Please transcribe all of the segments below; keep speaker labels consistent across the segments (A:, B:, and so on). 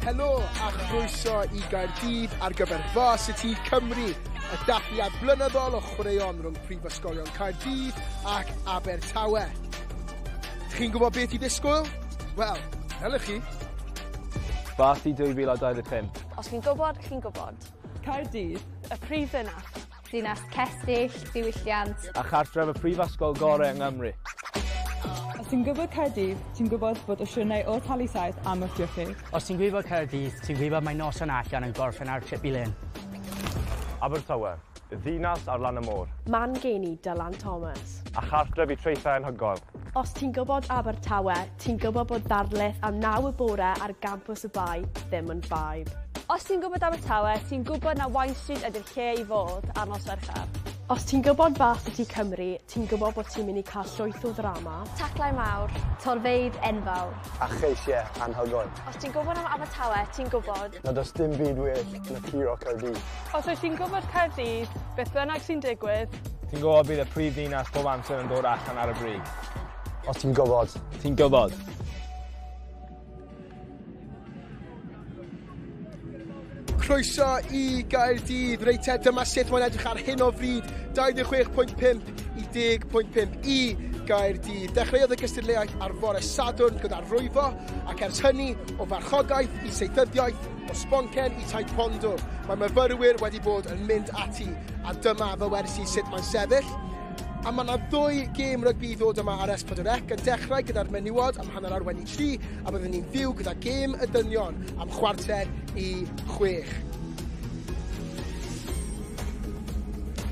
A: Helo a chroeso i Gaerdydd ar gyfer Varsity Cymru, y dathliad blynyddol o chwaraeon rhwng Prifysgolion Caerdydd ac Abertawe. Chi'n gwybod beth i ddisgwyl? Wel, ylwch chi.
B: Varsity 2025.
C: Os chi'n gwybod, chi'n gwybod.
D: Caerdydd.
C: Y prif ddinas.
E: Dinas cestyll, diwylliant.
B: A chartref y prifysgol gorau yng Nghymru.
D: Os ti'n gwybod Caerdydd, ti'n gwybod bod y siwrnai o Talisaith am wthio chi.
F: Os ti'n gwybod Caerdydd, ti'n gwybod mae noson allan yn gorffen ar trip i Lyn.
G: Abertawe, ddinas ar lan y môr.
H: Man geni Dylan Thomas.
G: A chartref i traethau anhygoel.
H: Os ti'n gwybod Abertawe, ti'n gwybod bod ddarlith am 9 y bore ar gampws y Bae ddim yn vibe.
C: Os ti'n gwybod Abertawe, ti'n gwybod na Wine Street ydy'r lle i fod ar nos Fercher.
H: Os ti'n gwybod Varsity Cymru, ti'n gwybod bod ti'n mynd i cael llwyth o ddrama.
C: Taclau mawr.
E: Torfeydd enfawr.
I: A cheisiau anhygoel.
C: Os ti'n gwybod am Abertawe, ti'n gwybod...
I: Na does dim byd well na curo Caerdydd.
D: Os wyt ti'n gwybod Caerdydd, beth bynnag sy'n digwydd...
B: Ti'n gwybod bydd y prif ddinas bob amser yn dod allan ar y brig.
I: Os ti'n gwybod.
B: Ti'n gwybod.
A: Croeso i Gaerdydd. Reit te, dyma sut mae'n edrych ar hyn o bryd. 26.5 i 10.5 i Gaerdydd. Dechreuodd y gystadleuaeth ar fore Sadwrn gyda rwyfo, ac ers hynny, o farchogaeth i seithyddiaeth, o sboncen i taekwondo, mae myfyrwyr wedi bod yn mynd ati, a dyma fy wersi sut mae'n sefyll. A mae yna ddwy gêm rygbi i ddod yma ar S4C, yn dechrau gyda'r menywod am 3:30, a byddwn ni'n fyw gyda gêm y dynion am 5:45.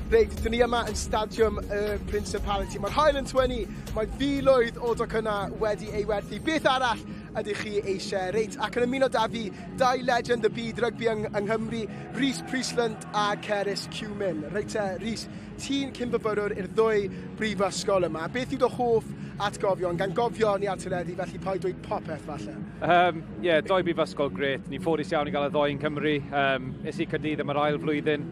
A: Reit, dyn ni yma yn Stadiwm y Principality. Mae'r haul yn twynnu, mae filoedd o docynnau wedi ei werthu. Beth arall ydych chi eisiau? Reit, ac yn ymuno da fi, dau legend y byd rygbi yng, yng Nghymru, Rhys Priestland a Ceris Cumin. Reit te, Rhys, ti'n cyn-fyfyrwr i'r ddwy brifysgol yma. Beth yw dy hoff atgofion? Gan gofio ni ar teledu, felly paid dweud popeth falle.
J: Ie, yeah, doi brifysgol gret. Ni'n ffodus iawn i gael y ddoi yn Cymru. Es i Caerdydd am yr ail flwyddyn.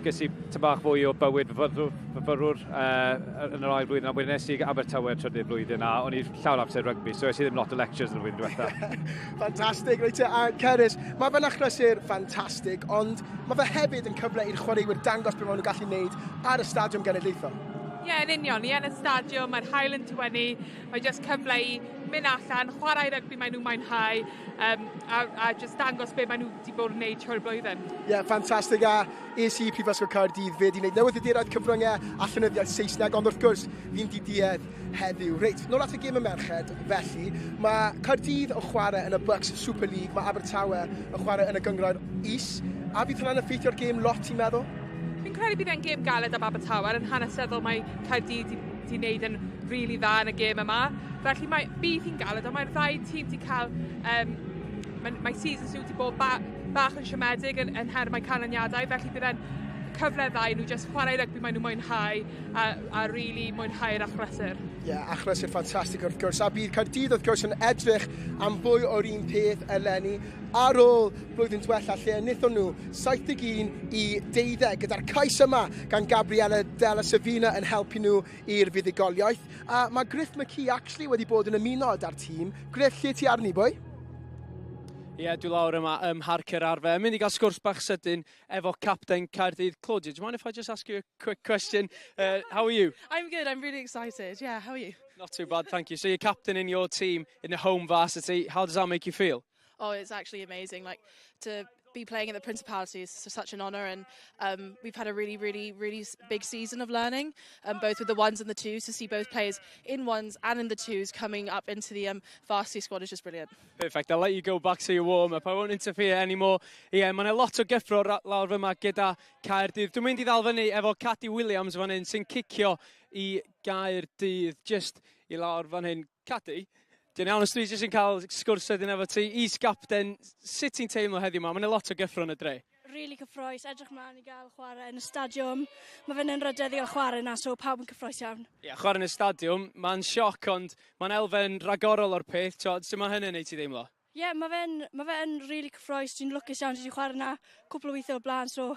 J: Ges i tyn bach fwy o bywyd fyfyrwr yn yr ail flwyddyn, a wedyn es i Abertawe trydydd flwyddyn, a o'n i llawn amser rygbi, so es i ddim lot o lectures yn y flwyddyn diwetha.
A: Ffantastig, reit te, a Ceris, mae fe'n achlysur ffantastig, ond mae fe hefyd yn cyfle i'r chwaraewyr dangos beth maen nhw'n gallu gwneud ar y stadiwm genedlaethol.
K: Ie, yeah, yn union. Ni yn y stadiwm, mae'r haul yn tywynnu, mae jyst cyfle i mynd allan, chwarae rygbi maen nhw'n mwynhau, a jyst dangos be maen nhw wedi bod yn gwneud trwy'r blwyddyn.
A: Ie, yeah, ffantastig, a es i Prifysgol Caerdydd fe di wneud newyddiaduraeth cyfryngau a llenyddiaeth Saesneg, ond wrth gwrs, fi'n diduedd heddiw. Reit, nôl at y gêm y merched, felly, mae Caerdydd yn chwarae yn y Bucks Super League, mae Abertawe yn chwarae yn y gynghrair is, a fydd hwnna'n effeithio'r gêm lot, ti'n meddwl?
K: Fi'n credu bydd e'n gêm galed am Abertawe, yn hanesyddol mae Caerdydd wedi wneud yn rili dda yn y gêm yma. Felly mae, bydd hi'n galed, ond mae'r ddau tîm wedi cael, mae seasons nhw wedi bod bach yn siomedig yn nhermau canlyniadau, felly bydd e'n cyfle dda i nhw jyst chwarae rygbi maen nhw'n mwynhau a really mwynhau'r achlysur.
A: Ie, yeah, achlysur ffantastig wrth gwrs. A bydd Caerdydd wrth gwrs yn edrych am fwy o'r un peth eleni ar ôl blwyddyn diwetha lle enillon nhw 71 i 12 gyda'r cais yma gan Gabriella Della Savina yn helpu nhw i'r fuddugoliaeth. A mae Griff McKee actually wedi bod yn ymuno â'r tîm. Griff, lle ti arni, boi?
L: Ie, yeah, dwi lawr yma ym Mharc yr Arfe. Yn mynd i gael sgwrs bach sydyn efo capten Caerdydd. Claudia, do you mind if I just ask you a quick question? How are you?
M: I'm good, I'm really excited. Yeah, how are you?
L: Not too bad, thank you. So you're captain in your team in the home varsity. How does that make you feel?
M: Oh, it's actually amazing. Like, to be playing in the Principality is such an honour, and we've had a really, really, really big season of learning, both with the ones and the twos. To see both players in ones and in the twos coming up into the varsity squad is just brilliant.
L: Perfect. I'll let you go back to your warm-up. I won't interfere anymore. Ie, yeah, mae yna lot o gyffro lawr fyma gyda Caerdydd. Dwi'n mynd i ddal fyny efo Cadi Williams fan hyn sy'n cicio i Gaerdydd just i lawr fan hyn. Cadi, dwi'n iawn os dwi jyst yn cael sgwrs sydyn efo ti, is-gapten, sut ti'n teimlo heddiw yma? Mae yna lot o gyffro yn y dre.
N: Really cyffrous, edrych mlaen i gael chwarae yn y stadiwm. Mae fe'n anrhydedd i gael chwarae yna, so pawb yn cyffrous iawn.
L: Ie, yeah, chwarae yn y stadiwm, mae'n sioc, ond mae'n elfen ragorol o'r peth. Sut mae hynny'n neud ti ddeimlo?
N: Ie, yeah, mae fe'n really cyffrous. Dwi'n lwcus iawn, dwi wedi chwarae yna cwpl o weithiau o blaen, so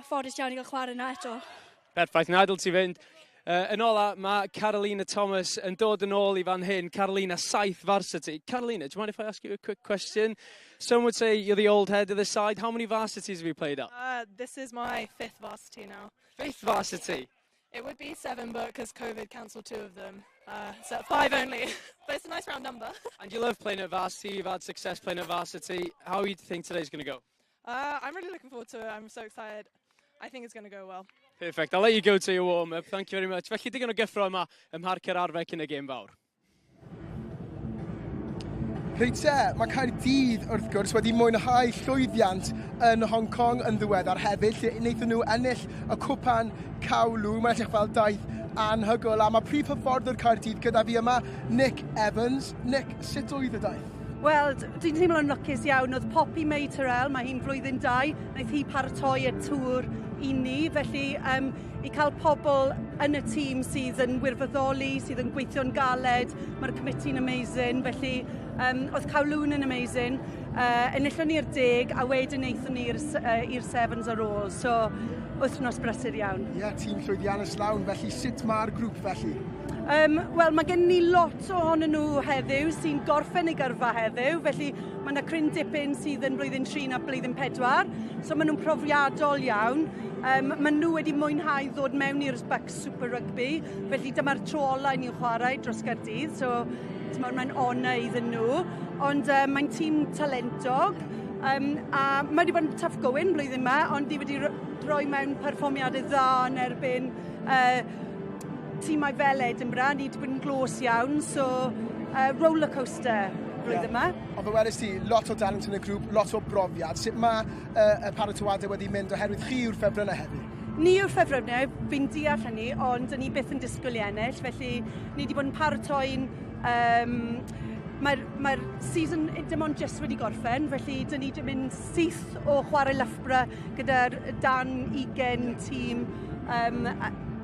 N: ffodus iawn i gael chwarae yna eto.
L: Perffaith, na adael ti fynd. Yn ola, mae Carolina Thomas yn dod yn ôl i fan hyn. Carolina, saith varsity. Carolina, do you mind if I ask you a quick question? Some would say you're the old head of the side. How many varsities have you played at?
O: This is my fifth varsity now.
L: Fifth varsity?
O: It would be seven, but because COVID cancelled two of them, so five only. But it's a nice round number.
L: And you love playing at varsity. You've had success playing at varsity. How do you think today's going to go?
O: I'm really looking forward to it. I'm so excited. I think it's going to go well.
L: Perfect. I'll let you go to your warm-up. Thank you very much. Felly digon o gyffro yma ym Mharc yr Arfau cyn y gêm fawr.
A: Reit te, mae Caerdydd wrth gwrs wedi mwynhau llwyddiant yn Hong Kong yn ddiweddar hefyd, lle wnaethon nhw ennill y cwpan Kowloon. Mae'n edrych fel daith anhygoel, a mae prif hyfforddwr Caerdydd gyda fi yma, Nick Evans. Nick, sut oedd y daith?
P: Wel, dwi'n teimlo'n lwcus iawn. Oedd Poppy May Tyrrell, mae hi'n flwyddyn 2, wnaeth hi paratoi y tŵr i ni, felly i cael pobl yn y tîm sydd yn wirfoddoli, sydd yn gweithio'n galed, mae'r committee'n amazing, felly oedd Kowloon yn amazing. Enillon ni'r 10 a wedyn aethon ni i'r sevens ar ôl, so wythnos brysur iawn.
A: Ie, yeah, tîm llwyddiannus lawn, felly sut mae'r grŵp felly?
P: Wel, mae gen ni lot ohonyn nhw heddiw sy'n gorffen eu gyrfa heddiw, felly mae yna cryn dipyn sydd yn blwyddyn 3 na blwyddyn 4, so maen nhw'n profiadol iawn. Maen nhw wedi mwynhau ddod mewn i'r BUCS Super Rugby, felly dyma'r tro ola i ni'n chwarae dros Gaerdydd, so mae'n honour iddyn nhw. Ond mae'n tîm talentog, a mae wedi bod yn tough going blwyddyn yma, ond ni wedi rhoi mewn perfformiadau dda yn erbyn tîmau fel Edinburgh. Ni wedi bod yn glos iawn, so roller coaster blwyddyn yma.
A: Ond fe wedys ti, lot o dalent yn y grŵp, lot o brofiad. Sut mae y paratoadau wedi mynd oherwydd chi yw'r ffefrynnau heddi?
P: Ni yw'r ffefrynnau, fi'n deall hynny, ond ni byth yn disgwyl i ennill, felly ni wedi bod yn paratoi'n. Mae'r season dim ond just wedi gorffen, felly dyn ni wedi mynd syth o chwarae Loughborough gyda'r dan 20 tîm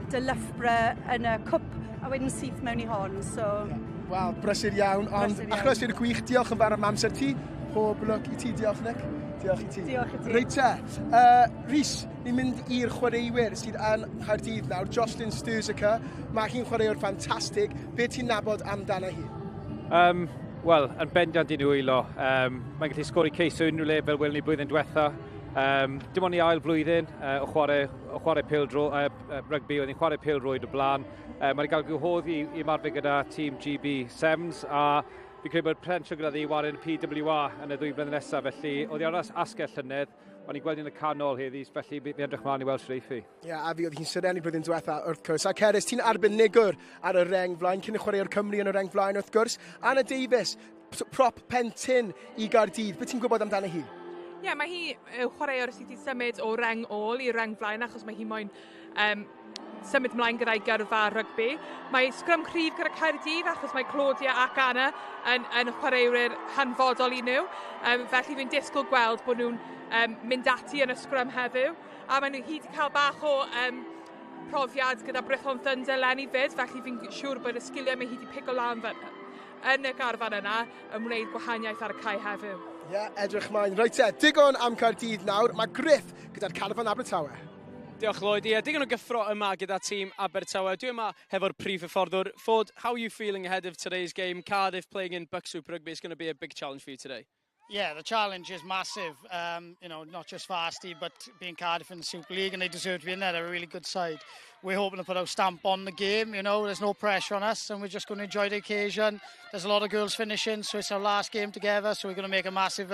P: dy Loughborough yn y cwp a wedyn syth mewn i hon. So. Yeah.
A: Wel, brysur iawn, ond brysur iawn. Achlysur gwych, diolch yn fawr am amser ti. Pob lwc i ti, diolch Nick. Diolch i ti.
P: Diolch i ti.
A: Reit te, Rhys, ni'n mynd i'r chwaraewyr sydd yn Nghaerdydd nawr. Jocelyn Sturzaker, mae hi'n chwaraewr ffantastig. Be ti'n nabod amdano hi?
J: Wel, yn bendant i nwylo. Mae'n gallu sgori ceis o unrhyw le fel welwn ni blwyddyn diwetha. Dim ond i ail flwyddyn o chwarae rygbi, oedd hi'n chwarae pêl-rwyd o blaen. Mae wedi cael gwahodd i ymarfer gyda tîm GB Sevens a fi'n credu bod potensial gyda ddi chwarae yn PWR yn y 2 flynedd nesaf, felly oedd hi ar asgell llynedd, o'n i'n gweld yn y canol heddi, felly fi'n edrych mlaen i weld sut eiff hi.
A: Ie, yeah, a fi oedd hi'n serennu blwyddyn diwetha wrth gwrs. A Cerys, ti'n arbenigwr ar y reng flaen, cyn y chwaraewr Cymru yn y reng flaen wrth gwrs. Anna Davies, prop pen tynn i Gaerdydd. Beth ti'n gwybod amdano hi?
K: Ie, yeah, mae hi chwaraewr sydd wedi symud o reng ôl i reng flaen achos mae hi moyn symud ymlaen gyda'i gyrfa rygbi. Mae sgrym cryf gyda Caerdydd achos mae Claudia ac Anna yn chwaraewyr hanfodol i nhw. Felly fi'n disgwyl gweld bod nhw'n mynd ati yn y sgrym heddiw. A maen nhw hyd wedi cael bach o profiad gyda Brython Thunder 'leni fyd, felly fi'n siŵr bod y sgiliau mae hi wedi pigo lan fel, yn y garfan yna yn wneud gwahaniaeth ar y cae heddiw.
A: Ie, yeah, edrych mlaen. Reit te, digon am Caerdydd nawr. Mae Griff gyda'r carfan Abertawe.
L: Diolch Lloyd. Ie, digon o gyffro yma gyda tîm Abertawe. Dwi yma hefo'r prif hyfforddwr. Ford, how are you feeling ahead of today's game? Cardiff playing in BUCS Super Rugby is going to be a big challenge for you today.
Q: Yeah, the challenge is massive. Not just Varsity, but being Cardiff in the Super League, and they deserve to be in there. They're a really good side. We're hoping to put our stamp on the game. There's no pressure on us, and we're just going to enjoy the occasion. There's a lot of girls finishing, so it's our last game together. So we're going to make a massive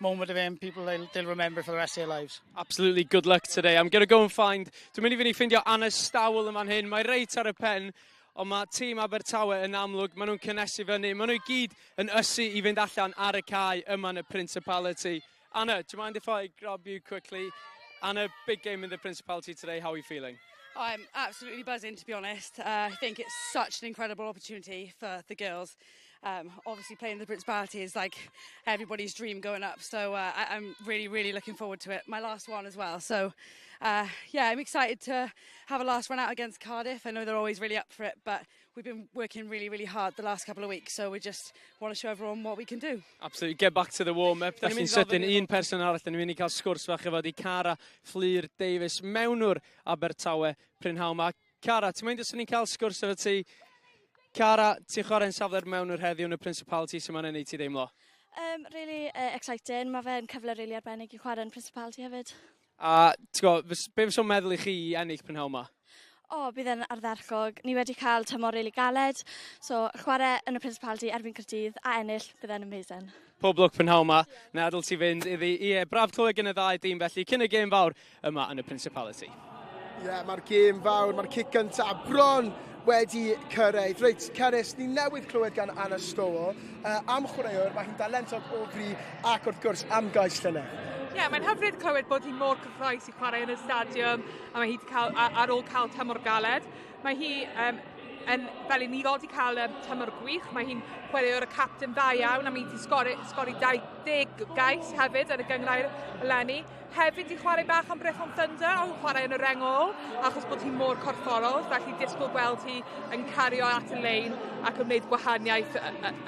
Q: moment of it, and people they'll remember for the rest of their lives.
L: Absolutely, good luck today. I'm going to go and find. Dwi'n mynd i fynd i ffindio Anna Stowell yn fan hyn. Mae reit ar y pen, ond mae tîm Abertawe yn amlwg, maen nhw'n cynnesu fyny. Maen nhw i gyd yn ysu i fynd allan ar y cae yma yn y Principality. Anna, do you mind if I grab you quickly? Anna, big game in the Principality today. How are you feeling?
M: I'm absolutely buzzing, to be honest. I think it's such an incredible opportunity for the girls. Obviously, playing in the Principality is like everybody's dream going up. So I'm really, really looking forward to it. My last one as well. So yeah, I'm excited to have a last run out against Cardiff. I know they're always really up for it, but we've been working really, really hard the last couple of weeks. So we just want to show everyone what we can do.
L: Absolutely. Get back to the warm-up. Felly'n sydyn, un person arall, dyn ni'n mynd i cael sgwrs fach efo di Cara Fflur Davies, mewnwr Abertawe prynhawn 'ma. Cara, ti'n mynd os ni'n cael sgwrs efo ti? Cara, ti'n chwarae'n safle'r mewnwr heddiw yn y Principality, sy'n ma'n ei ti deimlo?
N: Really exciting. Mae fe'n cyfle really arbennig i chwarae yn Principality hefyd.
L: A ti'n gwybod, be fysa'n meddwl i chi i ennill prynhawn 'ma?
N: O, bydd e'n ardderchog. Ni wedi cael tymor really galed, so chwarae yn y Principality erbyn Caerdydd a ennill, bydd e'n amazing.
L: Pob lwc prynhawn 'ma. Na adael ti fynd iddi. Ie, braf clywed gen y ddau dîm felly cyn y gêm fawr yma yn y Principality.
A: Ie, yeah, mae'r gêm fawr, mae'r cic gyntaf bron wedi cyrraedd. Reit, Cerys, ni newydd clywed gan Anna Stowell am chwaraewr, mae hi'n dalentog o fri ac wrth gwrs am gais llynedd.
K: Ie, yeah, mae'n hyfryd clywed bod hi mor cyffrous i chwarae yn y stadiwm a mae hi wedi cael, ar ôl cael tymor galed. Mae hi yn, fel i ni wedi cael tymor gwych, mae hi'n chwaraewr y captain dda iawn a mae hi wedi sgori 20 gais hefyd yn y gynghrair eleni. Hefyd i chwarae bach am Brython Thunder, ond chwarae yn y reng ôl, achos bod hi mor corfforol, felly disgwyl gweld hi yn cario at y lein ac yn gwneud gwahaniaeth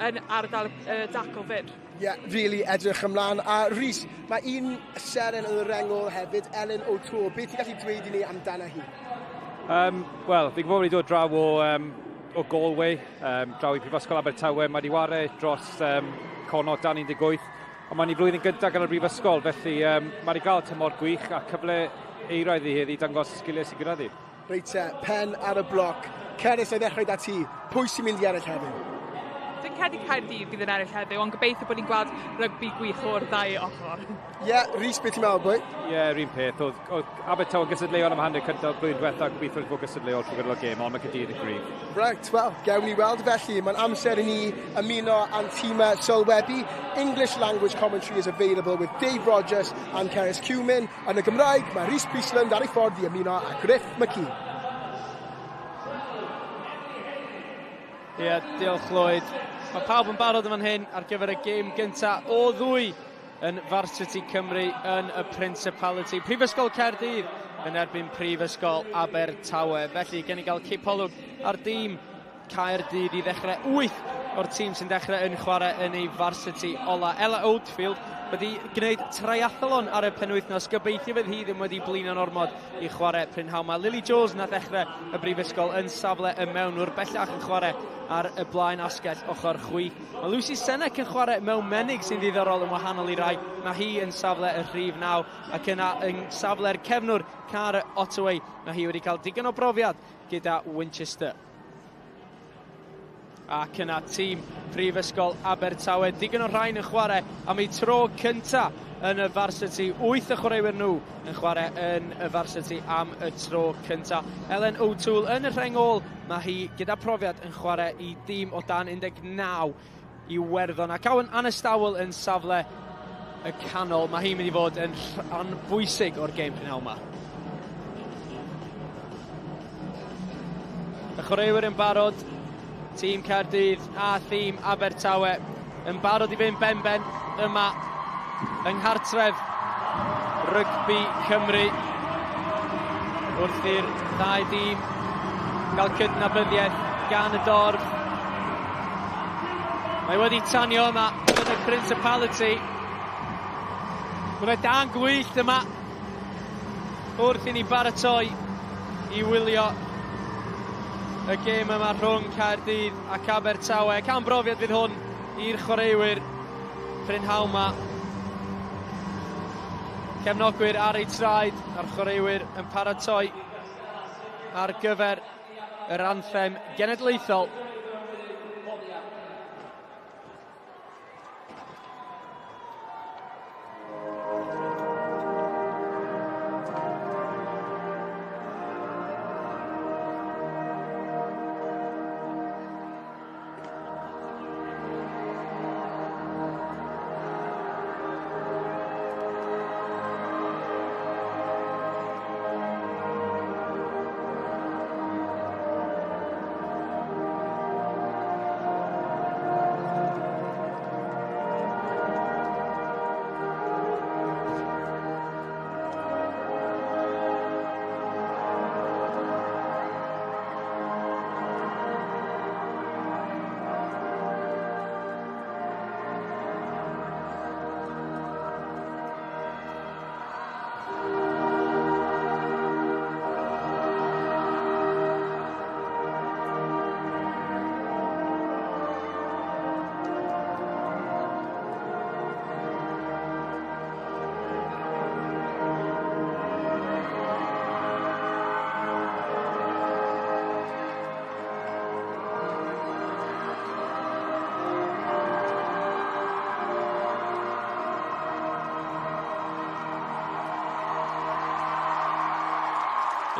K: yn ardal y dacl fyr.
A: Ie, yeah, really edrych ymlaen. A Rhys, mae un seren yn y reng ôl hefyd, Ellen O'Toole. Beth ti'n gallu dweud i ni amdano hi?
J: Wel, fi'n gwybod wedi dod draw o Galway, draw i Prifysgol Abertawe. Mae wedi ware dros Connacht dan 18. Ond mae'n ei flwyddyn gyntaf gan y brifysgol, felly mae wedi cael tymor gwych a cyfle euraidd i heddi dangos y sgiliau sydd gyda hi.
A: Reit te, pen ar y bloc. Cerys, i ddechrau da ti. Pwy sy'n mynd i ennill heddiw?
K: Dwi'n credu Caerdydd bydd yn ennill heddiw, ond gobeithio bod ni'n gweld rygbi gwych o'r ddau ochr.
A: Ie, yeah, Rhys, beth ti'n meddwl, boi?
J: Ie, yeah, yr un peth. Oedd Abertawe yn gystadleuol am hanner cyntaf blwyddyn diwethaf, gobeithio fod gystadleuol trwy gydol y gêm, ond mae Caerdydd yn gryf.
A: Right, wel, gewn ni weld felly. Mae'n amser i ni ymuno â'n tîmau sylwebu. English language commentary is available with Dave Rogers and Cerys Cumin. Yn y Gymraeg, mae Rhys Priestland ar ei ffordd i ymuno â Griff McKee.
L: Ie, yeah, diolch Lloyd. Mae pawb yn barod yn fan hyn ar gyfer y gêm gyntaf o ddwy yn Varsity Cymru yn y Principality. Prifysgol Caerdydd yn erbyn Prifysgol Abertawe. Felly, gen i gael cipolwg ar dîm Caerdydd i ddechrau. 8 o'r tîm sy'n dechrau yn chwarae yn ei Varsity ola. Ella Oldfield wedi gwneud triathlon ar y penwythnos. Gobeithio fydd hi ddim wedi blino'n ormod i chwarae prynhawn 'ma. Lily Jones na ddechrau y brifysgol yn safle y mewnwr, bellach yn chwarae ar y blaen asgell ochr chwith. Mae Lucy Senek yn chwarae mewn menig sy'n ddiddorol yn wahanol i rai. Mae hi yn safle y rhif 9 ac yna yn safle'r cefnwr Cara Ottaway. Mae hi wedi cael digon o brofiad gyda Winchester. Ac yna tîm Prifysgol Abertawe, digon o rhain yn chwarae am ei tro cyntaf yn y Varsity. 8 o chwaraewyr nhw yn chwarae yn y Varsity am y tro cyntaf. Ellen O'Toole yn y rheng ôl, mae hi gyda profiad yn chwarae i dîm o dan 19 Iwerddon. Ac Awen Anastawel yn safle y canol, mae hi'n mynd i fod yn rhan bwysig o'r gêm prynhawn 'ma. Y chwaraewyr yn barod, tîm Caerdydd a thîm Abertawe yn barod i fynd ben-ben yma yng nghartref Rygbi Cymru wrth i'r ddau dîm gael cydnabyddiaeth gan y dorf. Mae wedi tanio yma yn y Principality. Mae dan gwyllt yma wrth i ni baratoi i wylio y gêm yma rhwng Caerdydd ac Abertawe. Cam brofiad fydd hwn i'r chwaraewyr prynhawn 'ma. Cefnogwyr ar eu traed a'r chwaraewyr yn paratoi ar gyfer yr anthem genedlaethol.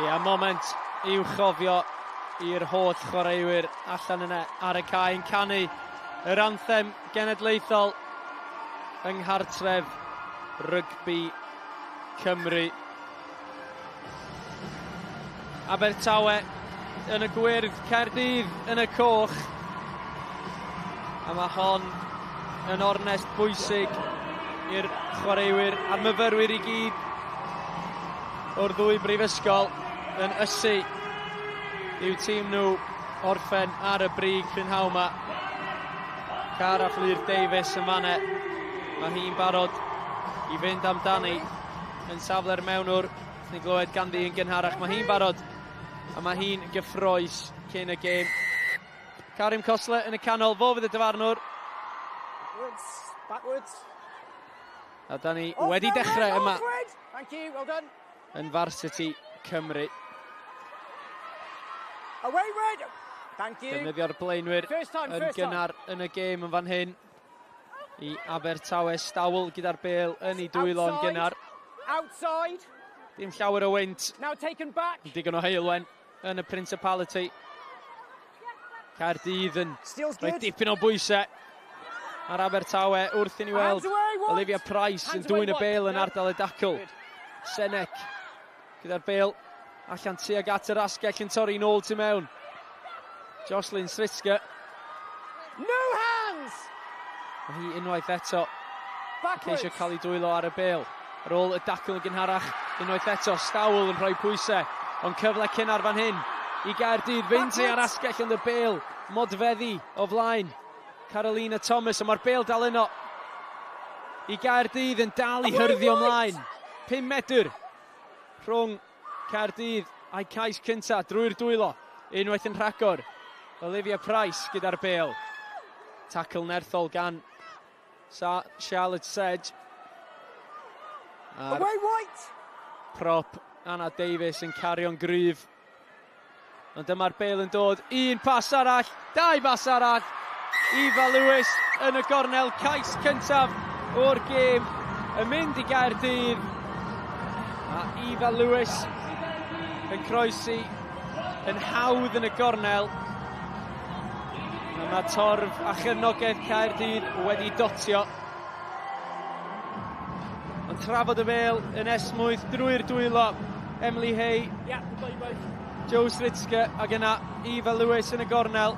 L: Ia, moment i'w chofio i'r holl chwaraewyr allan yna ar y cae yn canu yr anthem genedlaethol yng nghartref rygbi Cymru. Abertawe yn y gwyrdd, Caerdydd yn y coch. A mae hon yn ornest bwysig i'r chwaraewyr a'r myfyrwyr i gyd o'r ddwy brifysgol yn ysu i'w tîm nhw orffen ar y brig prynhawn 'ma. Cara Fflur Davies yn fanne. Mae hi'n barod i fynd amdani yn safle'r mewnwr. Ni'n glywed ganddi yn gynharach. Mae hi'n barod a mae hi'n gyffroes cyn y gêm. Karim Kosler yn y canol, fo fydd y dyfarnwr.
R: Backwards, backwards.
L: A da ni wedi dechrau yma.
R: Thank you, well done.
L: Yn Varsity Cymru.
R: Away, red! Thank you.
L: Defnyddio'r blaenwyr
R: First time,
L: yn
R: first time.
L: gynnar yn y gêm yn fan hyn. I Abertawe Stawel gyda'r bêl yn ei dwylo yn
R: Outside.
L: gynnar.
R: Outside.
L: Dim llawer o wynt.
R: Now taken back.
L: Digon o heulwen yn y Principality. Caerdydd yn
R: Steel's
L: rhoi
R: good.
L: dipyn o bwysau ar Abertawe wrth i ni weld
R: Hands away, White.
L: Olivia Price yn
R: Hands away,
L: dwyn y
R: White.
L: bêl yn
R: No.
L: ardal y dacl. Senec gyda'r bêl allan tuag at yr asgell yn torri nôl tu mewn. Jocelyn Sritska.
R: No hands!
L: Mae hi unwaith eto
R: Backwards.
L: ceisio cael ei dwylo ar y bêl. Ar ôl y dacl yn gynharach, unwaith eto, Stawel yn rhoi pwysau, ond cyfle cynnar fan hyn i Gaerdydd. Fynd ar asgell yn y bêl, modfeddi o flaen Carolina Thomas, ond mae'r bêl dal yno i Gaerdydd yn dal i hyrddio ymlaen. 5 medr rhwng Caerdydd a'i cais cyntaf drwy'r dwylo. Unwaith yn rhagor, Olivia Price gyda'r bêl. Tackle nerthol gan Charlotte Sedge. A'r
R: Away, White!
L: prop Anna Davies yn cario'n gryf. Ond dyma'r bêl yn dod. Un pas arall, dau bas arall. Eva Lewis yn y gornel, cais cyntaf o'r gêm yn mynd i Gaerdydd. A Eva Lewis yn croesi yn hawdd yn y gornel. A mae torf a chefnogaeth Caerdydd wedi dotio. Ond trafod y bêl yn esmwyth drwy'r dwylo. Emily Hay,
R: Yeah, we've got you both.
L: Joe Sritska ac yna Eva Lewis yn y gornel.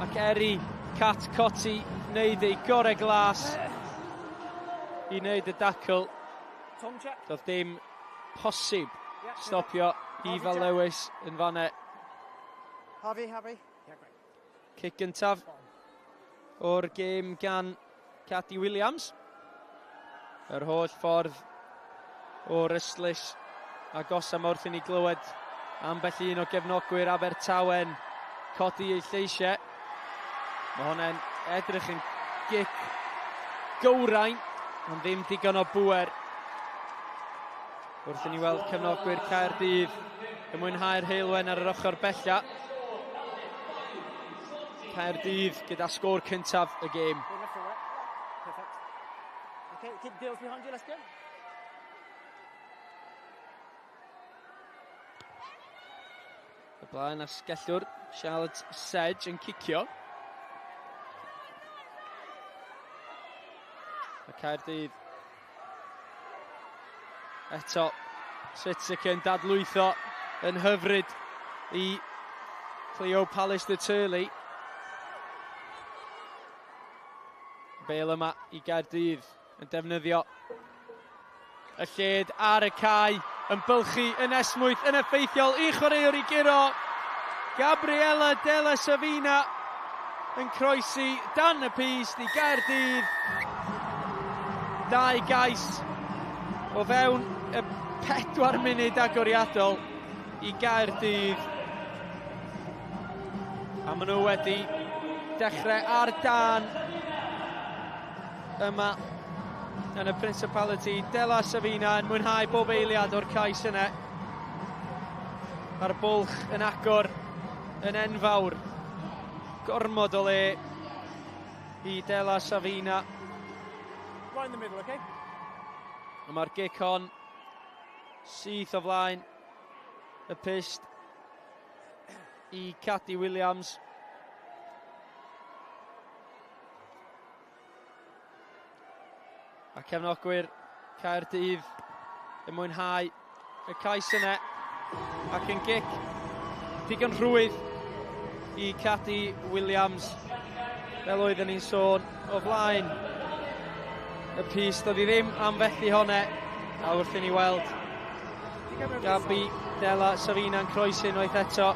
L: Ac Eri Cat Cotti wneud ei gorau glas i wneud y dacl.
R: Tom check.
L: Doedd dim posib stopio Eva Lewis yn fanne.
R: Harvey, Harvey. Yeah, great.
L: Cic gyntaf o'r gêm gan Cadi Williams. Yr holl ffordd o'r ystlys agos am wrth i ni glywed ambell un o gefnogwyr Abertawe'n codi eu lleisiau. Mae hwnna'n edrych yn gic gywrain, ond ddim digon o bŵer. Wrth i ni weld cefnogwyr Caerdydd yn mwynhau'r heulwen ar yr ochr bella. Caerdydd gyda sgôr cyntaf y gêm.
R: Good enough for wet. Perfect. Okay, keep the girls behind you, let's go.
L: Y blaen asgellwr Charlotte Sedge yn cicio. Mae Caerdydd eto Sitzik yn dadlwytho yn hyfryd i Cleo Pallister Turley. Bale yma i Gaerdydd yn defnyddio y lled ar y cae yn bylchu yn esmwyth yn effeithiol i chwaraewr i guro. Gabriela Della Savina yn croesi dan y pyst i Gaerdydd. Dau gais o fewn y 4 munud agoriadol i Gaerdydd. A maen nhw wedi dechrau ar dan yma yn y Principality. Della Savina yn mwynhau bob eiliad o'r cais yna. A'r bwlch yn agor yn enfawr. Gormod o le i Della Savina.
R: Right in the middle, okay?
L: A mae'r gic hon Syth o flaen y pyst i Cadi Williams. A cefnogwyr Caerdydd yn mwynhau y cais yna ac yn gic digon rhwydd i Cadi Williams fel oedden ni'n sôn o flaen y pyst. Doedd hi ddim am fethu honne a wrth i ni weld Gabi Della Savina'n croesi unwaith eto.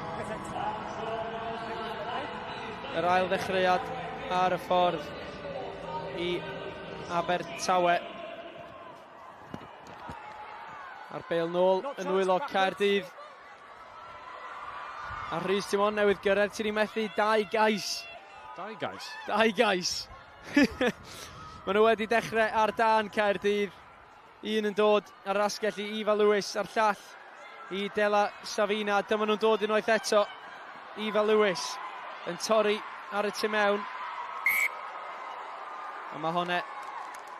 L: Yr ail ddechreuad ar y ffordd i Abertawe. A'r bel nôl yn nwylo Caerdydd. A Rhys, ti'n ond newydd gyrraedd, ti'n methu dau gais.
J: Dau gais?
L: Dau gais. Maen nhw wedi dechrau ar dan Caerdydd. Un yn dod ar yr asgell i Ifa Lewis a'r llall i Della Savina. Dyma nhw'n dod unwaith eto. Ifa Lewis yn torri ar y tu mewn. A mae hwnna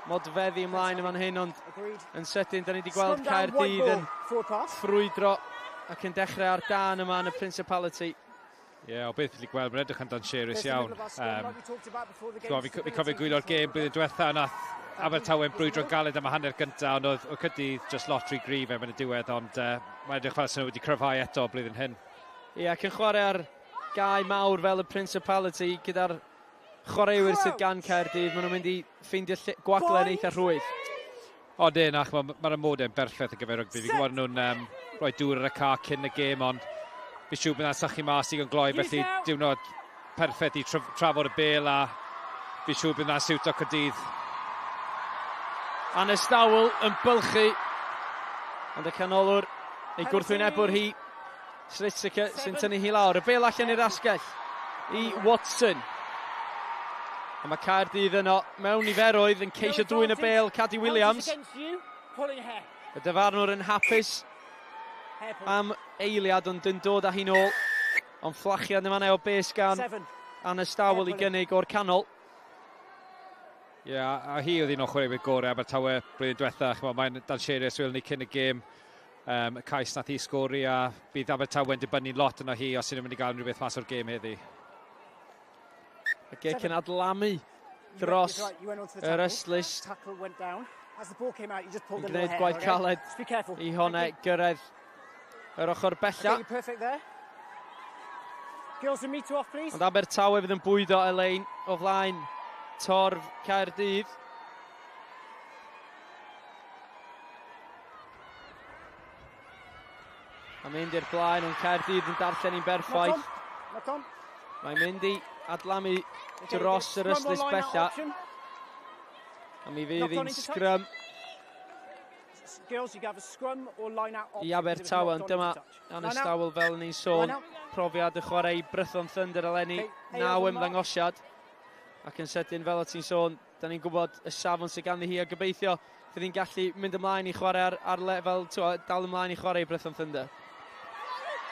L: modfeddi ymlaen yn fan hyn, ond yn sydyn, da ni wedi gweld Caerdydd yn ffrwydro ac yn dechrau ar dan yma yn y Principality.
J: Ie, yeah, o beth fi wedi gweld, mae'n edrych yn danserus iawn. Fi cofio gwylio'r gêm blwyddyn diwetha, nath Abertawe'n brwydro'n galed am y hanner gyntaf, ond oedd Caerdydd just lot rhy gryf erbyn y diwedd, ond mae'n edrych fel sy'n nhw wedi cryfhau eto blwyddyn hyn.
L: Ie, yeah, ac yn chwarae ar gae mawr fel y Principality gyda'r chwaraewyr sydd gan Caerdydd, maen nhw'n mynd i ffeindio gwagle yn eitha rhwydd.
J: O, de, nach, mae'r ma amodau'n berffaith ar gyfer rygbi. Fi'n gwybod nhw'n rhoi dŵr ar y ca cyn y gêm, ond fi siŵr bod yna'n sychu mas digon gloi, felly diwrnod perffaith i trafod y bêl a fi siŵr bod yna'n siwto Caerdydd.
L: Anna Stowell yn bylchu, ond y canolwr ei gwrthwynebwr hi, Slitzica, sy'n tynnu hi lawr. Y bêl allan i'r asgell i Watson. A mae Caerdydd yno mewn niferoedd yn ceisio dwyn y bêl, Cadi Williams. Y dyfarnwr yn hapus am eiliad ond yn dod â hi'n ôl. Ond fflachiad yn fan'na o bes gan Anna Stowell i gynnig o'r canol.
J: Ie, yeah, a hi oedd un o chwaraewyr gorau Abertawe blwyddyn diwetha. Mae'n danserus welwn ni cyn y gêm. Y cais nath hi sgori a bydd Abertawe'n dibynnu lot yno hi os ydyn nhw'n mynd i gael unrhyw beth mas o'r gêm heddi.
L: Y gic yn adlamu dros yr ystlys. Yn gwneud gwaith caled i hwnna gyrraedd yr ochr bella. Ond Abertawe fydd yn bwydo Elaine o flaen torf Caerdydd. A mynd i'r blaen, ond Caerdydd yn darllen i'n berffaith. Mae'n mynd i adlamu dros yr ystlys bella. A mi fydd hi'n sgrym i Abertawe, ond dyma Anna Stowell fel ni'n sôn, profiad y chwarae i Brython Thunder eleni, 9 ymddangosiad. Ac yn sydyn, fel o ti'n sôn, da ni'n gwybod y safon sydd ganddi hi a gobeithio fydd hi'n gallu mynd ymlaen i chwarae ar lefel, dal ymlaen i chwarae i Brython Thunder.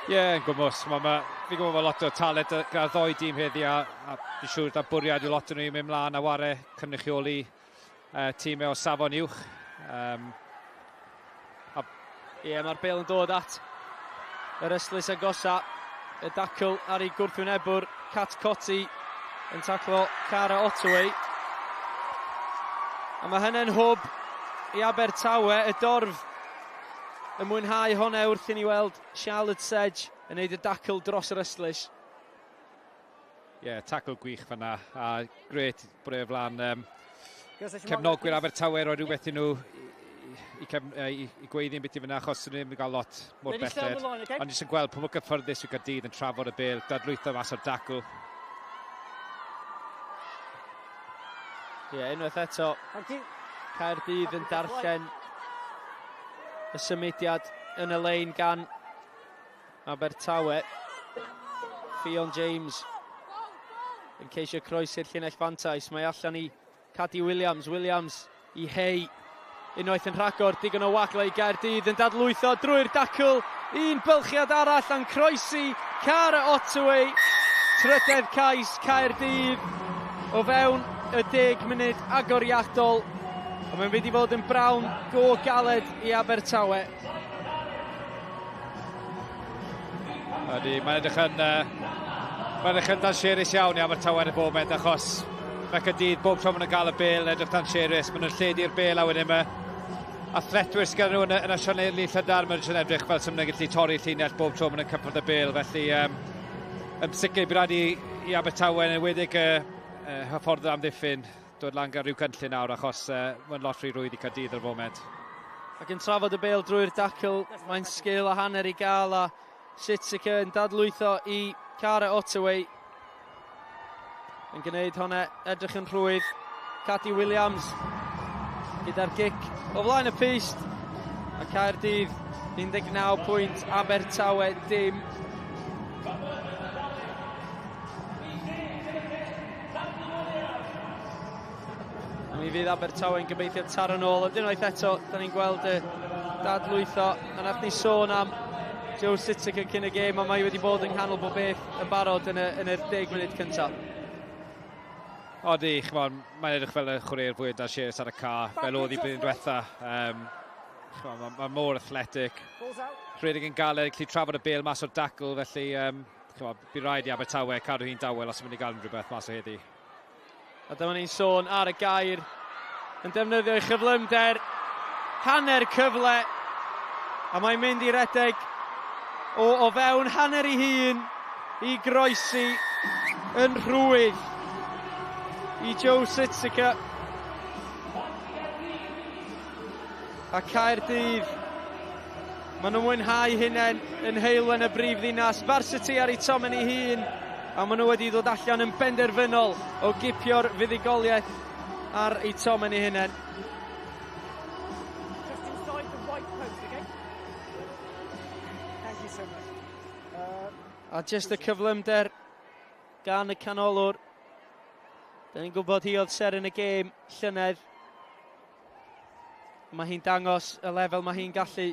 J: Ie, yeah, yn gwmws. Fi'n gwybod mae lot o talent gyda'r ddoi dîm heddi a fi'n siŵr da bwriad i lot o'n nhw i mynd mlaen a ware cynrychioli tîmau o safon uwch.
L: Ie, yeah, mae'r bêl yn dod at yr ystlys agosa. Y dacl ar ei gwrthwynebwr, Cat Cotti, yn taclo Cara Ottaway. A mae hynny'n hwb i Abertawe, y dorf yn mwynhau hwnna wrth i ni weld Charlotte Sedge yn neud y dacl dros yr ystlys.
J: Ie, yeah, tacl gwych fanna, a gret bod e o flaen cefnogwyr Abertawe roi rhywbeth i nhw i gweiddi yn beth i fyna, achos nhw ddim yn cael lot mor belled. Ond jyst yn gweld pa mor gyfforddus yw Caerdydd yn trafod y bêl, dadlwytho mas o'r dacl.
L: Ie, yeah, unwaith eto, Caerdydd yn darllen y symudiad yn y lein gan Abertawe. Ffion James yn ceisio croesi'r llinell fantais. Mae allan i Cadi Williams, Williams i Hay. Unwaith yn rhagor, digon o wagle i Gaerdydd yn dadlwytho drwy'r dacl. Un bylchiad arall yn croesi Cara Ottaway. Trydedd cais Caerdydd o fewn y 10 munud agoriadol. Ond mae'n mynd i fod yn brawn go galed i Abertawe.
J: Ydy, mae'n edrych yn, mae'n edrych yn danserus iawn i Abertawe ar y foment, achos mae Caerdydd bob tro maen nhw'n gael y bêl yn edrych danserus, maen nhw'n lledu'r bêl a wedyn mae athletwyr sydd gyda nhw yn y, yn y sianeli llydar, maen nhw'n edrych fel sy'n nhw'n gallu torri llinell bob tro maen nhw'n cyffwrdd y bêl, felly yn sicr bydd rhaid i Abertawe yn enwedig y hyfforddwr amddiffyn dod lan gan rhyw gynllun nawr achos mae'n lot rhy rwydd i Caerdydd ar y foment.
L: Ac yn trafod y bêl drwy'r dacl, mae'n sgil a hanner i gael a Sitsica yn dadlwytho i Cara Ottaway. Yn gwneud hwnna edrych yn rhwydd. Cadi Williams gyda'r gic o flaen y pyst. A Caerdydd 19 pwynt, Abertawe dim. A mi fydd Abertawe yn gobeithio taro nôl, ond unwaith eto, da ni'n gweld y dadlwytho. A nath ni sôn am Joe Sittick yn cyn y gêm, ond mae wedi bod yng nghanol bob beth yn barod yn y, yn yr 10 munud cyntaf.
J: Odi, chymod, mae'n edrych fel y chwaraewr fwyaf da Shears ar y ca, fel oedd hi blwyddyn diwetha. Chymod, mae ma mor athletic. Rhedeg yn galed, gallu trafod y bêl mas o'r dacl, felly chymod, bydd rhaid i Abertawe cadw hi'n dawel os yn mynd i gael unrhyw beth mas o heddi.
L: A dyma ni'n sôn ar y gair yn defnyddio ei chyflymder, hanner cyfle, a mae'n mynd i redeg o fewn hanner ei hun i groesi yn rhwydd i Joe Sitsica. A Caerdydd, maen nhw'n mwynhau hunain yn heulwen y brif ddinas. Varsity ar ei tomen ei hun, a maen nhw wedi dod allan yn benderfynol o gipio'r fuddugoliaeth ar ei tomen ei hunain.
R: Just inside the right post, okay? Thank you so much.
L: A just y cyflymder gan y canolwr. Da ni'n gwybod hi oedd seren y gêm llynedd. Mae hi'n dangos y lefel mae hi'n gallu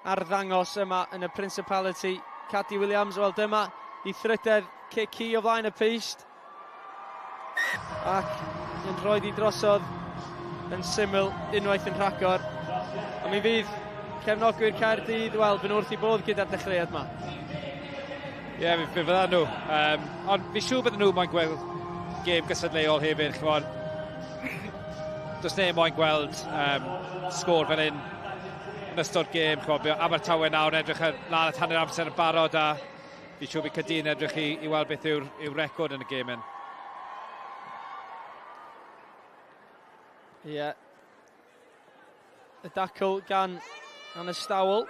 L: arddangos yma yn y Principality. Cadi Williams, wel dyma i thrydedd cic hi o flaen y pyst. Ac yn rhoi di drosodd yn syml unwaith yn rhagor. A mi fydd cefnogwyr Caerdydd, wel, fy nhw wrth i bodd gyda'r dechreuad yma.
J: Ie, yeah, fe fyddan nhw. Ond fi siŵr bydden nhw moyn gweld gêm gystadleuol hefyd, chymod. Does neb moyn gweld sgôr fel un yn ystod gêm, chymod, Abertawe nawr yn edrych lan at hanner amser yn barod a fi siŵr bydd Caerdydd yn edrych i weld beth yw'r record yn y gêm hyn.
L: Ie. Yeah. Y dacl gan Anna Stowell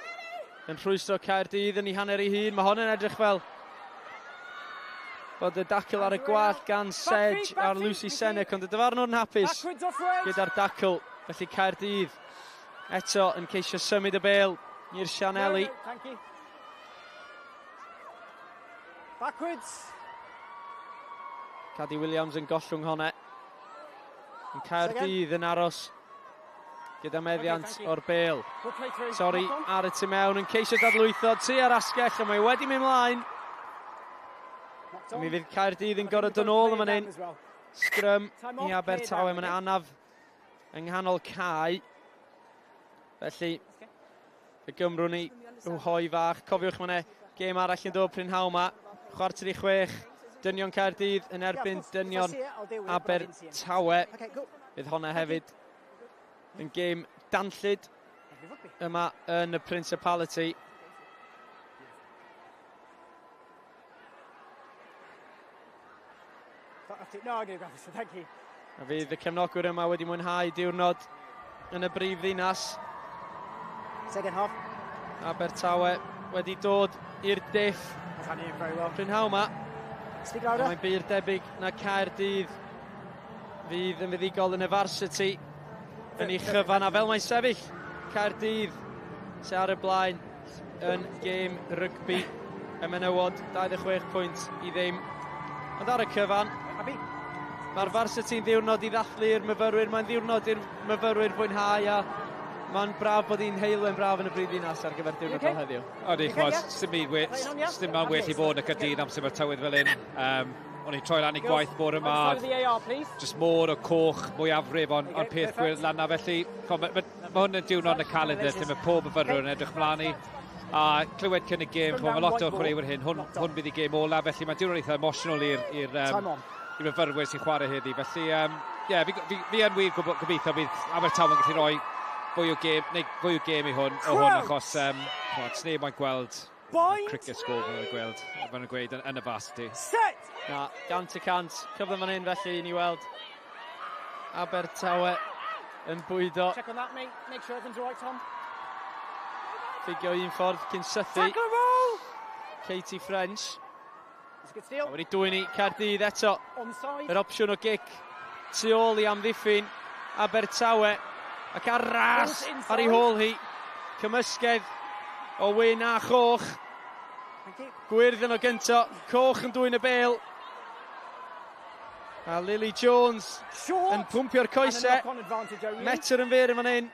L: yn rhwystro Caerdydd yn ei hanner ei hun. Mae hon yn edrych fel bod y dacl ar y gwallt gan Sedge ar Lucy Senec, ond y dyfarnwr yn hapus gyda'r dacl. Felly Caerdydd eto yn ceisio symud y bêl i'r sianeli.
R: Backwards.
L: Cadi Williams yn gollwng honna. Yn Caerdydd yn aros gyda meddiant o'r bêl. Torri ar y tu mewn yn ceisio dadlwytho tu ar asgell, a mae wedi mynd mlaen. A mi fydd Caerdydd yn gorfod dod nôl yn fan hyn. Sgrym i Abertawe, mae'n anaf yng nghanol cae. Felly, y Gymru ni yw hoi fach. Cofiwch, mae yna gêm arall yn dod prynhawn yma. 5:45, dynion Caerdydd yn erbyn dynion Abertawe. Bydd honna hefyd yn gêm danllyd yma yn y Principality. A fydd y cefnogwyr yma wedi mwynhau diwrnod yn y brif ddinas.
R: Second half.
L: Abertawe wedi dod i'r diff prynhawn yma. Mae'n bur debyg na Caerdydd fydd yn fuddugol yn y Varsity yn ei chyfan, a fel mae'n sefyll, Caerdydd sy ar y blaen yn gêm rygbi y menywod, 26 pwynt i ddim. Ond ar y cyfan, mae'r Varsity'n ddiwrnod i ddathlu'r myfyrwyr, mae'n ddiwrnod i'r myfyrwyr fwynhau, a mae'n braf bod hi'n heulwen braf yn y brif ddinas ar gyfer diwrnod fel heddiw.
J: Odi, ch'mod, sdim man well i fod yn y Caerdydd amser mae'r tywydd fel hyn. O'n i'n troi lan i gwaith bore yma, jyst môr o coch mwyafrif, ond peth gwyrdd lan na, felly ma hwn yn diwrnod yn y calendar lle mae pob myfyrwyr yn edrych mlaen i. A clywed cyn y gêm, ch'mo', mae lot o'r chwaraewyr hyn, hwn, hwn bydd y gêm ola, felly mae'n diwrnod eitha emosiynol i'r myfyrwyr sy'n chwarae heddi. Felly, yeah, fi yn wir gobeithio bydd Abertawe yn gallu rhoi fwy o gêm, neu fwy o gêm i hwn, o hwn, achos ch'mod, sneb moyn gweld cricket score fel nhw'n gweld, fel nhw'n gweud yn y varsity.
R: Set!
L: Na, 100%. Cyfle fan hyn felly i ni weld Abertawe yn bwydo.
R: Check on that, mate. Make sure everything's all right, Tom.
L: Ffigio un ffordd cyn sythu.
R: Tackle roll!
L: Katie French.
R: It's a good steal.
L: A wedi dwyn i Caerdydd eto.
R: Onside.
L: Yr opsiwn o gic tu ôl i amddiffyn Abertawe. Ac ar ras ar ei hôl hi. Cymysgedd o wyn a choch. Gwyrdd yn o gynto, coch yn dwyn y bêl. A Lily Jones yn pwmpio'r coesau. Metr yn fyr yn fan hyn.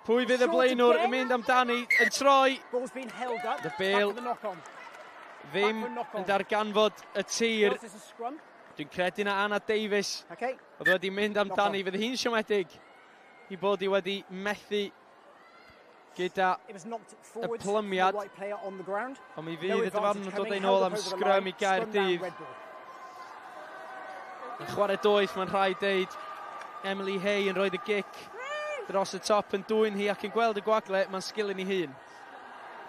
L: Pwy fydd y blaenwr yn mynd amdani, yn troi. Y bêl ddim yn darganfod y tir. Dwi'n credu na Anna Davies oedd wedi mynd amdani. Fydd hi'n siomedig i bod hi wedi methu gyda y plymiad. Ond mi fydd y dyfarnwr yn dod ein ôl am sgrym i Gaerdydd. Yn chwarae doeth, mae'n rhaid deud. Emily Hay yn rhoi y gic dros y top yn dwyn hi ac yn gweld y gwagle, mae'n sgilyn ei hun.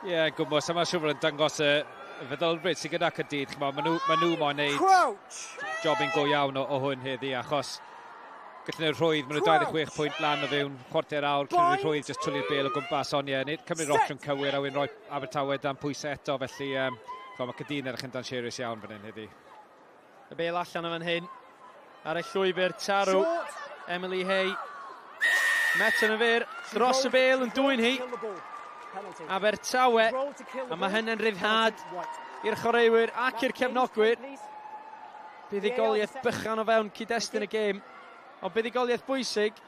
J: Ie, yeah, gwmws, a mae'n siŵr fod yn dangos y feddylfryd sydd gyda Caerdydd. Maen nhw moyn neud jobyn go iawn o hwn heddi, achos gallen nhw'n rhwydd, maen nhw 26 pwynt lan o fewn chwarter awr, gallen nhw'n rhwydd jyst twli'r bêl o gwmpas, ond ie, cymryd opsiwn cywir a wedyn rhoi Abertawe dan pwysau eto, felly mae Caerdydd yn edrych yn danserus iawn fan hyn heddi.
L: Y bêl allan o fan hyn, ar y llwybr tarw, Emily Hay. Metr yn fyr, dros y bêl yn dwyn hi. Abertawe, a mae hynny'n rhyddhad i'r chwaraewyr ac i'r cefnogwyr. Buddugoliaeth bychan o fewn cyd-destun y gêm, ond buddugoliaeth bwysig.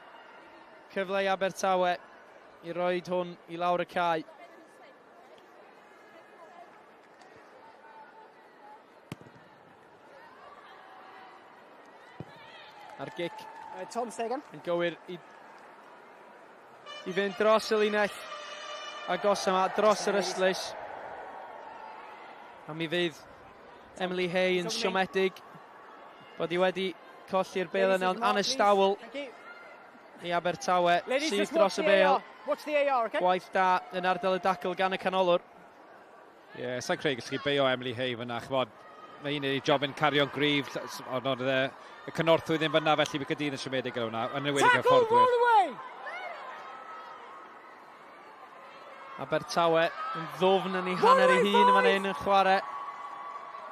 L: Cyfle i Abertawe i roed hwn i lawr y cae. A'r gic
R: Tom Sagan
L: yn gywir i fynd dros y linell agos yma, dros yr ystlys. A mi fydd Emily Hay yn siomedig bod hi wedi colli'r bêl yna, ond Anna Stowell i Abertawe sydd dros y bêl. Gwaith da yn ardal y dacl gan y canolwr.
J: Ie, yeah, sa'n credu gallwch chi beio Emily Hay fyna, ch'mod, mae hi'n ei job yn cario'n gryf, ond oedd y cynorthwy ddim fyna, felly bydd Caerdydd yn siomedig gyda hwnna, yn enwedig y fforddwyr.
L: Abertawe yn ddwfn yn ei hanner ei hun yn fan hyn yn chwarae.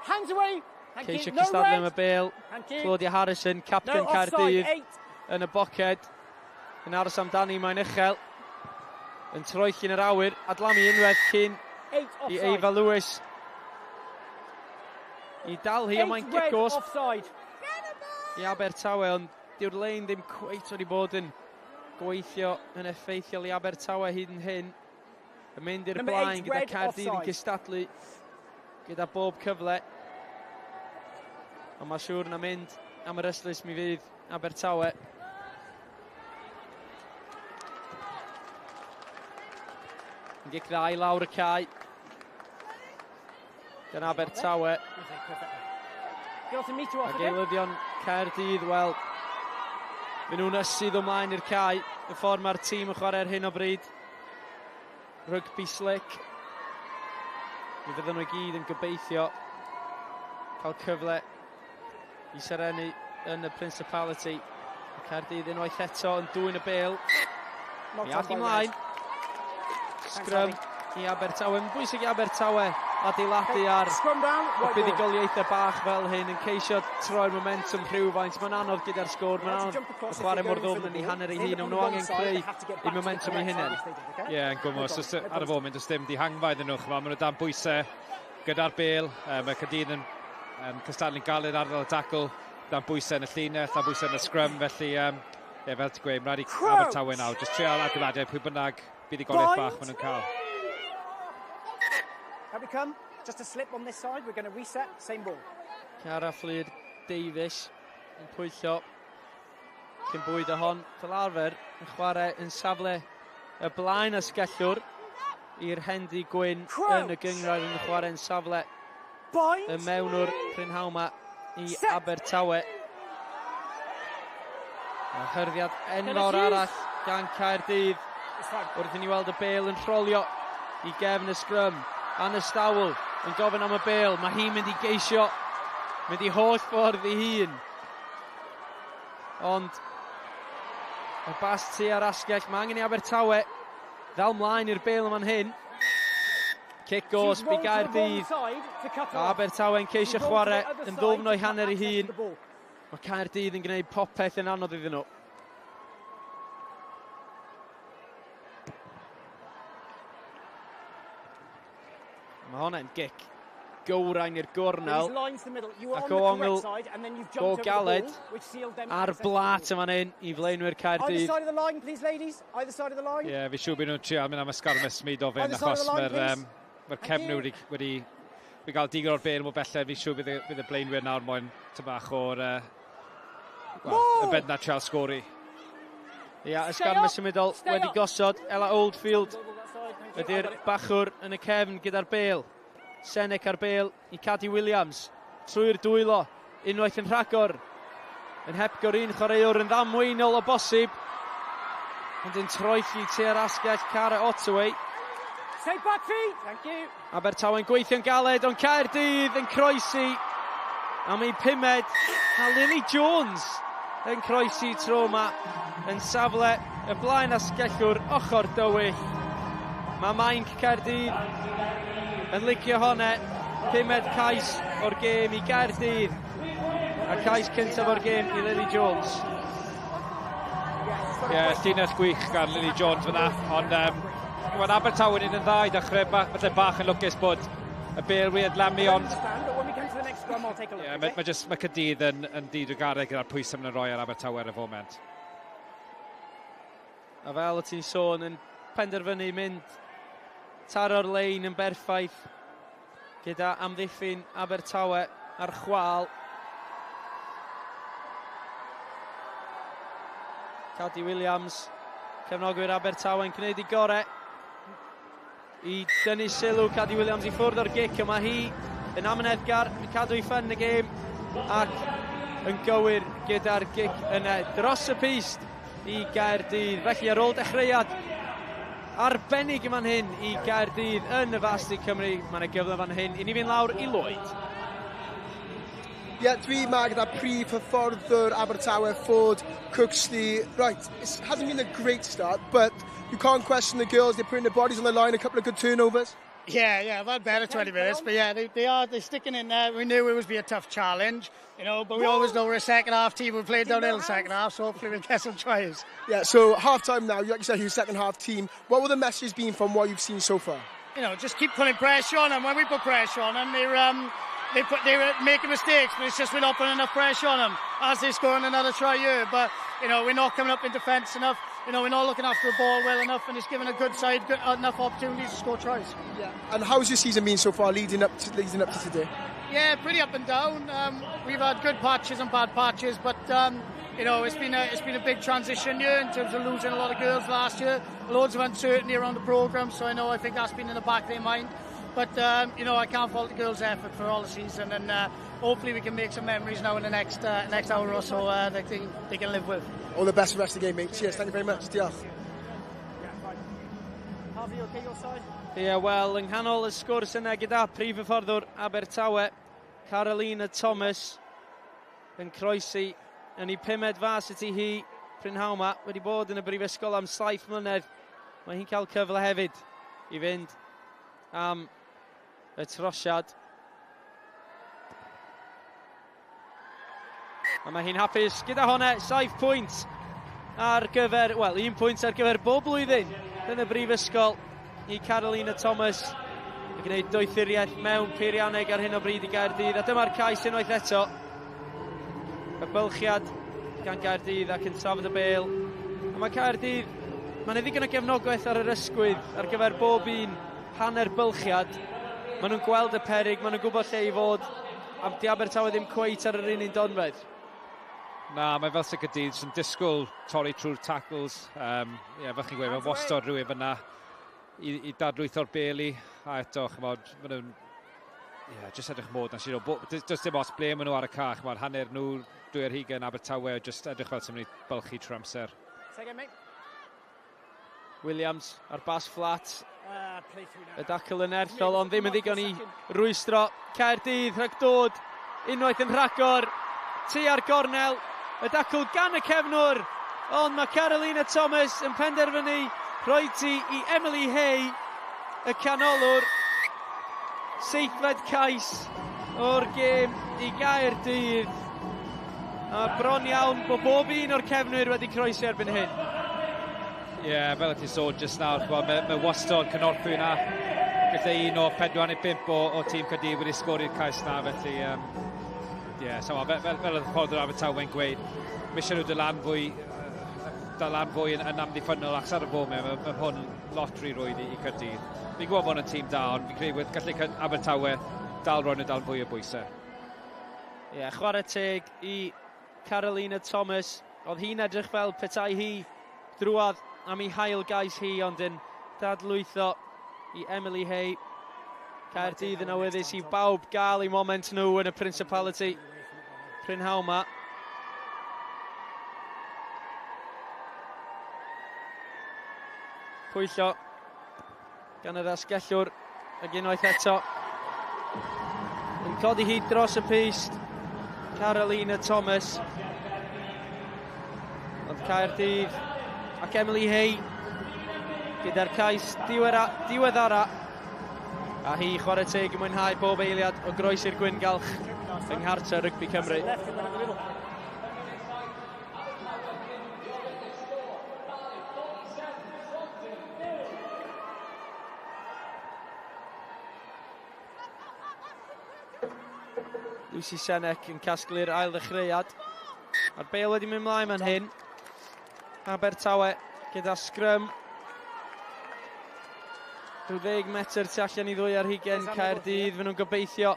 R: Hands away.
L: Ceisio cystadlu am y bêl. Claudia Harrison, captain Caerdydd, yn y boced. Yn aros amdani, mae'n uchel. Yn troelli'n yr awyr, adlamu unwaith cyn i Eva Lewis. I dal hi, ond mae'n gic gosb i Abertawe, ond dyw'r lein ddim cweit wedi bod yn gweithio yn effeithiol i Abertawe hyd yn hyn. Yn mynd i'r blaen gyda Caerdydd yn cystadlu gyda bob cyfle. Ond mae siŵr na mynd am yr ystlys mi fydd Abertawe. Yn gic dda i lawr y cae gan Abertawe. Ac eilyddion Caerdydd, wel, maen nhw'n ysydd ymlaen i'r cae. Y ffordd mae'r tîm yn chwarae ar hyn o bryd. Rugby slick. Mi fydden nhw i gyd yn gobeithio cael cyfle i serennu yn y Principality. Caerdydd unwaith eto yn dwyn y bêl. Mi ath i mlaen. Sgrym i Abertawe. Mae'n bwysig i Abertawe adeiladu ar y buddugoliaethau bach fel hyn, yn ceisio troi'r momentum rhywfaint. Mae'n anodd gyda'r sgôr, mae'n anodd chwarae mor ddwfn yn ei hanner ei hun, ond nhw angen creu eu momentum eu hunain.
J: Ie, yn gwmws, ar y foment, does dim dihangfa iddyn nhw, maen nhw dan bwysau gyda'r bêl, mae Caerdydd yn cystadlu'n galed ar y dacl, dan bwysau yn y llinell, dan bwysau yn y sgrym, felly, ie, fel ti'n gweud, mae'n rhaid i Abertawe nawr, jyst trial adeiladu pwy bynnag buddugoliaeth bach maen nhw'n cael.
R: Here we come. Just a slip on this side. We're going to reset. Same ball.
L: Cara Fflur Davies yn pwyllo cyn bwyd o hon. Fel arfer yn chwarae yn safle y blaen asgellwr. i'r Hendy Gwyn yn y gynghrair yn chwarae'n safle y mewnwr prynhawn 'ma i Abertawe. A hyrddiad enfawr arall gan Caerdydd wrth i ni weld y bêl yn rholio i gefn y sgrym. Anna Stowell yn gofyn am y bêl. Mae hi'n mynd i geisio mynd i holl ffordd i hun. Ond y bas tu ar asgell, mae angen i Abertawe ddal mlaen i'r bêl yma'n hyn. Cic gosb i Gaerdydd. Abertawe'n ceisio chwarae yn ddwfn o'i hanner ei hun. Mae Caerdydd yn gwneud popeth yn anodd iddyn nhw. Mae honna'n gic gywrain i'r gornel. Ac o ongl go galed ar blat yma'n hyn i flaenwyr Caerdydd.
J: Ie, fi siŵr bod nhw'n trio mynd am y sgarmes symudol fynd achos mae'r mae cefn wedi, wedi wedi cael digon o'r bêl mor belled. Fi siŵr bydd y, bydd y blaenwyr nawr moyn ty bach o'r well, y bed na trial sgori.
L: Ia, ysgarmes symudol wedi gosod. Ella Oldfield ydy'r bachwr yn y cefn gyda'r bêl. Senec ar bêl i Cadi Williams. Trwy'r dwylo, unwaith yn rhagor. Yn hepgor un chwaraewr yn ddamweinol o bosib. Ond yn troelli tua'r asgell Cara Ottaway.
R: Take back feet. Thank you.
L: Abertawe'n gweithio'n galed, ond Caerdydd yn croesi am ei pumed. A Lily Jones yn croesi tro yma yn safle y blaen asgellwr ochr dywyll. Mae Mainc Caerdydd yn licio honne. Pumed cais o'r gêm i Gaerdydd. A cais cyntaf o'r gêm i Lily Jones.
J: Ie, yeah, llinell gwych gan Lily Jones fyna, ond mae'n Abertawe'n un yn dda i ddechrau, bach, falle bach yn lwcus bod y bêl wedi adlamu, ond yeah, mae, mae, just, mae Caerdydd yn, yn didrugaredd gyda'r pwysau maen nhw'n rhoi ar Abertawe ar y foment.
L: A fel o ti'n sôn, yn penderfynu mynd taro'r lein yn berffaith gyda amddiffyn Abertawe ar chwal. Cadi Williams, cefnogwyr Abertawe yn gwneud ei gorau i dynnu sylw Cadi Williams i ffwrdd o'r gic yma. Hi yn amyneddgar, yn cadw ei phen yn y gêm ac yn gywir gyda'r gic yna dros y pyst i Gaerdydd. Felly ar ôl dechreuad arbennig yma'n hyn i Gaerdydd yn y Varsity Cymru, mae yna gyfle fan hyn i ni fynd lawr i Lloyd.
A: Ie, yeah, dwi ma gyda prif hyfforddwr Abertawe, Ford Cooksley. Right, it hasn't been a great start, but you can't question the girls. They're putting their bodies on the line, a couple of good turnovers.
Q: Yeah, I've had better 20 minutes, but yeah, they're sticking in there. We knew it would be a tough challenge, but we always know we're a second half team. We played downhill in the second half, so hopefully we'll get some tries.
A: Yeah, so half time now, like you said, you're second half team. What were the messages been from what you've seen so far?
Q: Just keep putting pressure on them. When we put pressure on them, they're making mistakes, but it's just we're not putting enough pressure on them as they're scoring another try here. But, we're not coming up in defence enough. We're not looking after the ball well enough, and it's giving a good side enough opportunities to score tries.
A: Yeah. And how's your season been so far, leading up to today?
Q: Yeah, pretty up and down. We've had good patches and bad patches, but it's been a big transition year in terms of losing a lot of girls last year. Loads of uncertainty around the programme, so I think that's been in the back of their mind. But I can't fault the girls' effort for all the season, and hopefully we can make some memories now in the next hour or so that they can live with.
A: All the best for the rest of the game, mate. Cheers, thank you very much. Diolch.
R: Harvey, okay your side?
L: Ie, yeah, wel, yng nghanol y sgwrs yna gyda prif hyfforddwr Abertawe, Carolina Thomas, yn croesi yn ei pumed varsity hi prynhawn yma, wedi bod yn y brifysgol am 7 mlynedd. Mae hi'n cael cyfle hefyd i fynd am y trosiad. A mae hi'n hapus gyda hwnna, 7 pwynt ar gyfer, wel, 1 pwynt ar gyfer bob blwyddyn yn y brifysgol i Carolina Thomas yn gwneud doethuriaeth mewn peirianneg ar hyn o bryd i Gaerdydd. A dyma'r cais unwaith eto. Y bylchiad gan Gaerdydd ac yn trafod y bêl. A mae Caerdydd, mae'n ddigon o gefnogaeth ar yr ysgwydd ar gyfer bob un hanner bylchiad. Maen nhw'n gweld y perig, maen nhw'n gwybod lle i fod. A di Abertawe ddim cweit ar yr un un donfedd.
J: Na, mae fel sy'n Caerdydd sy'n disgwyl torri trwy'r tackles. Yeah, fel chi'n gweud, mae wastad rhywun fyna i, i dadlwytho'r beli, a eto, chymod, maen nhw'n yeah, just edrych mod na sir. Does dim os ble maen nhw ar y ca, chymod, hanner nhw, 2 ar Abertawe, just edrych fel sy'n mynd i bylchu trwy amser.
L: Williams ar bas fflat. Y dacl yn erthol, ond ddim yn ddigon i rwystro. Caerdydd rhag dod unwaith yn rhagor. Tu ar gornel. Y dacl gan y cefnwr. Ond mae Carolina Thomas yn penderfynu rhoi ti i Emily Hay, y canolwr. Seithfed cais o'r gêm i Gaerdydd. A bron iawn bod bob un o'r cefnwyr wedi croesi erbyn hyn.
J: Ie, yeah, fel y ti'n sôn jyst nawr, mae, mae wastod cynorthwy yna. Gyda un o 4 neu 5 o tîm Caerdydd wedi sgori'r cais na, felly... Yeah, so, fel oedd ffordd yr Abertawe'n gweud, mae eisiau nhw dal lan fwy yn amddiffynnol achos ar y foment, mae hwn lot rhy rwydd i Caerdydd. Fi'n gwybod bod yn tîm da, ond fi'n credu gallu Abertawe dal roi nhw dal fwy o bwysau.
L: Ie, yeah, chwarae teg i Carolina Thomas. Oedd hi'n edrych fel petai hi drwadd am ei hail gais hi, ond yn dadlwytho i Emily Hay. Caerdydd yn awyddus i bawb gael eu moment nhw yn y Principality prynhawn ma. Pwyllo gan yr asgellwr ac unwaith eto. Yn codi hi dros y pyst, Carolina Thomas. Ond Caerdydd ac Emily Hay gyda'r cais diweddara. A hi chwarae teg yn mwynhau bob eiliad o groesi'r gwyngalch yng Nghartre Rygbi Cymru. Lucy Senek yn casglu'r ail ddechreuad. A'r bêl wedi mynd mlaen man hyn. Abertawe gyda sgrym. Rhyw 10 metr tu allan i 22 Caerdydd. Fy nhw'n gobeithio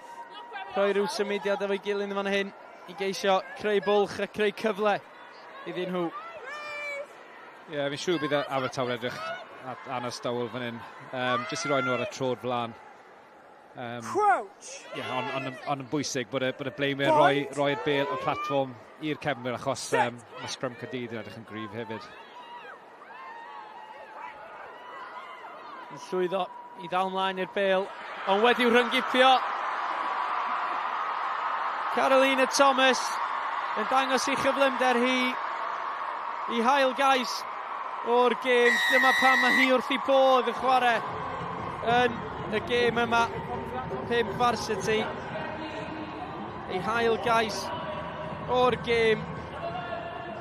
L: rhoi rhyw symudiad efo'i gilydd yn fan hyn i geisio creu bwlch a creu cyfle iddyn nhw.
J: Ie, yeah, fi'n siŵr bydd Abertawe edrych at Anna Stowell fan hyn. Jyst i roi nhw ar y trod flaen.
R: Crouch!
J: Yeah, on yn bwysig bod y blaenwyr roi'r bêl, y platfform i'r cefnwyr achos mae sgrym Caerdydd yn edrych yn gryf hefyd.
L: Yn llwyddo i ddal mlaen i'r bêl, ond wedi'w rhyngipio. Carolina Thomas yn dangos ei chyflymder hi i hail gais o'r gêm. Dyma pam mae hi wrth ei bodd yn chwarae yn y gêm yma. 5 Varsity. Ei hail gais o'r gêm.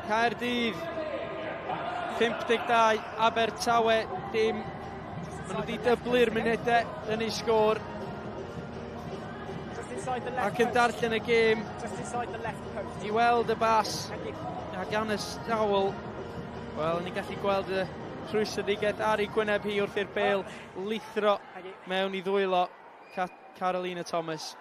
L: Caerdydd 52, Abertawe dim. Maen nhw wedi dyblu'r munudau yn ei sgôr. Ac yn darllen y gêm i weld y bas a gan y Stowell. Wel, ni'n gallu gweld y rhwystredigaeth ar ei gwyneb hi wrth i'r bêl lithro mewn i ddwylo Carolina Thomas.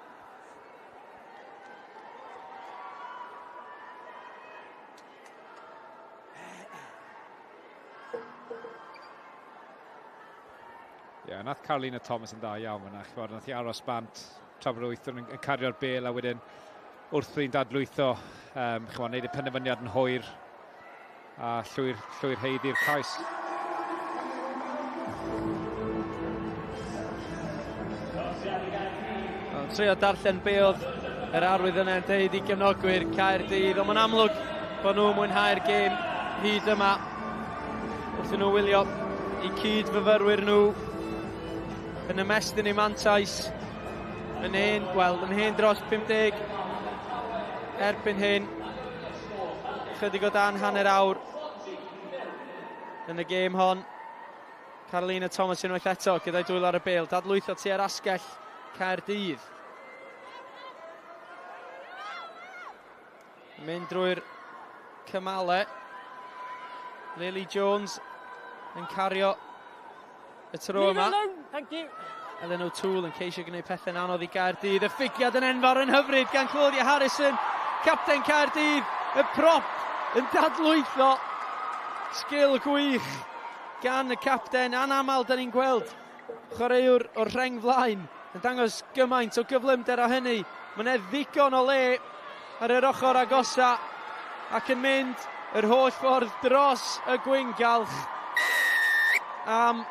J: Ie, yeah, nath Carolina Thomas yn dda iawn yna. Ch'mod, nath hi aros bant tra bod wyth yn cario'r bêl a wedyn wrth i'n dadlwytho, ch'mod, neud y penderfyniad yn hwyr a llwyr haeddu'r cais.
L: Trio darllen be oedd yr arwydd yna yn deud i gefnogwyr Caerdydd, ond mae'n amlwg bod nhw'n mwynhau'r gêm hyd yma wrth nhw wylio i cyd-fyfyrwyr nhw yn ymestyn eu mantais yn hen, wel, yn hen dros 50 erbyn hyn. Chydig o dan hanner awr yn y gêm hon. Carolina Thomas unwaith eto gyda'i dwylo ar y bêl. Dadlwytho tua'r asgell Caerdydd. Mynd drwy'r cymale. Lily Jones yn cario y tro yma.
R: Thank you.
L: Ellen O'Toole yn ceisio gwneud pethau'n anodd i Gaerdydd. Y ffigiad yn enfawr yn hyfryd gan Claudia Harrison. Capten Caerdydd, y prop yn dadlwytho. Sgil gwych gan y capten. Anamal da ni'n gweld chwaraewr o'r rheng flaen yn dangos gymaint o gyflymder a hynny. Mae yna ddigon o le ar yr ochr agosa ac yn mynd yr holl ffordd dros y gwyngalch am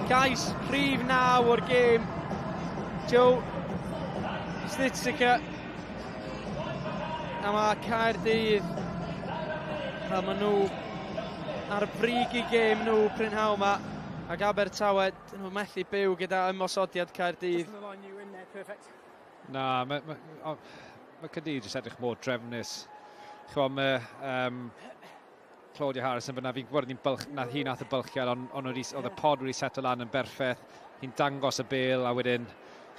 L: gais rhif 9 o'r gêm. Joe Stitzica. A mae Caerdydd, a maen nhw ar brig i gêm nhw prynhawn yma. Ac Abertawe, dyn nhw methu byw gyda ymosodiad Caerdydd.
J: Na, mae Caerdydd jyst edrych mor drefnus. Chwa, mae Claudia Harris yn fyna, fi'n gwybod na hi nath y bylchiad, ond oedd y pod wedi seto lan yn berffaith. Hi'n dangos y bêl a wedyn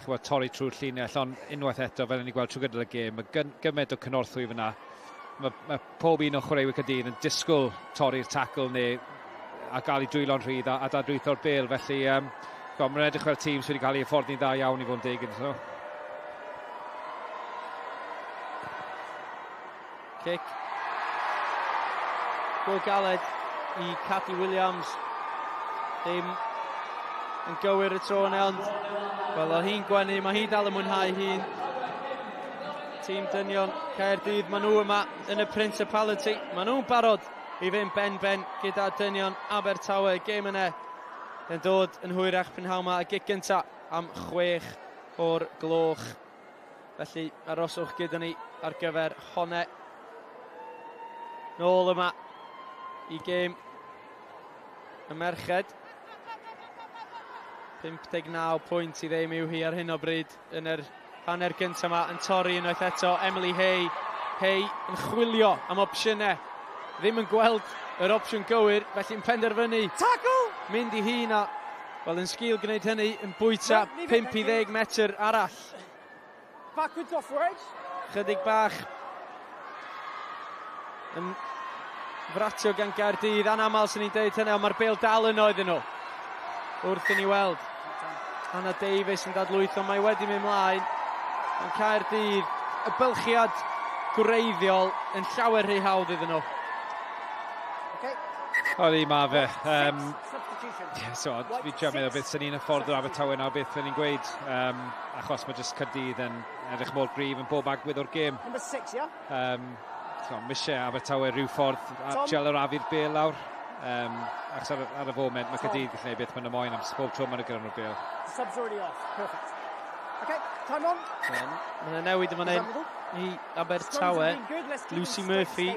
J: chwa, torri trwy'r llinell, ond unwaith eto, fel ni'n gweld trwy gydol y gêm, mae gymaint o cynorthwy fyna. Mae pob un o chwaraewyr Caerdydd yn disgwyl torri'r tacl neu a gael ei dwylo'n rhydd a dadlwytho'r bêl, felly mae'n edrych fel tîm sydd wedi cael ei hyfforddi'n dda iawn i fod yn deg yn.
L: Cic. Go galed i Cadi Williams. Ddim yn gywir y tro yna, ond wel, oedd hi'n gwenu, mae hi dal yn mwynhau hi'n. Tîm dynion Caerdydd, maen nhw yma yn y Principality. Maen nhw'n barod i fynd ben-ben gyda dynion Abertawe. Gêm yna yn dod yn hwyrach prynhawn yma, y gic gynta am 6 o'r gloch. Felly aroswch gyda ni ar gyfer honne. Nôl yma i gêm y merched. 59 pwynt i ddim yw hi ar hyn o bryd yn yr hanner gyntaf yma, yn torri unwaith eto. Emily Hay, Hay yn chwilio am opsiynau. Ddim yn gweld yr opsiwn gywir, felly'n penderfynu
R: Tackle!
L: Mynd i hun a, wel, yn sgil gwneud hynny, yn bwyta 5 i 10 metr arall.
R: Backwards off wedge.
L: Chydig bach yn fratio gan Gaerdydd. Anamal sy'n ni'n deud hynny, ond mae'r bêl dal yno iddyn nhw. Wrth i ni weld Hannah Davies yn dadlwytho, mae wedi mynd mlaen. Yn Caerdydd, y bylchiad gwreiddiol yn llawer rhy hawdd iddyn nhw.
R: Okay.
J: Odi, mae fe. So, fi trio meddwl beth sy'n ni'n y ffordd o'r Abertawe nawr, beth ni'n gweud. Achos mae jyst Caerdydd yn edrych mor gryf yn bob agwedd o'r gêm.
R: Number 6, yeah?
J: So, mae eisiau Abertawe rhyw ffordd a trial arafu'r bêl lawr. Achos ar y foment mae Caerdydd gallu gwneud beth maen nhw moyn am pob tro maen nhw gyda nhw'r bêl.
R: Sub's already off. Perfect. Okay, time on.
L: Mae yna newid yma hyn i Abertawe. Lucy Murphy,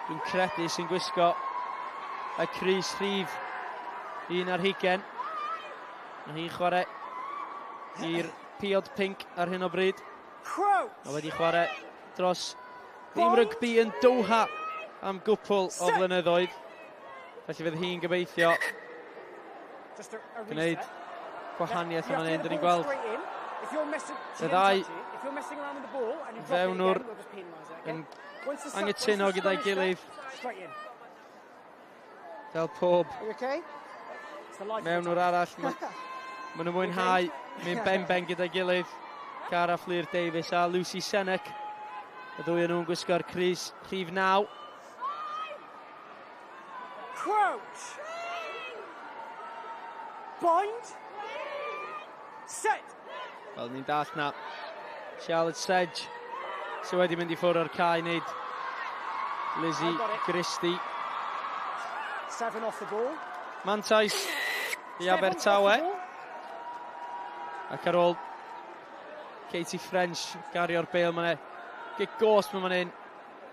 L: dwi'n credu, sy'n gwisgo y crys rhif 21. Mae hi'n chwarae i'r Piod Pink ar hyn o bryd. Mae wedi chwarae dros dîm rygbi yn Doha am gwpl o flynyddoedd. Felly fydd hi'n gobeithio gwneud gwahaniaeth yma'n hyn. Dyn ni'n gweld y ddau fewnwr yn anghytuno gyda'i gilydd. Fel pob mewnwr arall, maen nhw'n mwynhau mynd ben-ben gyda'i gilydd. Cara Fflur Davies a Lucy Senec. Y ddwy yn nhw'n gwisgo'r crys rhif 9.
R: Crouch! Bind! Set!
L: Wel, ni'n dall na Charlotte Sedge sydd wedi mynd i ffwrdd o'r cae wneud Lizzie Christie.
R: 7 off the ball.
L: Mantais i Abertawe. Ac ar ôl Katie French gario'r bêl, mae'n gic gosb mae'n hyn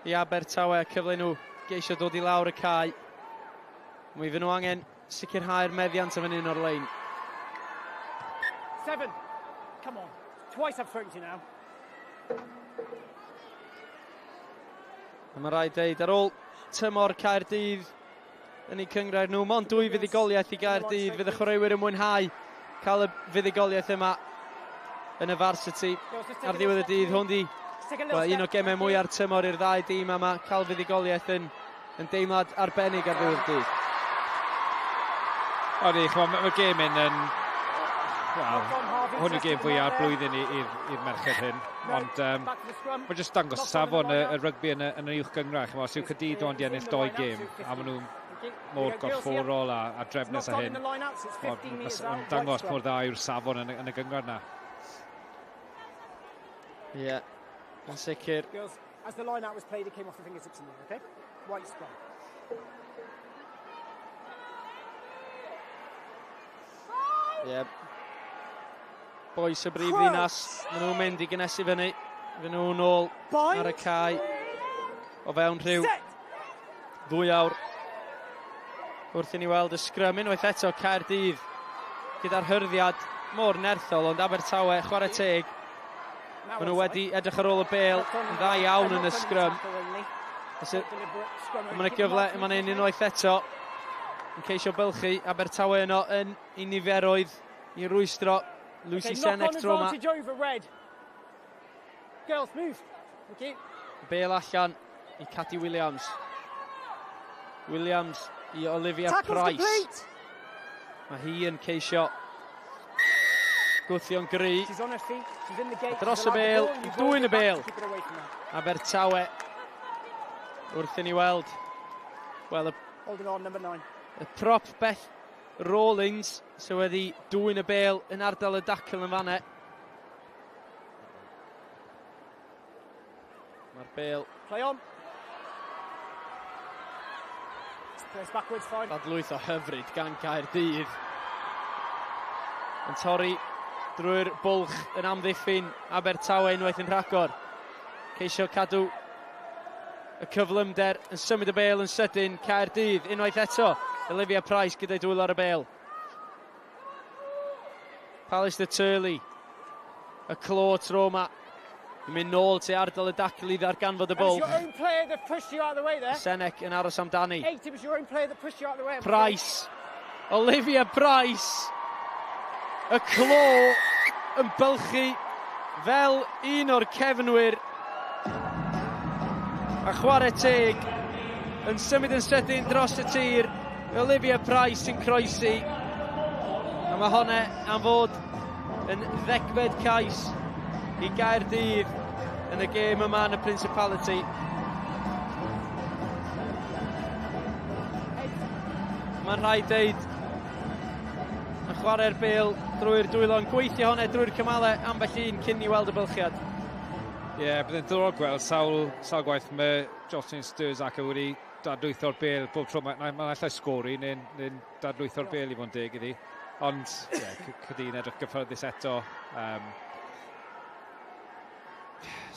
L: i Abertawe, cyfle nhw geisio dod i lawr y cae. Mi fy nhw angen sicrhau'r meddiant am un o'r lein.
R: 7. Come on. Twice I've spoken to you now.
L: A mae rhaid deud, ar ôl tymor Caerdydd yn eu cynghrair nhw, mond 2 fuddugoliaeth i Gaerdydd, fydd y chwaraewyr yn mwynhau cael y fuddugoliaeth yma yn y Varsity. Ar ddiwedd y dydd, hwn di un o gemau mwyaf tymor i'r ddau dîm yma, cael fuddugoliaeth yn deimlad arbennig ar ddiwedd y dydd.
J: Odi, mae'r gêm yn... Wel, hwn yw'r gêm fwyaf blwyddyn i'r merched hyn, ond mae jyst dangos safon y rygbi yn y uwch gynghrair. Os yw Caerdydd ond i ennill 2 gêm, a maen nhw'n mor gorfforol a, a drefnus a hyn. Mae'n dangos mor dda yw'r safon yn, yn y gyngor na.
L: Ie, yeah, yn sicr.
R: Girls, as the line-out was played, it came off the fingertips in there, okay? White scrum.
L: Ie. Yeah. Boys y brif ddinas, maen nhw'n mynd i gynnesu fyny. Fy nhw'n ôl ar y cae o fewn rhyw ddwy awr. Wrth i ni weld y sgrym unwaith eto Caerdydd gyda'r hyrddiad mor nerthol, ond Abertawe, chwarae teg, maen nhw wedi edrych ar ôl y bel yn dda iawn yn y sgrym. Mae yna gyfle yma'n un unwaith eto yn ceisio bylchu Abertawe yno yn i niferoedd i rwystro Lucy okay, Senek tro yma.
R: Girls, move. Thank you.
L: Bale allan i Cadi Williams. Williams i Olivia
R: Tackle's
L: Price.
R: Complete.
L: Mae hi yn ceisio gwthio'n gry.
R: She's on her feet. She's in the gate.
L: Dros y bel, i dwyn y bel. Abertawe wrth i ni weld. Wel, y,
R: Holding on, number 9.
L: Y prop Beth Rawlings sydd wedi dwyn y bel yn ardal y dacl yn fanne. Mae'r bel...
R: Play on. Place backwards, fine.
L: Dadlwyth o hyfryd gan Caerdydd. Yn torri drwy'r bwlch yn amddiffyn Abertawe unwaith yn rhagor. Ceisio cadw y cyflymder yn symud y bel yn sydyn. Caerdydd unwaith eto. Olivia Price gyda'i dwylo ar y bel. Pallister Turley. Y clo tro yma. Yn mynd nôl tu ardal y dacl i ddarganfod y bwlch. Senek yn aros amdani. Price. Olivia Price. Y clo yn bylchu fel un o'r cefnwyr. A chwarae teg yn symud yn sydyn dros y tir. Olivia Price yn croesi. A mae hwnna am fod yn ddegfed cais i Gaerdydd yn y gêm yma yn y Principality. Mae'n rhaid deud, yn chwarae'r bel drwy'r dwylo, yn gweithio hwnna drwy'r cymalau ambell un cyn i weld y bylchiad.
J: Ie, yeah, bydd yn ddiddorol gweld sawl, sawl gwaith mae Jocelyn Sturzak wedi dadlwytho'r bel bob tro. Mae'n mae, mae allai sgori neu'n neu dadlwytho'r bel i fod yn deg iddi. Ond, ie, yeah, Caerdydd edrych gyffyrddus eto. Um,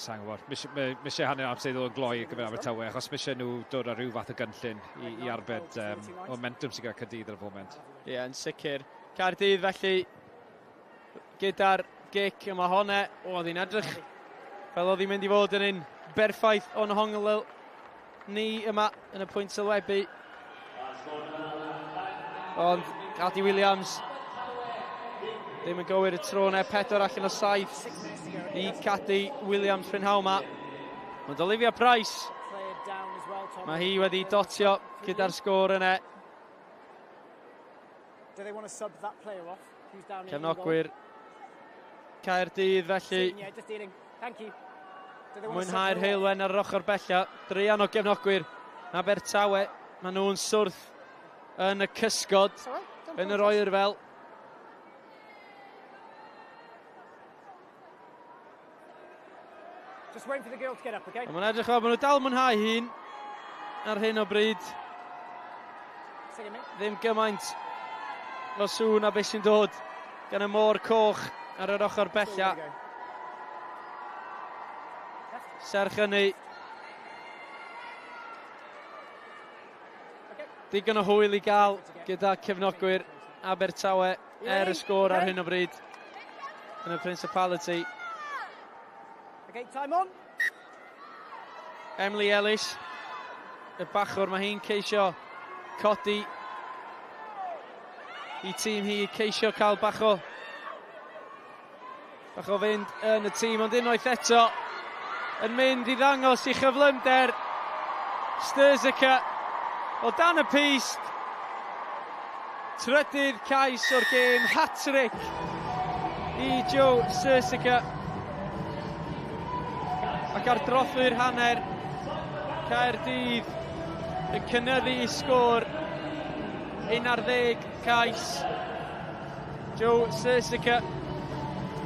J: Sa'n gwybod. Mae eisiau hanner amser i ddod yn gloi ar gyfer Abertawe, achos mae eisiau nhw dod â rhyw fath o gynllun i, i arbed um, momentum sy'n gyda Caerdydd ar y foment.
L: Ie, yeah, yn sicr. Caerdydd felly gyda'r gic yma hwnna. O, oedd hi'n edrych fel oedd hi'n mynd i fod yn un berffaith o'n hongl ni yma yn y pwynt sylwebu. Ond Cadi Williams ddim yn gywir y tro yna, 4 allan o 7 i Cadi Williams prynhawn yma. Ond Olivia Price, mae hi wedi dotio gyda'r sgôr yna. Cefnogwyr Caerdydd felly. Mwynhau'r heulwen ar yr ochr bella. Druan o gefnogwyr Abertawe. Maen nhw'n swrth yn y cysgod, yn yr oerfel.
R: Just waiting for the girl to get up, okay?
L: Mae'n edrych fel bod nhw dal mwynhau hun ar hyn o bryd. Ddim gymaint o sŵn a beth sy'n dod gan y môr coch ar yr ochr bella. Serch hynny, digon o hwyl i gael gyda cefnogwyr Abertawe er y sgôr ar hyn o bryd yn y Principality.
R: Okay, time on.
L: Emily Ellis, y bachwr, mae hi'n ceisio codi i tîm hi, ceisio cael bach o bach o fynd yn y tîm, ond unwaith eto yn mynd i ddangos i chyflymder Sturzica o dan y pyst. Trydydd cais o'r gêm, hat-trick i Joe Sturzica. Ac ar drothwy'r hanner, Caerdydd yn cynyddu i sgôr 11 cais. Joe Sirsica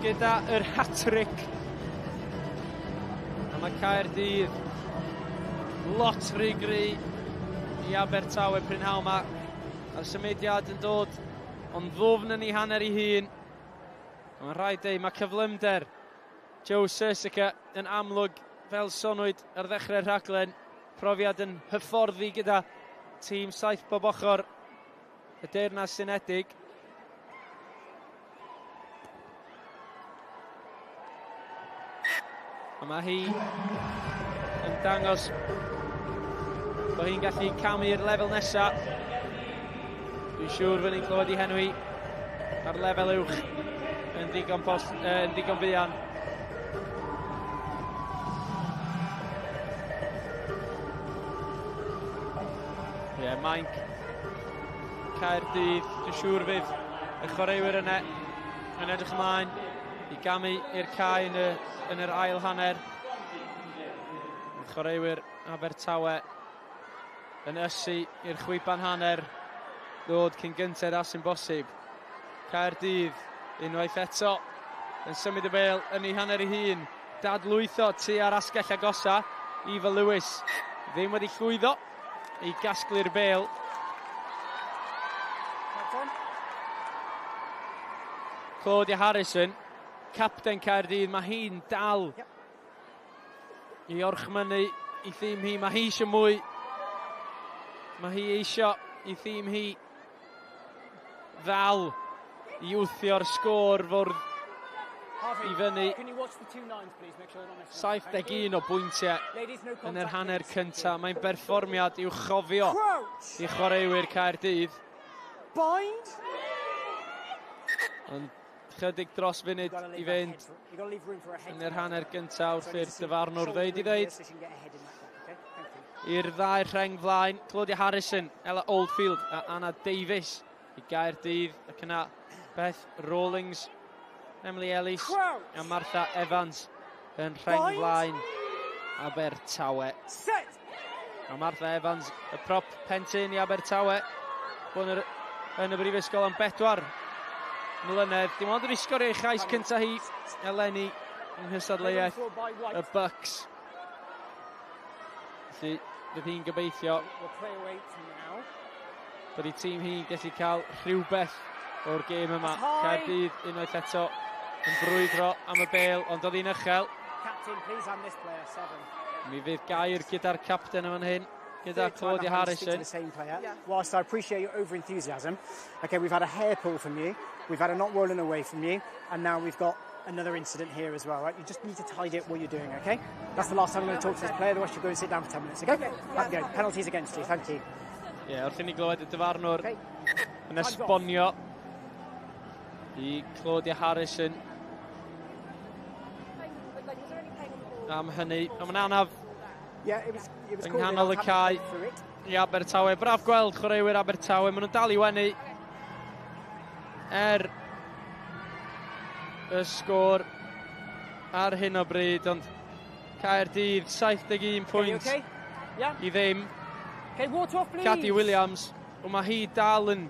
L: gyda yr hat-trick. A mae Caerdydd lot rhy gry i Abertawe prynhawn yma. A'r symudiad yn dod ond ddwfn yn ei hanner ei hun. Mae'n rhaid dweud, mae cyflymder Joe Sirsica yn amlwg fel sonwyd ar ddechrau'r rhaglen. Profiad yn hyfforddi gyda tîm saith bob ochr y Deyrnas Unedig. A mae hi yn dangos bod hi'n gallu camu i'r lefel nesaf. Dwi'n siŵr fy ni'n clywed i henwi ar lefel uwch yn ddigon, post, yn ddigon fuan. Ie, yeah, mainc Caerdydd, dwi'n siŵr fydd y chwaraewyr yna yn edrych ymlaen i gamu i'r cae yn, y, yn yr ail hanner. Y chwaraewyr Abertawe yn ysu i'r chwiban hanner ddod cyn gynted â sy'n bosib. Caerdydd unwaith eto yn symud y bêl yn ei hanner ei hun. Dadlwytho tua'r asgell agosa. Eva Lewis ddim wedi llwyddo i gasglu'r bêl. Claudia Harrison, capten Caerdydd, mae hi'n dal i orchmynnu i thîm hi. Mae hi eisiau mwy. Mae hi eisiau i thîm hi ddal i wthio'r sgôr fwrdd i fyny. 71 o bwyntiau yn yr hanner cyntaf. Mae'n berfformiad i'w chofio i chwaraewyr Caerdydd.
R: Bind!
L: Ond chydig dros funud i fynd yn yr hanner gyntaf wrth i'r dyfarnwr ddeud i ddeud i'r ddau rheng flaen, Claudia Harrison, Ella Oldfield a Anna Davies i Gaerdydd ac yna Beth Rawlings, Emily Ellis a Martha Evans yn rheng flaen Abertawe.
R: Set!
L: A Martha Evans, y prop pentyn i Abertawe, bod yn, yn y brifysgol am bedwar mlynedd. Dim ond wedi sgorio ei chais cyntaf hi eleni yng nghystadleuaeth y Bucks. Felly, fydd hi'n gobeithio bod ei tîm hi'n gallu cael rhywbeth o'r gêm yma. Caerdydd unwaith eto yn brwydro am y bêl, ond oedd hi'n uchel.
R: Captain, please hand this player, seven.
L: Mi fydd gair gyda'r capten yn fan hyn, gyda Claudia Harrison.
R: The same player. Yeah. Whilst I appreciate your over-enthusiasm, okay, we've had a hair pull from you, we've had a not rolling away from you, and now we've got another incident here as well, right? You just need to tidy up what you're doing, okay? That's the last time I'm going to talk to this player, otherwise you'll go and sit down for 10 minutes, okay? Okay, yeah, go. Penalties against you, thank you.
L: Ie, yeah, wrth i ni glywed y dyfarnwr okay. yn esbonio i Claudia Harrison am hynny. Ond mae'n anaf yng nghanol y cae i Abertawe. Braf gweld chwaraewyr Abertawe. Maen nhw'n dal i wenu er y sgôr ar hyn o bryd, ond Caerdydd 71 pwynt okay, okay? yeah. i ddim.
R: Okay, water off, please.
L: Cadi Williams, ond mae hi dal yn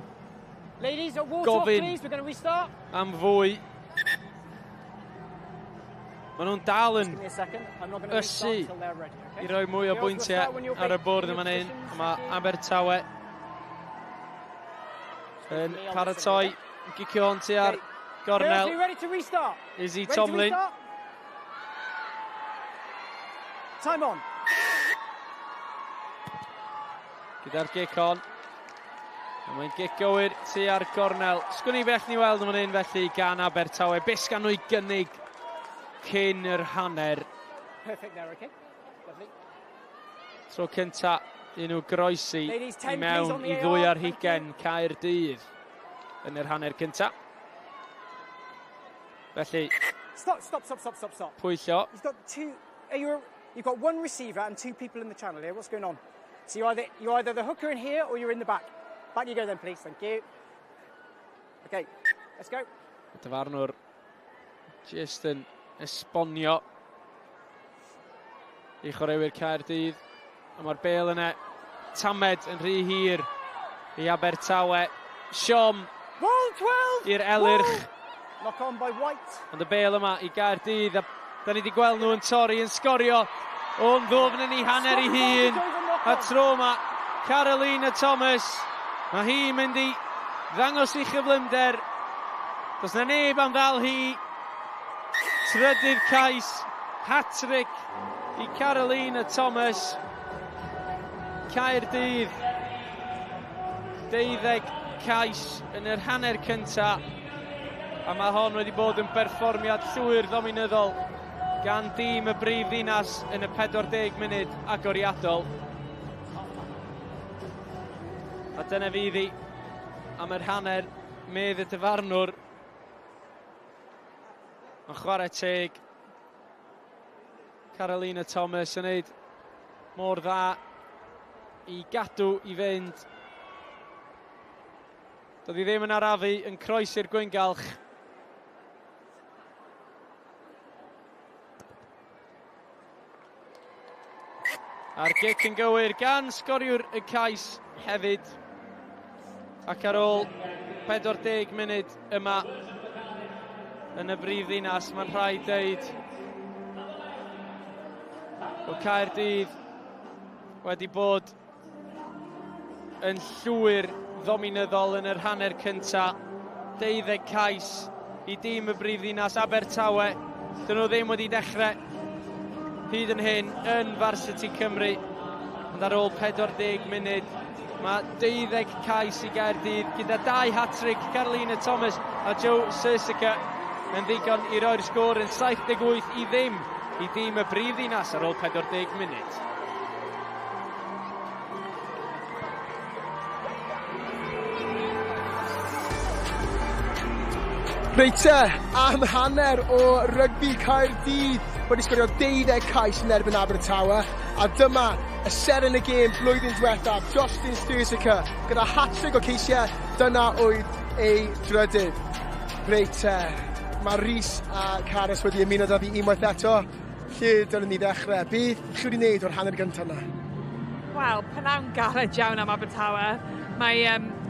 R: Ladies, water off,
L: gofyn
R: please. We're going to restart.
L: am fwy. Maen nhw'n dal yn
R: Give me a second. I'm not going to
L: ysu
R: restart till they're ready, okay?
L: i roi mwy o
R: Girls, we'll
L: bwyntiau
R: start when you're
L: ar y
R: back
L: bwrdd
R: in your
L: yma hyn.
R: positions.
L: Mae Abertawe yn paratoi i gicio hwn tua'r
R: Girls,
L: gornel.
R: are you ready to restart?
L: Izzy
R: Ready to
L: Tomlin.
R: restart? Time on.
L: Gyda'r gic on. A mae'n gic gywir tua'r gornel. Sgwn i beth ni weld yn fan hyn felly gan Abertawe. Be sgan nhw i gynnig cyn yr hanner.
R: Perfect there, okay? Lovely.
L: Tro cynta i nhw groesi
R: Ladies,
L: i
R: 10 please
L: mewn
R: on the
L: i ddwy
R: AR.
L: ar hugain Caerdydd yn yr hanner cynta. Felly,
R: Stop, stop, stop, stop, stop, stop.
L: pwyllo.
R: You've got two. Are you, you've got one receiver and two people in the channel here. What's going on? So you're either, you're either the hooker in here or you're in the back. Back you go then, please. Thank you. Okay, let's go.
L: Y dyfarnwr jyst yn esbonio i chwaraewyr Caerdydd. A mae'r bel yna tamed yn rhy hir i Abertawe. Siom i'r Elyrch.
R: Knock on by White.
L: Ond y bêl yma i Gaerdydd, a da ni wedi gweld nhw yn torri, yn sgorio o'n ddwfn yn ei hanner ei hun. A tro yma, Carolina Thomas, mae hi'n mynd i ddangos ei chyflymder. Does na neb am ddal hi. Trydydd cais, hat-trick i Carolina Thomas. Caerdydd, 12 cais yn yr hanner cynta. A mae hon wedi bod yn berfformiad llwyr ddominyddol gan dîm y brif ddinas yn y 40 munud agoriadol. A dyna fydd hi am yr hanner, medd y dyfarnwr. Mae'n chwarae teg. Carolina Thomas yn neud mor dda i gadw i fynd. Doedd hi ddim yn arafu, yn croesi'r gwyngalch. A'r gic yn gywir gan sgoriwr y cais hefyd. Ac ar ôl 40 munud yma yn y brif ddinas, mae'n rhaid deud bod Caerdydd wedi bod yn llwyr ddominyddol yn yr hanner cynta. 12 cais i dîm y brif ddinas Abertawe. Dyn nhw ddim wedi dechrau hyd yn hyn yn Varsity Cymru. Ond ar ôl 40 munud, mae 12 cais i Gaerdydd gyda dau hat-trick Carolina Thomas a Joe Sirsica yn ddigon i roi'r sgôr yn 78 i ddim i dîm y brif ddinas ar ôl 40 munud.
A: Reit te, am hanner o rygbi Caerdydd wedi sgorio 12 cais yn erbyn Abertawe, a dyma y seren y gêm blwyddyn diwethaf, Justin Sturzica, gyda hat-trick o ceisiau, dyna oedd ei drydydd. Reit te, mae Rhys a Carys wedi ymuno da fi unwaith eto. Lle dylwn ni ddechrau? Beth chi wedi wneud o'r hanner gyntaf yna?
K: Wel, pnawn galed iawn am Abertawe. Mae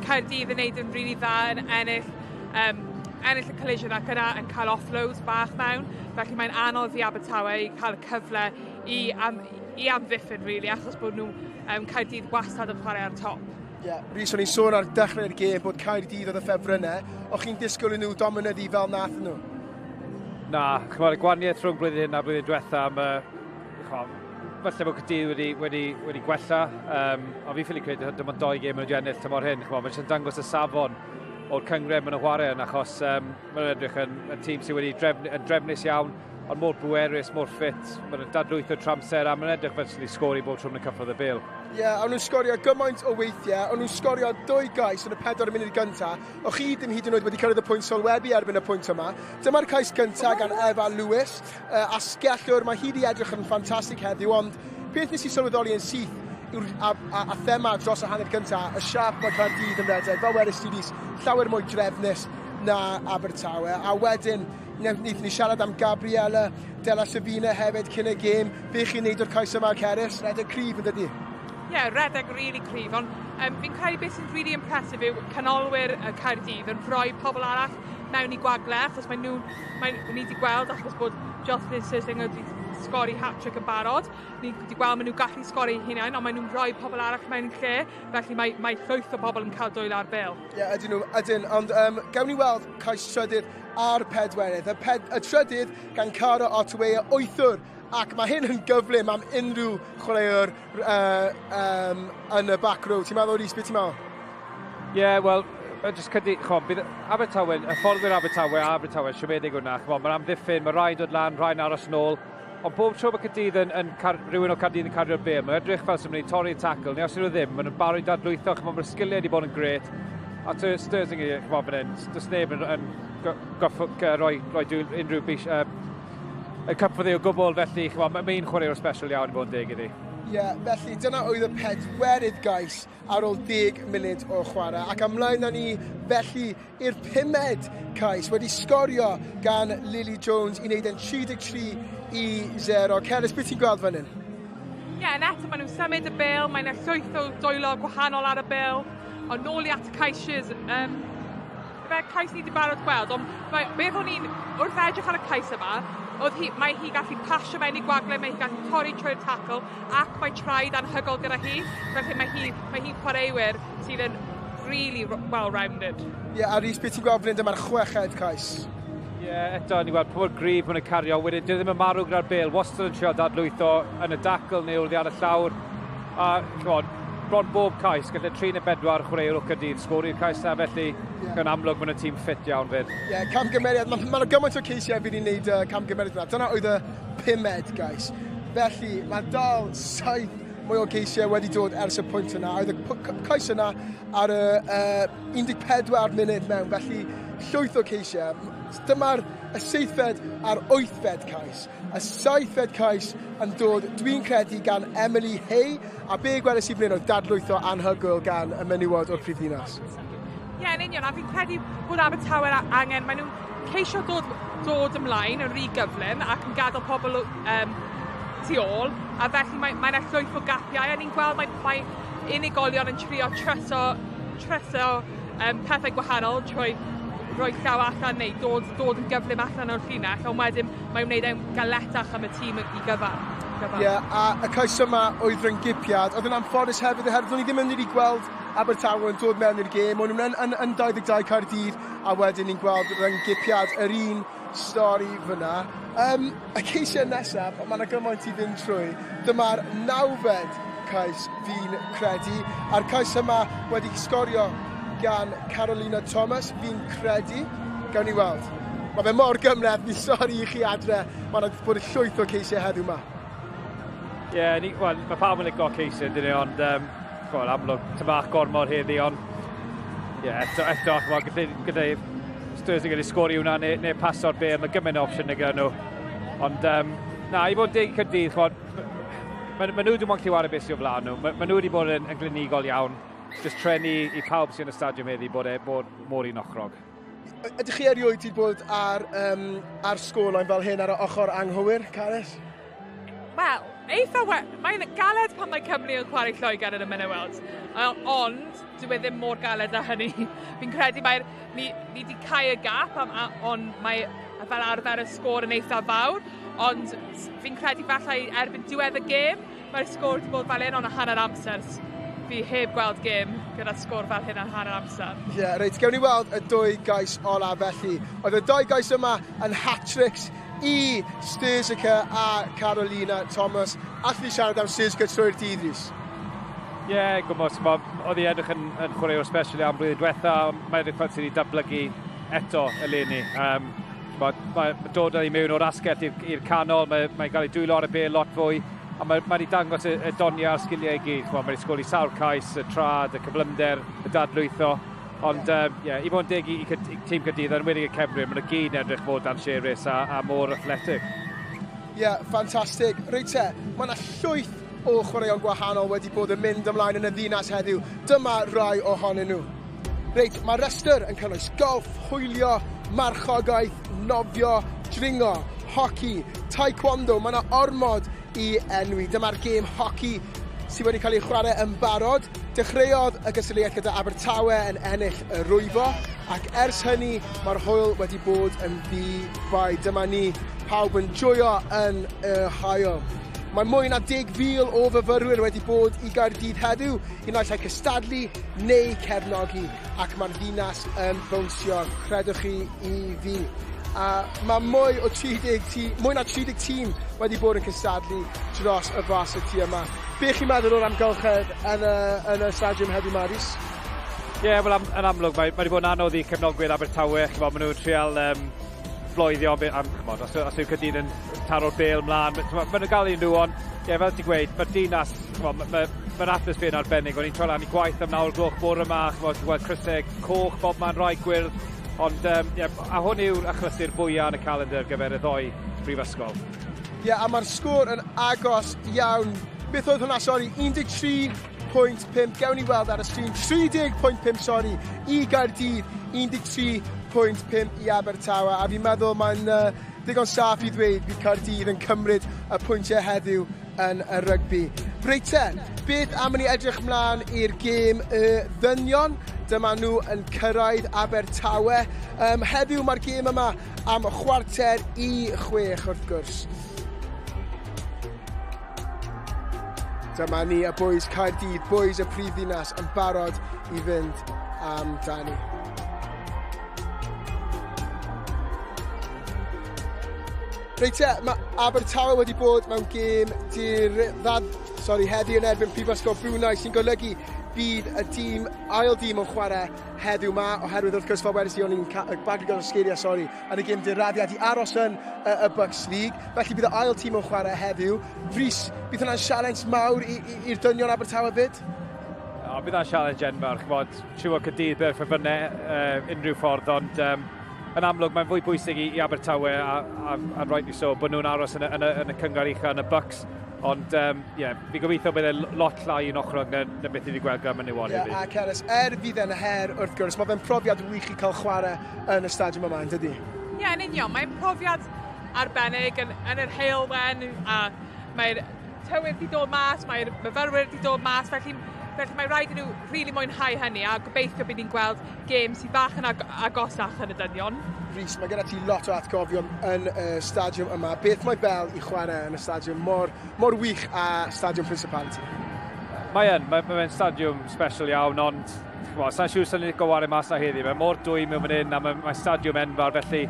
K: Caerdydd yn neud yn rili dda yn ennill y collision ac yna yn cael offloads bach mewn. Felly mae'n anodd i Abertawe i cael y cyfle i amddiffyn, really, achos bod nhw Caerdydd wastad yn chwarae ar top.
A: Ie, yeah, Rhys, o'n i'n sôn ar dechrau'r gêm bod Caerdydd oedd y ffefrynnau. O'ch chi'n disgwyl i nhw dominyddu fel nath nhw?
J: Na, chymod, y gwahaniaeth rhwng blwyddyn hyn a blwyddyn diwetha, falle bod Caerdydd wedi gwella, ond fi'n ffili credu dim ond 2 gêm maen nhw wedi ennill tymor hyn. Chymod, mae'n jyst yn dangos y safon o'r cyngred maen nhw'n chwarae yn, achos maen nhw'n edrych yn tîm sydd wedi yn drefnus iawn, ond mor bwerus, mor ffit, maen nhw'n dadlwytho tramser, a maen nhw'n edrych fel sydd wedi sgori bob tro maen nhw'n cyffwrdd y bêl.
A: Ie, yeah, o'n nhw'n sgorio gymaint o weithiau, o'n nhw'n sgorio 2 gais yn y 4 munud gyntaf. O'ch chi ddim hyd yn oed wedi cyrraedd y pwynt sylwebu erbyn y pwynt yma. Dyma'r cais gyntaf gan Efa Lewis, asgellwr, mae hi wedi edrych yn ffantastig heddiw, ond beth nes i sylweddoli yn syth yw'r a thema dros y hanner gyntaf, y siâp mae Caerdydd yn redeg, fel wedys ti Rhys, llawer mwy drefnus na Abertawe, a wedyn wnaethon ni siarad am Gabriela Della Savina hefyd cyn y gêm. Be chi'n neud o'r cais yma, Cerys? Redeg cryf yn dydi?
K: Ie, yeah, redeg really cryf, ond fi'n credu beth sy'n really impressive yw canolwyr Caerdydd yn rhoi pobl arall mewn i gwagle, achos mae ni wedi gweld, achos bod Jocelyn Sirsinger wedi sgori hat-trick yn barod, ni wedi gweld maen nhw'n gallu sgori eu hunain, ond maen nhw'n rhoi pobl arall mewn lle, felly mae llwyth o bobl yn cael dwylo ar bêl.
A: Ie, yeah, ydyn nhw, ydyn, ond gawn ni weld cais trydydd a'r pedwerydd. Y trydydd gan Cara Otway, y wythwr, ac mae hyn yn gyflym am unrhyw chwaraewr yn y back row. Ti'n meddwl, Rhys, beth ti'n meddwl?
J: Ie, yeah, wel, jyst cydi, chon, bydd Abertawe, y fforddwyr Abertawe a Abertawe, siomedig hwnna, chon, mae'r amddiffyn, mae rhaid dod lan, rhaid aros nôl, ond bob tro mae Caerdydd rhywun o Caerdydd yn cario'r bêl, mae'n edrych fel sy'n mynd i torri'r tackle, neu os ydyn nhw ddim, maen nhw'n barod i dadlwytho, chon, mae'r sgiliau wedi bod yn grêt, a Sturzinger, chon, fan hyn, does neb yn rhoi unrhyw bys, y cyffwrdd o gwbl, felly mae'n chwaraewr special iawn i fod yn deg iddi.
A: Ie, yeah, felly dyna oedd y pedwerydd gais ar ôl 10 munud o chwarae. Ac ymlaen â ni felly i'r pumed cais wedi sgorio gan Lily Jones i wneud yn 33-0. Cerys, beth ti'n gweld fan hyn?
K: Ie, yeah, yn eto maen nhw'n symud y bêl, mae'n llwyth o dwylo gwahanol ar y bêl. Ond nôl i at y cais, fe cais ni wedi barod gweld, ond mae, beth o'n i'n, wrth edrych ar y cais yma, oedd hi, mae hi gallu pasio mewn i gwagle, mae hi gallu torri trwy'r tackle, ac mae traed anhygoel gyda hi, felly mae hi'n chwaraewyr sydd yn really well-rounded.
A: Ie, yeah, a Rhys, beth ti'n gweld fan hyn, dyma'r chweched cais?
J: Ie, yeah, eto, ni'n gweld pa mor gryf maen nhw'n cario. Wedyn, dwi ddim yn marw gyda'r bêl. Wastad yn trio dadlwytho yn y dacl neu wrthi ar y llawr. A, ch'mod, bron bob cais, gallu 3 neu 4 chwaraewr o Caerdydd sgori'r cais na, felly yn amlwg maen nhw'n tîm ffit iawn fyd.
A: Ie, yeah, camgymeriad. Mae ma gymaint o ceisiau fi wedi wneud camgymeriad yna. Dyna oedd y pumed gais. Felly, mae dal 7 mwy o geisiau wedi dod ers y pwynt yna. Oedd y cais yna ar y 14 munud mewn, felly llwyth o ceisiau. Dyma'r y seithfed a'r wythfed cais. Y seithfed cais yn dod, dwi'n credu, gan Emily Hay, a be gweles i fan hyn oedd dadlwytho anhygoel gan y menywod o'r prifddinas.
K: Ie, yeah, yn union, a fi'n credu bod Abertawe angen, maen nhw'n ceisio dod ymlaen yn rhy gyflym ac yn gadael pobl tu ôl, a felly mae llwyth o gapiau, a ni'n gweld mae unigolion yn trio treso pethau gwahanol trwy rhoi llaw allan neu dod yn gyflym allan o'r llinell, ond wedyn mae'n wneud e'n galetach am y tîm i gyfan.
A: Ie, yeah, a y cais yma oedd ryngipiad, oedd yn anffodus hefyd, oherwydd o'n i ddim yn wedi gweld Abertawe yn dod mewn i'r gêm, o'n nhw'n yn 22 Caerdydd, a wedyn ni'n gweld ryngipiad, yr un stori fyna. Y ceisiau nesaf, ond mae yna gymaint i fynd trwy, dyma'r nawfed cais fi'n credu, a'r cais yma wedi sgorio gan Carolina Thomas, fi'n credu. Gawn ni weld. Mae fe mor gymhleth, fi'n sori i chi adre, mae'n bod y llwyth o ceisiau heddiw yma.
J: Ie, yeah, well, mae pawb yn licio ceisiau, dyn ni, ond well, amlwg, ty bach gormod heddi, ond ie, yeah, eto, gyda Sturs yn gallu sgori hwnna neu paso'r bêl, mae gymaint o opsiwn gyda nhw. Ond, na, i fod yn deg Caerdydd, ma nhw ddim ond gallu chwarae beth sydd o flaen nhw. Ma nhw wedi bod yn glinigol iawn. Just trenu i pawb sy'n y stadiwm heddi bod e bod mor un ochrog.
A: Ydych chi erioed wedi bod ar scoreline fel hyn ar y ochr anghywir, Carys?
K: Wel, eitha mae'n galed pan mae Cymru yn chwarae Lloegr yn y menywod, ond dyw e ddim mor galed â hynny. Fi'n credu ni wedi cau y gap, ond mae fel arfer y sgôr yn eitha fawr, ond fi'n credu falle erbyn diwedd y gêm, mae'r sgôr wedi bod fel un, ond a hanner amser fi heb gweld gêm gyda sgôr fel hyn ar hanner amser.
A: Ie, yeah, reit, gewn ni weld y dwy gais ola felly. Oedd y doi gais yma yn hat-tricks i Sturzica a Carolina Thomas. Allwn ni siarad am Sturzica trwy'r dydd, Rhys?
J: Ie, yeah, gwybod, oedd hi edrych yn chwaraewr special iawn blwyddyn diwetha, ond mae edrych fel sydd wedi datblygu eto eleni. Mae dod â hi mewn o'r asgell i'r canol, mae'n cael ei dwylo ar y bêl lot fwy, a mae wedi dangos y doniau a'r sgiliau i gyd. Mae wedi sgori sawl cais, y trad, y cyflymder, y dadlwytho. Ond yeah, i fod yn deg i tîm Caerdydd, yn enwedig y cefnwyr, maen nhw gyd yn edrych mor dawnsiarus a mor athletic.
A: Ie, yeah, ffantastig. Reit te, mae yna llwyth o chwaraeon gwahanol wedi bod yn mynd ymlaen yn y ddinas heddiw. Dyma rai ohonyn nhw. Reit, mae rhestr yn cynnwys golf, hwylio, marchogaeth, nofio, dringo, hoci, taekwondo. Mae yna ormod i enwi. Dyma'r gêm hoci sydd wedi cael ei chwarae yn barod. Dechreuodd y gystadleuaeth gyda Abertawe yn ennill y rwyfo, ac ers hynny mae'r hwyl wedi bod yn ddi-baid. Dyma ni, pawb yn joio yn y haul. Mae mwy na 10,000 o fyfyrwyr wedi bod i Gaerdydd heddiw i naill ai cystadlu neu cefnogi, ac mae'r ddinas yn bownsio, credwch chi i fi. A mae mwy na 30 tîm wedi bod yn cystadlu dros y varsity yma. Be chi'n meddwl o'r amgylchedd yn y stadiwm heddiw, Maris?
J: Ie, yeah, wel, yn amlwg, mae wedi bod yn anodd i cefnogwyr Abertawe. Ch'mod, maen nhw'n trial bloeddio am, ch'mod, os yw Caerdydd yn taro'r bêl mlaen, maen nhw'n gael un nhw, ond ie, fel ti'n gweud, mae'r dinas, ch'mod, mae'r atmosffer yn arbennig. O'n i'n troi lan i gwaith am 9 o'r gloch bore yma, ch'mod, ti'n gweld crysau coch, bob man, rai gwyrdd, ond yeah, a hwn yw'r achlysur fwyaf yn y calendar ar gyfer y ddoi brifysgol.
A: Ie, yeah, a mae'r sgôr yn agos iawn. Beth oedd hwnna, sori, 13.5, gewn ni weld ar y sgrin, 30.5, sori, i Gaerdydd, 13.5 i Abertawe, a fi'n meddwl mae'n digon saff i ddweud bydd Caerdydd yn cymryd y pwyntiau heddiw yn y rygbi. Reit te, beth am i ni edrych mlaen i'r gêm y ddynion? Dyma nhw yn cyrraedd Abertawe. Heddiw mae'r gêm yma am 5:45 wrth gwrs. Dyma ni y boys Caerdydd, boys y prifddinas yn barod i fynd amdani. Reit te, mae Abertawe wedi bod mewn gêm heddi yn erbyn Prifysgol Brunei, sy'n golygu bydd y tîm, ail dîm yn chwarae heddiw ma, oherwydd wrth gwrs fel wedys i, o'n i'n baglu gyda'r sgiliau, sori, yn y gêm diraddiad i aros yn y Bucks League. Felly bydd y ail tîm yn chwarae heddiw. Rhys, bydd hwnna'n sialens mawr i'r dynion Abertawe fyd?
J: O, bydd hwnna'n sialens enfawr, ch'mod, trio Caerdydd bydd ffefrynnau unrhyw ffordd, ond yn amlwg mae'n fwy bwysig i Abertawe a rightly so, bod nhw'n aros yn y cyngor ucha yn y Bucks. Ond ie, fi gobeithio bydd e lot llai yn ochrog na beth i fi gweld gyda menywod
A: heddi. A Ceres, fydd e'n her wrth gwrs, mae fe'n profiad wych i cael chwarae yn y stadiwm yma, yn dydi?
K: Ie, yn union, mae'n profiad arbennig yn yr heulwen, a mae'r tywydd wedi dod mas, mae'r myfyrwyr wedi dod mas, felly mae rhaid i nhw rili mwynhau hynny, a gobeithio bydd ni'n gweld gêm sydd bach yn agosach yn y dynion.
A: Rhys, mae gyda ti lot o atgofion yn y stadiwm yma. Beth mae fel i chwarae yn y stadiwm mor wych a Stadiwm Principality?
J: Mae'n stadiwm special iawn, ond sa'n siŵr sy'n ni'n gwario mas na heddi. Mae mor dwym mewn fan hyn a mae stadiwm enfawr, felly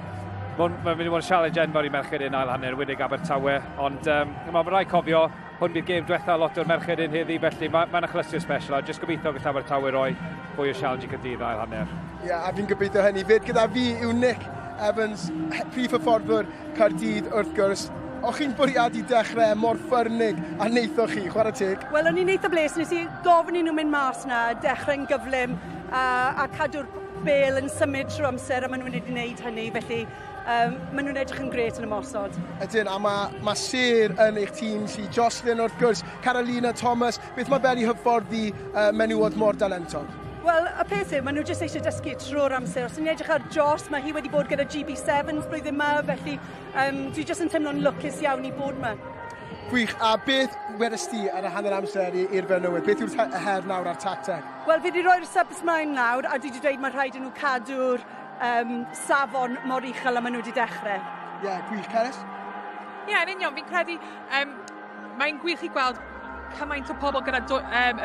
J: mae'n mynd i fod yn challenge enfawr i merched yn ail hanner, wedig Abertawe. Ond mae'n rhaid cofio, hwn bydd gêm diwetha lot o'r merched yn heddi, felly mae'n achlysur special, a jyst gobeithio gall Abertawe roi fwy o challenge i Caerdydd ail hanner.
A: Ie, a fi'n gobeithio hynny. Fyd gyda fi yw Nick Evans, prif hyfforddwr Caerdydd wrth gwrs. O'ch chi'n bwriadu dechrau mor ffyrnig a wnaethoch chi, chwarae teg?
P: Wel, o'n i'n eitha bles, nes i gofyn i nhw mynd mas na, dechrau'n gyflym a cadw'r bêl yn symud trwy amser, a maen nhw'n wedi gwneud hynny, felly maen nhw'n edrych yn grêt yn ymosod.
A: Ydyn, a mae sêr yn eich tîm si, Jocelyn wrth gwrs, Carolina Thomas, beth mae fel i hyfforddi menywod mor dalentog?
P: Wel, y peth yw, maen nhw jyst eisiau dysgu trwy'r amser. Os ni'n edrych ar Jos, mae hi wedi bod gyda GB7 blwyddyn yma, felly dwi jyst yn teimlo'n lwcus iawn i bod yma.
A: Gwych, a beth wedest ti ar y hanner amser i'r fenywod? Beth yw'r her nawr a'r tacteg?
P: Wel, fi wedi rhoi'r subs mlaen nawr, a dwi wedi dweud mae rhaid i nhw cadw'r safon mor uchel a maen nhw wedi dechrau.
A: Ie, yeah, gwych, Ceres?
K: Ie, yeah, yn union, fi'n credu mae'n gwych i gweld cymaint o pobl gyda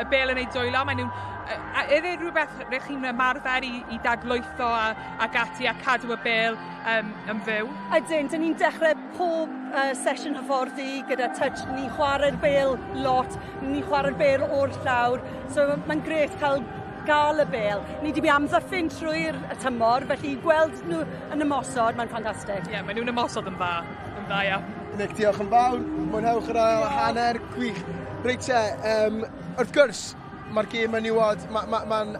K: y bêl yn eu dwylo. Maen nhw'n, ydy rhywbeth rydych chi'n ymarfer i dadlwytho ac ati a cadw y bêl yn fyw?
P: Ydyn, dyn ni'n dechrau pob sesiwn hyfforddi gyda touch. Ni'n chwarae'r bêl lot, ni'n chwarae'r bêl o'r llawr, so mae'n grêt gael y bêl. Ni wedi bod amddiffyn trwy'r tymor, felly gweld nhw yn ymosod, mae'n ffantastig.
K: Ie, yeah, maen nhw'n ymosod yn dda, ia.
A: Nick, diolch yn fawr. Mwynhewch yr ail hanner, gwych. Reit te, wrth gwrs, mae'r gêm menywod, mae'n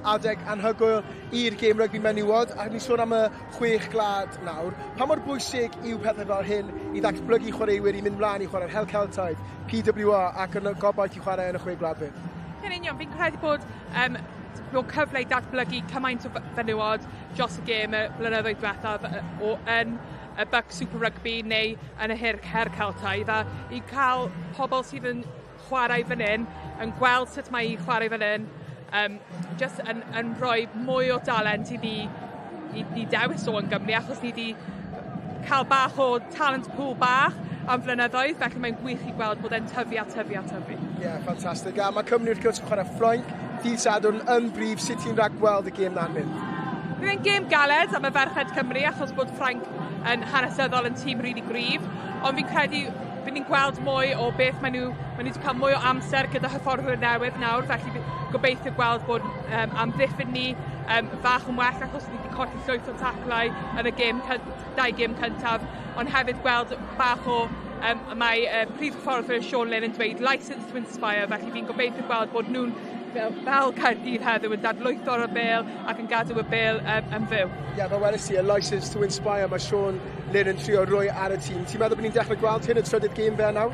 A: adeg anhygoel i'r gêm rygbi menywod, a ni'n sôn am y 6 gwlad nawr. Pa mor bwysig yw pethau fel hyn i ddatblygu chwaraewyr i mynd mlaen i chwarae'r Hel Celtaidd, PWR, ac yn y gobaith i chwarae yn y 6 gwlad fydd?
K: Yn union, fi'n credu bod cyfle i datblygu cymaint o fenywod dros y gêm y blynyddoedd diwethaf yn y Bucks Super Rugby neu yn y Her Celtaidd, a i cael pobl sydd yn chwarae fan hyn, yn gweld sut mae i chwarae fan hyn, just yn rhoi mwy o dalent i ni dewis o yn Gymru, achos ni wedi cael bach o talent pool bach am flynyddoedd, felly mae'n gwych i gweld bod e'n tyfu a tyfu a tyfu.
A: Ie, yeah, ffantastig. A mae Cymru wrth gwrs yn chwarae Ffrainc, dydd Sadwrn yn brif, sut ti'n rhagweld y gêm na'n mynd?
K: Bydd e'n gêm galed am y ferched Cymru, achos bod Ffrainc yn hanesyddol yn tîm rili gryf, ond fi'n credu bydd ni'n gweld mwy o beth maen nhw wedi cael mwy o amser gyda hyfforddwyr newydd nawr, felly gobeithio gweld bod amddiffyn ni fach yn well, achos ni wedi colli llwyth o taclau yn y gêm, dau gêm cyntaf, ond hefyd gweld bach o, mae prif hyfforddwyr Sean Lynn yn dweud license to inspire, felly fi'n gobeithio gweld bod nhw'n fel Caerdydd heddiw yn dadlwytho'r y bêl ac yn gadw y bêl yn fyw.
A: Ie, yeah, fel wedes i, y license to inspire mae Sean Lynn yn trio roi ar y tîm. Ti'n meddwl bod ni'n dechrau gweld hyn y trydydd gêm fe nawr?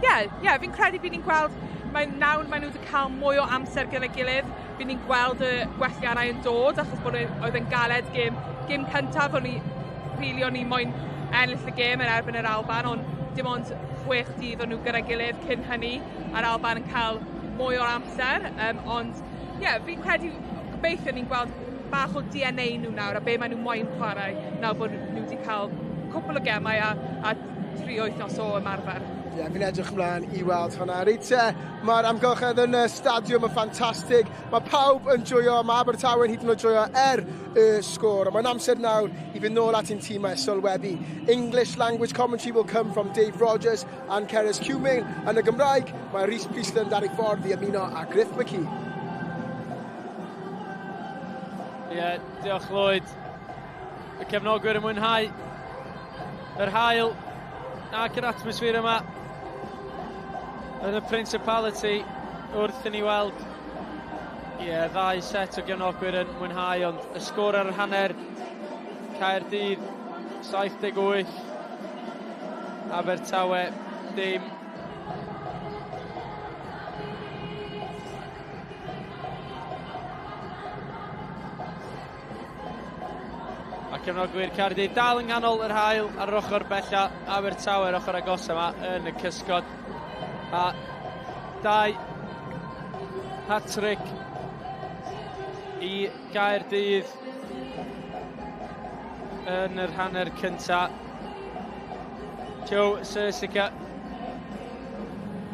K: Ie, yeah, fi'n credu bydd ni'n gweld, nawr maen nhw wedi cael mwy o amser gyda'i gilydd, bydd ni'n gweld y gwelliannau yn dod, achos bod oedd yn galed gêm cyntaf, o'n i moyn ennill y gêm yn erbyn yr Alban, ond dim ond 6 dydd o'n nhw gyda'i gilydd cyn hynny, a'r Alban yn cael mwy o'r amser. Ond ie, yeah, fi'n credu gobeithio ni'n gweld bach o DNA nhw nawr a be maen nhw moyn chwarae nawr bod nhw wedi cael cwpl o gemau a 3 wythnos o ymarfer.
A: Ie, yeah, fi'n edrych ymlaen i weld hwnna. Reit te, mae'r amgylchedd yn y stadiwm yn ffantastig. Mae pawb yn joio, mae Abertawe yn hyd yn oed joio er y sgôr. Mae'n amser nawr i fynd nôl at ein tîmau sylwebu. English language commentary will come from Dave Rogers and Keres Cumming. Yn y Gymraeg, mae Rhys Priestland ar ei ffordd i ymuno â Griff McKee.
L: Ie, yeah, diolch Lloyd. Y cefnogwyr yn mwynhau yr haul ac yr atmosffer yma yn y Principality wrth i ni weld ddau set o gefnogwyr yn mwynhau, ond y sgôr ar yr hanner, Caerdydd 78, Abertawe dim. A cefnogwyr Caerdydd dal yng nghanol yr haul ar yr ochr bella, Abertawe yr ochr agos yma yn y cysgod. A 2 hat-trick i Gaerdydd yn yr hanner cynta. Joe Sersica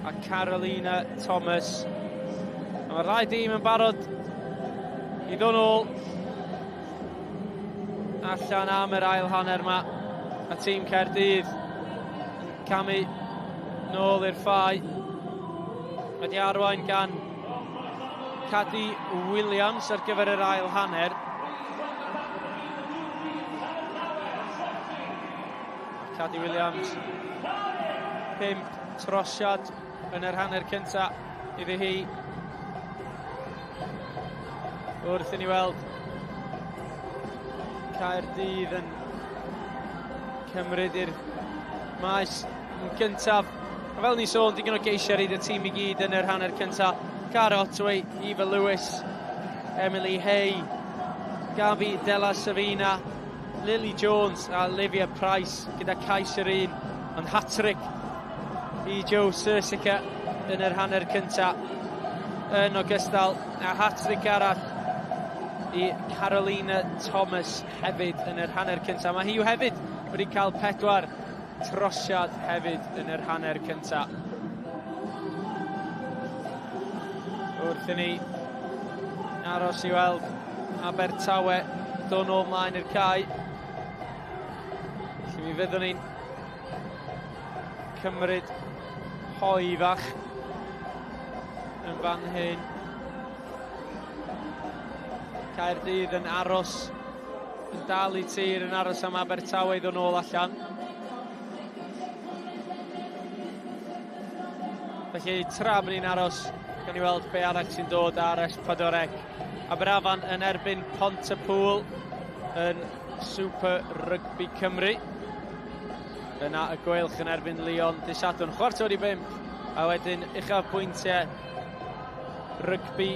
L: a Carolina Thomas. A mae'r ddau dîm yn barod i ddod nôl allan am yr ail hanner yma. A tîm Caerdydd yn camu nôl i'r ffau. Wedi arwain gan Cadi Williams ar gyfer yr ail hanner. Cadi Williams, 5 trosiad yn yr hanner cynta iddi hi. Wrth i ni weld Caerdydd yn cymryd i'r maes yn gyntaf. A fel ni sôn, digon o geisiau i'r tîm i gyd yn yr hanner cyntaf. Cara Otway, Eva Lewis, Emily Hay, Gabi Della Savina, Lily Jones a Olivia Price gyda cais yr un, ond hat-trick i Joe Sersica yn yr hanner cyntaf, yn ogystal a hat-trick arall i Carolina Thomas hefyd yn yr hanner cyntaf. Mae hi hefyd wedi cael 4 trosiad hefyd yn yr hanner cyntaf. Wrth i ni aros i weld Abertawe dod nôl mlaen i'r cae. Felly mi fyddwn ni'n cymryd hoi fach yn fan hyn. Caerdydd yn aros, yn dal i tir, yn aros am Abertawe i ddod nôl allan. Felly tra bod ni'n aros, gawn ni weld be arall sy'n dod ar S4C. Aberafan yn erbyn Pontypool yn Super Rugby Cymru. Yna y Gweilch yn erbyn Lyon dydd Sadwrn, 4:45, a wedyn uchafbwyntiau Rygbi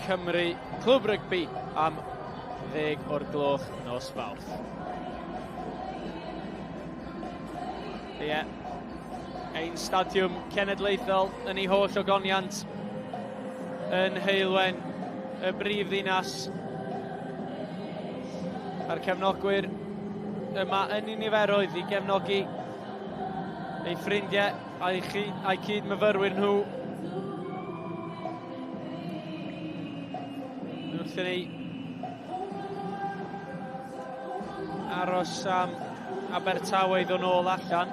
L: Cymru, Clwb Rygbi am 10 o'r gloch nos Fawrth. Ie, ein stadiwm cenedlaethol yn ei holl ogoniant yn Heulwen, y brif ddinas. A'r cefnogwyr yma yn ei niferoedd i gefnogi ei ffrindiau a'i cyd-myfyrwyr nhw. Wrth i ni aros am Abertawe i ddod nôl allan.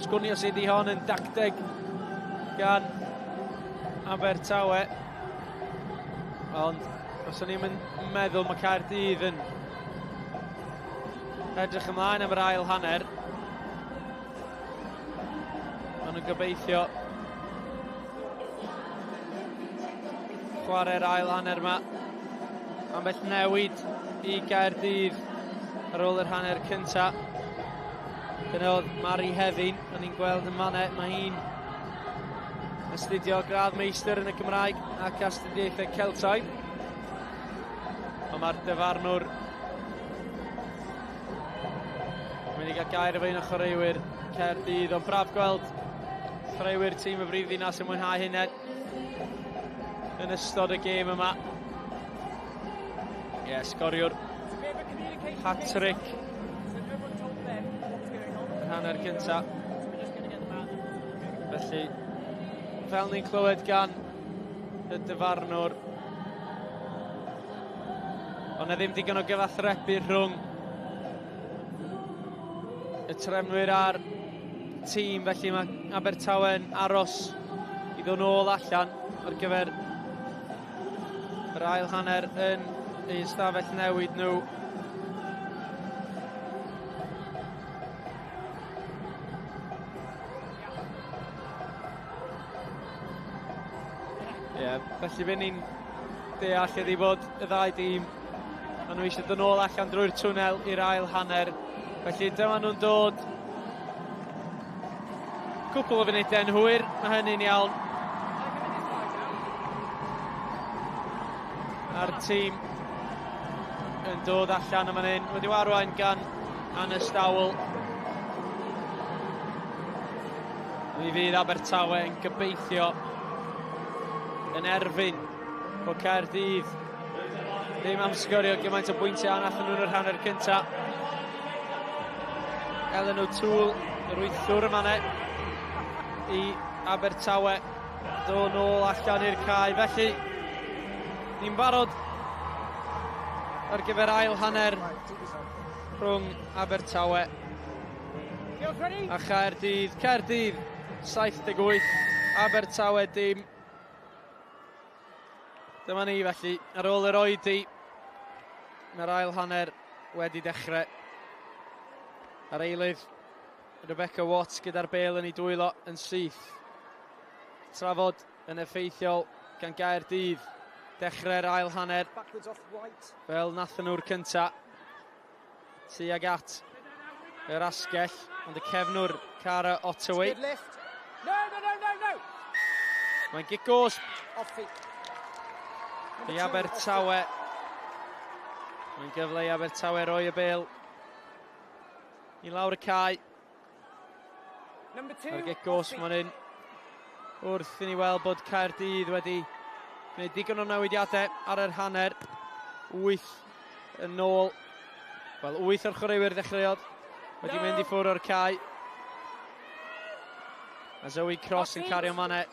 L: Sgwn i os ydi hon yn dacteg gan Abertawe. Ond os o'n i'n meddwl mae Caerdydd yn edrych ymlaen am yr ail hanner. Maen nhw'n gobeithio chwarae'r ail hanner yma. Ambell newid i Gaerdydd ar ôl yr hanner cynta. Dyna oedd Mari Hefin, o'n i'n gweld yn fan'na. Mae hi'n astudio gradd meistr yn y Gymraeg ac astudiaethau Celtaidd. Ond mae'r dyfarnwr yn mynd i gael gair efo un o chwaraewyr Caerdydd, ond braf gweld Chwaraewyr tîm y brif ddinas yn mwynhau hynny yn ystod y gêm yma. Ie, yeah, sgoriwr hat-trick yn hanner cynta. Felly, fel ni'n clywed gan y dyfarnwr, ond na ddim digon o gyfathrebu rhwng y trefnwyr a'r tîm, felly mae Abertawe'n aros i ddod nôl allan ar gyfer yr ail hanner yn eu ystafell newid nhw. Ie, yeah, felly fe ni'n deall ydy bod y ddau dîm, maen nhw eisiau dod nôl allan drwy'r twnnel i'r ail hanner. Felly dyma nhw'n dod cwpl o funudau'n hwyr, mae hynny'n iawn. A'r tîm yn dod allan yma hyn, wedi arwain gan Anna Stowell. Mi fydd Abertawe yn gobeithio yn erfyn bod Caerdydd ddim am sgorio gymaint o bwyntiau a nathon nhw'n yr hanner cynta. Ellen O'Toole, yr wythwr yma ne, i Abertawe, dod nôl allan i'r cae. Felly, ni'n barod ar gyfer ail hanner rhwng Abertawe a Chaerdydd. Caerdydd 78, Abertawe dim. Dyma ni felly, ar ôl yr oedi, mae'r ail hanner wedi dechrau. Ar eilydd, Rebecca Watts gyda'r bel yn ei dwylo yn syth. Trafod yn effeithiol gan Gaerdydd. Dechrau'r ail hanner fel nathon nhw'r cynta. Tuag at yr asgell, ond y cefnwr Cara Ottaway.
R: No, no, no, no, no.
L: Mae'n gic gosb i Abertawe. Mae'n gyfle i Abertawe roi y bel i lawr y cae. Mae'r gic gosb mae'n un wrth i ni weld bod Caerdydd wedi gwneud digon o newidiadau ar yr hanner. 8 yn ôl. Wel, 8 o'r chwaraewyr ddechreuodd wedi mynd i ffwrdd o'r cae. A Zoe Cross yn cario mane.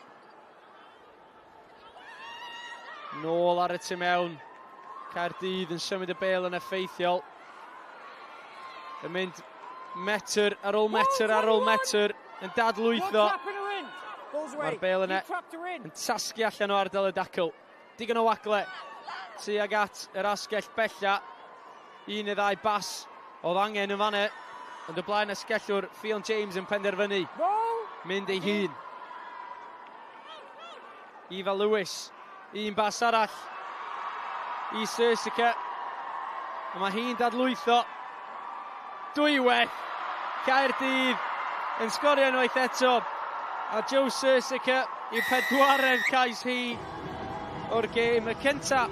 L: Nôl ar y tu mewn. Caerdydd yn symud y bel yn effeithiol. Yn mynd metr ar ôl metr ar ôl metr yn dadlwytho. Mae'r bel yna yn tasgu allan o ardal y dacl. Digon o wagle tuag at yr asgell bella. Un neu ddau bas oedd angen yn fanna. Ond y blaen asgellwr Ffion James yn penderfynu mynd ei hun. Eva Lewis, un bas arall i Sirsica. A mae hi'n dadlwytho. Dwywaith, Caerdydd yn sgorio unwaith eto. A Joe Sirsica i'w pedwaredd cais hi o'r gêm. Y cynta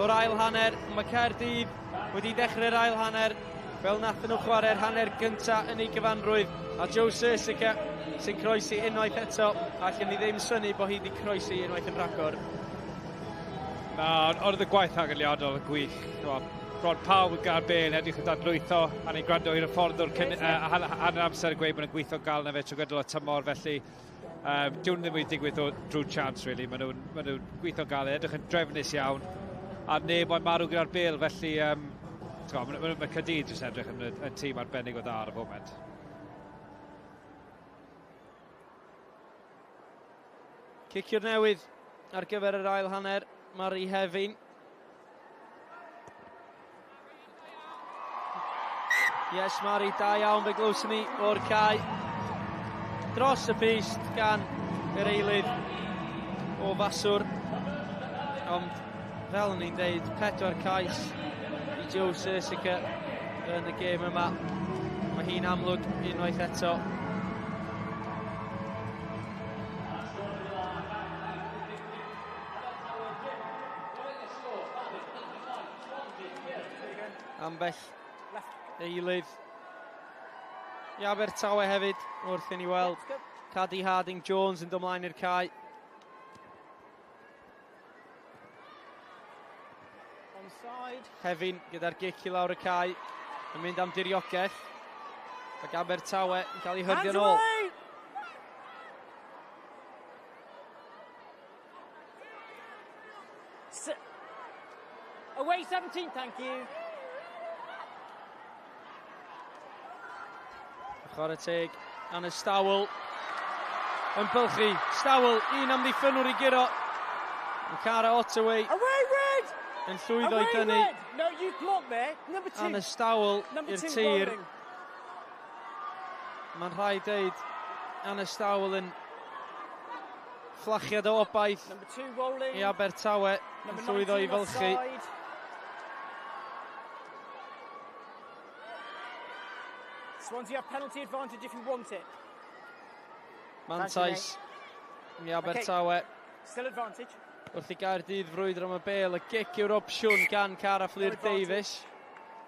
L: o'r ail hanner. Mae Caerdydd wedi dechrau'r ail hanner fel nathon nhw chwarae'r hanner gynta yn ei gyfanrwydd. A Joe Sirsica sy'n croesi unwaith eto. Allen ni ddim synnu bod hi wedi croesi unwaith yn rhagor.
J: Na, ond oedd y gwaith agoriadol yn gwych. Bron pawb yn gael bel, edrych yn dadlwytho, a ni'n gwrando i'r ffordd o'r cyn, hanner amser yn gweud bod nhw'n gweithio gael na fe trwy gydol y tymor, felly diwn ddim wedi digwydd o drwy chance, really. Maen nhw'n ma nhw gweithio gael, edrych yn drefnus iawn, a neb moyn marw gyda'r bel, felly mae ma, ma Caerdydd jyst edrych yn, yn tîm arbennig o dda ar y foment.
L: Ciciwr newydd ar gyfer yr ail hanner, Mari Hefin. Yes, Mari, da iawn, fe glywson ni o'r cae. Dros y pyst gan yr eilydd o faswr. Ond fel o'n i'n deud, 4 cais i Joe Sirsica yn y gêm yma. Mae hi'n amlwg unwaith eto. Ambell eilydd i Abertawe hefyd wrth i ni weld Cadi Harding Jones yn dod mlaen i'r cae.
R: Onside.
L: Hefin gyda'r gic i lawr y cae. Yn mynd am diriogaeth. Ac Abertawe yn cael ei hyrddio nôl.
R: Away 17, thank you.
L: Chwarae teg, Anna Stowell yn bylchu. Stowell, un amddiffynwr i guro. Yn Cara Ottaway.
R: Away, Red!
L: Yn llwyddo i dynnu.
R: No, you've blocked there. Number two.
L: Anna Stowell i'r tir. Mae'n rhaid deud, Anna Stowell yn fflachiad o obaith i Abertawe yn llwyddo i fylchu.
R: Swansea have penalty advantage if you want it.
L: Mantais i Abertawe.
R: Okay. Still advantage.
L: Wrth i Gaerdydd frwydro am y bêl, y gic yw'r opsiwn gan Cara Fflur Davies.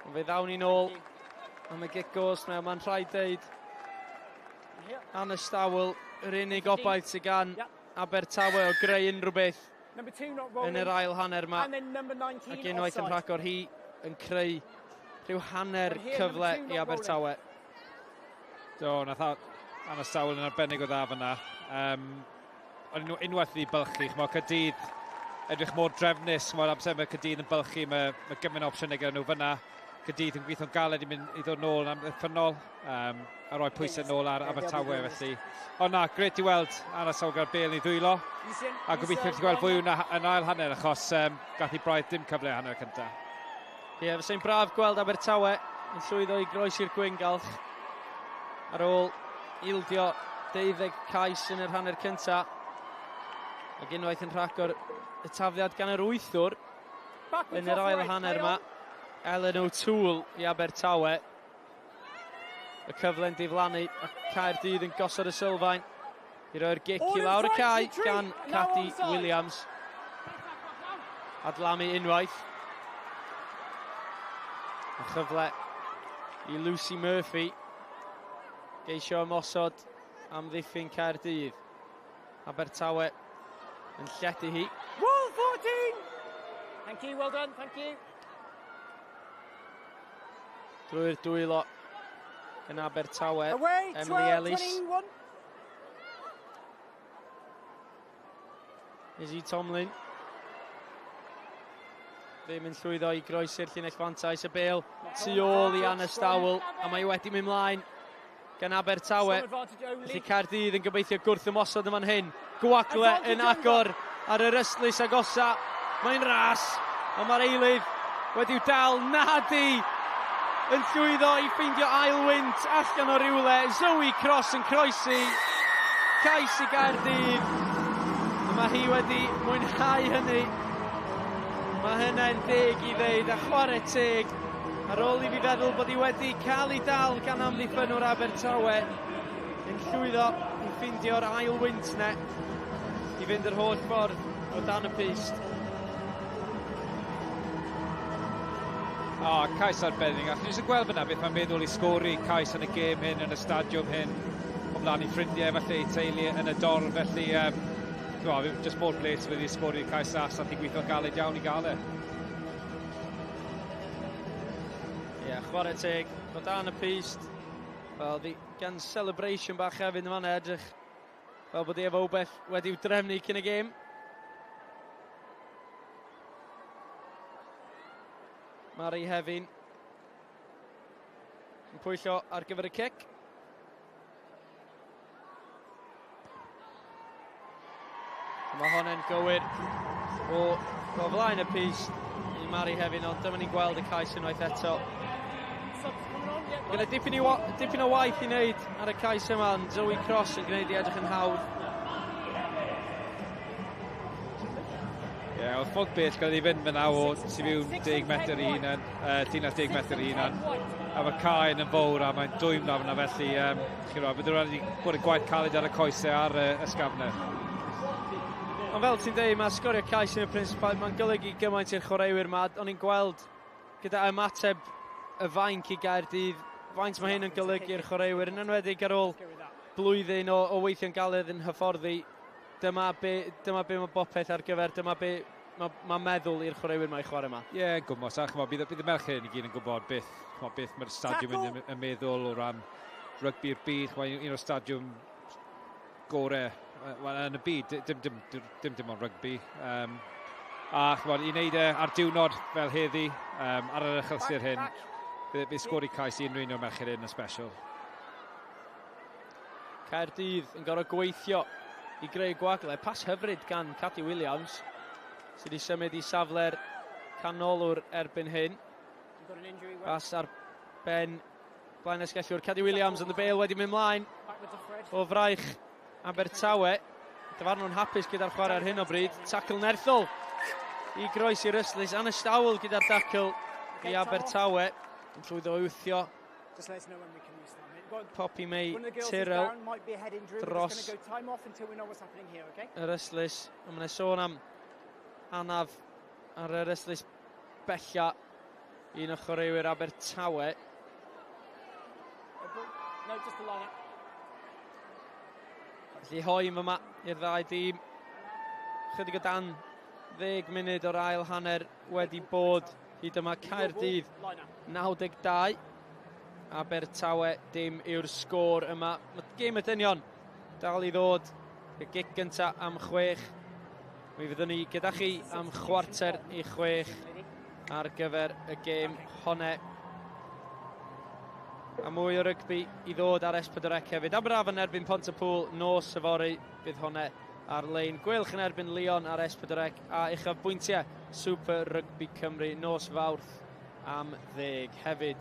L: Ond fe ddawn ni'n ôl am y gic gos nawr. Mae'n rhaid deud Anna Stowell, yr unig obaith sydd gan Abertawe o greu unrhyw beth yn yr ail hanner yma. Ac unwaith yn rhagor hi yn creu rhyw hanner cyfle i Abertawe.
J: Do, nath Anna Stowell yn arbennig o dda fyna. Ond unwaith iddi bylchu, ch'mo', Caerdydd edrych mor drefnus, ch'mod, amser mae Caerdydd yn bylchu, mae gymaint o opsiynau gyda nhw fyna. Caerdydd yn gweithio'n galed i mynd i ddod nôl yn amddiffynnol, a rhoi pwysau nôl ar Abertawe felly. Ond na, grêt i weld Anna Stowell gyda'r bêl yn ei ddwylo, a gobeithio gallu gweld fwy yna yn ail hanner, achos gath hi braidd dim cyfle hanner cyntaf.
L: Ie, yeah, fysa'n braf gweld Abertawe yn llwyddo i groesi'r gwyngalch ar ôl ildio 12 cais yn yr hanner cyntaf. Ac unwaith yn rhagor y tafliad gan yr wythwr yn yr ail hanner yma. Ellen O'Toole i Abertawe. Y cyfle'n diflannu a Caerdydd yn gosod y sylfaen i roi'r gic i lawr y cae gan Cadi Williams. Adlamu unwaith. A chyfle i Lucy Murphy geisio ymosod am ddiffyn Caerdydd. Abertawe yn lledu hi.
R: Wall 14! Thank you, well done, thank you.
L: Drwy'r dwylo yn Abertawe,
R: Away,
L: Emily
R: 12,
L: Ellis.
R: 21.
L: Izzy Tomlin. Ddim yn llwyddo i groesi'r llinell fantais, y bêl tu ôl i Anna Stowell, a mae wedi mynd mlaen gan Abertawe. Felly Caerdydd yn gobeithio gwrth ymosod yn fan hyn. Gwagle yn agor ar yr ystlys agosa. Mae'n ras, ond mae'r eilydd wedi'w dal. Nadi yn llwyddo i ffeindio ail wynt allan o rywle. Zoe Cross yn croesi. Cais i Gaerdydd. A mae hi wedi mwynhau hynny. Mae hynny'n deg i ddeud, a chwarae teg. Ar ôl i fi feddwl bod hi wedi cael ei dal gan amddiffynwr Abertawe, yn llwyddo i ffeindio'r ail wynt ne i fynd yr holl ffordd o dan y pyst.
J: O, cais arbennig. Allwn ni jyst yn gweld fyna beth mae'n meddwl i sgori cais yn y gêm hyn, yn y stadiwm hyn, o flaen i ffrindiau, falle i teulu yn y dorf, felly jyst mor bles wedi sgori cais as, a ti'n gweithio'n galed iawn i gael e.
L: Ie, yeah, chwarae teg, o dan y pyst. Wel, di gan celebration bach hefyd yn fan'na, edrych fel bod hi efo wbeth wedi'w drefnu cyn y gêm. Mari Hefin yn pwyllo ar gyfer y cic. Mae honna'n gywir o flaen y pyst i Mari Hefin, ond dyma ni'n gweld y cais unwaith eto. Gyda dipyn o waith i wneud ar y cais yma, ond Zoe Cross yn gwneud i edrych yn hawdd.
J: Ie, yeah, oedd ffordd bell gael ei fynd fyna o tu fewn 10 metr i hunan, llinell 10 metr i hunan. A mae cae yn fawr a mae'n dwym lawr fyna, felly chi'n rhoi, bydd rhaid i bod y gwaith caled ar y coesau ar ysgafnau.
L: Ond fel ti'n deud, mae sgorio cais yn y Principality, mae'n golygu gymaint i'r chwaraewyr yma. O'n i'n gweld gyda ymateb y fainc i Gaerdydd, faint mae hyn yn golygu i'r chwaraewyr, yn enwedig ar ôl blwyddyn o weithio'n galed yn hyfforddi, dyma be mae bopeth ar gyfer, dyma be mae meddwl i'r chwaraewyr mae i chwarae yma.
J: Ie, yeah, gwmws. A chymod, bydd y merched i gyd yn gwybod beth mae'r stadiwm yn meddwl o ran rygbi'r byd. Mae'n un o'r stadiwm gorau yn y byd, dim ond rygbi. A chymod, i wneud e ar diwrnod fel heddi, ar yr achlysur hyn, bydd sgori cais i unrhyw un o'r merched hyn yn special.
L: Caerdydd yn gorfod gweithio i greu gwagle. Pas hyfryd gan Cadi Williams, sydd wedi symud i safle'r canolwr erbyn hyn. Pas ar ben blaen esgellwr. Cadi Williams yn y bêl wedi mynd mlaen o fraich Abertawe. Dyfarnw'n hapus gyda'r chwarae ar hyn o bryd. Tacl nerthol i groes i'r ystlys. Anna Stawel gyda'r dacl i Abertawe. Yn llwyddo i wthio Poppy May Tyrrell dros yr ystlys. Mae'n sôn am anaf ar yr ystlys bella un o chwaraewyr Abertawe. Felly hoim yma i'r ddau dîm. Chydig o dan 10 munud o'r ail hanner wedi bod hyd yma. Caerdydd 92, Abertawe dim yw'r sgôr yma. Mae gêm y dynion dal i ddod. Y gic gynta am 6. Mi fyddwn ni gyda chi am 5:45 ar gyfer y gêm honne. A mwy o rygbi i ddod ar S4C hefyd. Aberafan erbyn Pontypool nos yfory, bydd honne ar-lein. Gweilch yn erbyn Lyon ar S4C a uchafbwyntiau Super Rugby Cymru nos Fawrth am 10 hefyd.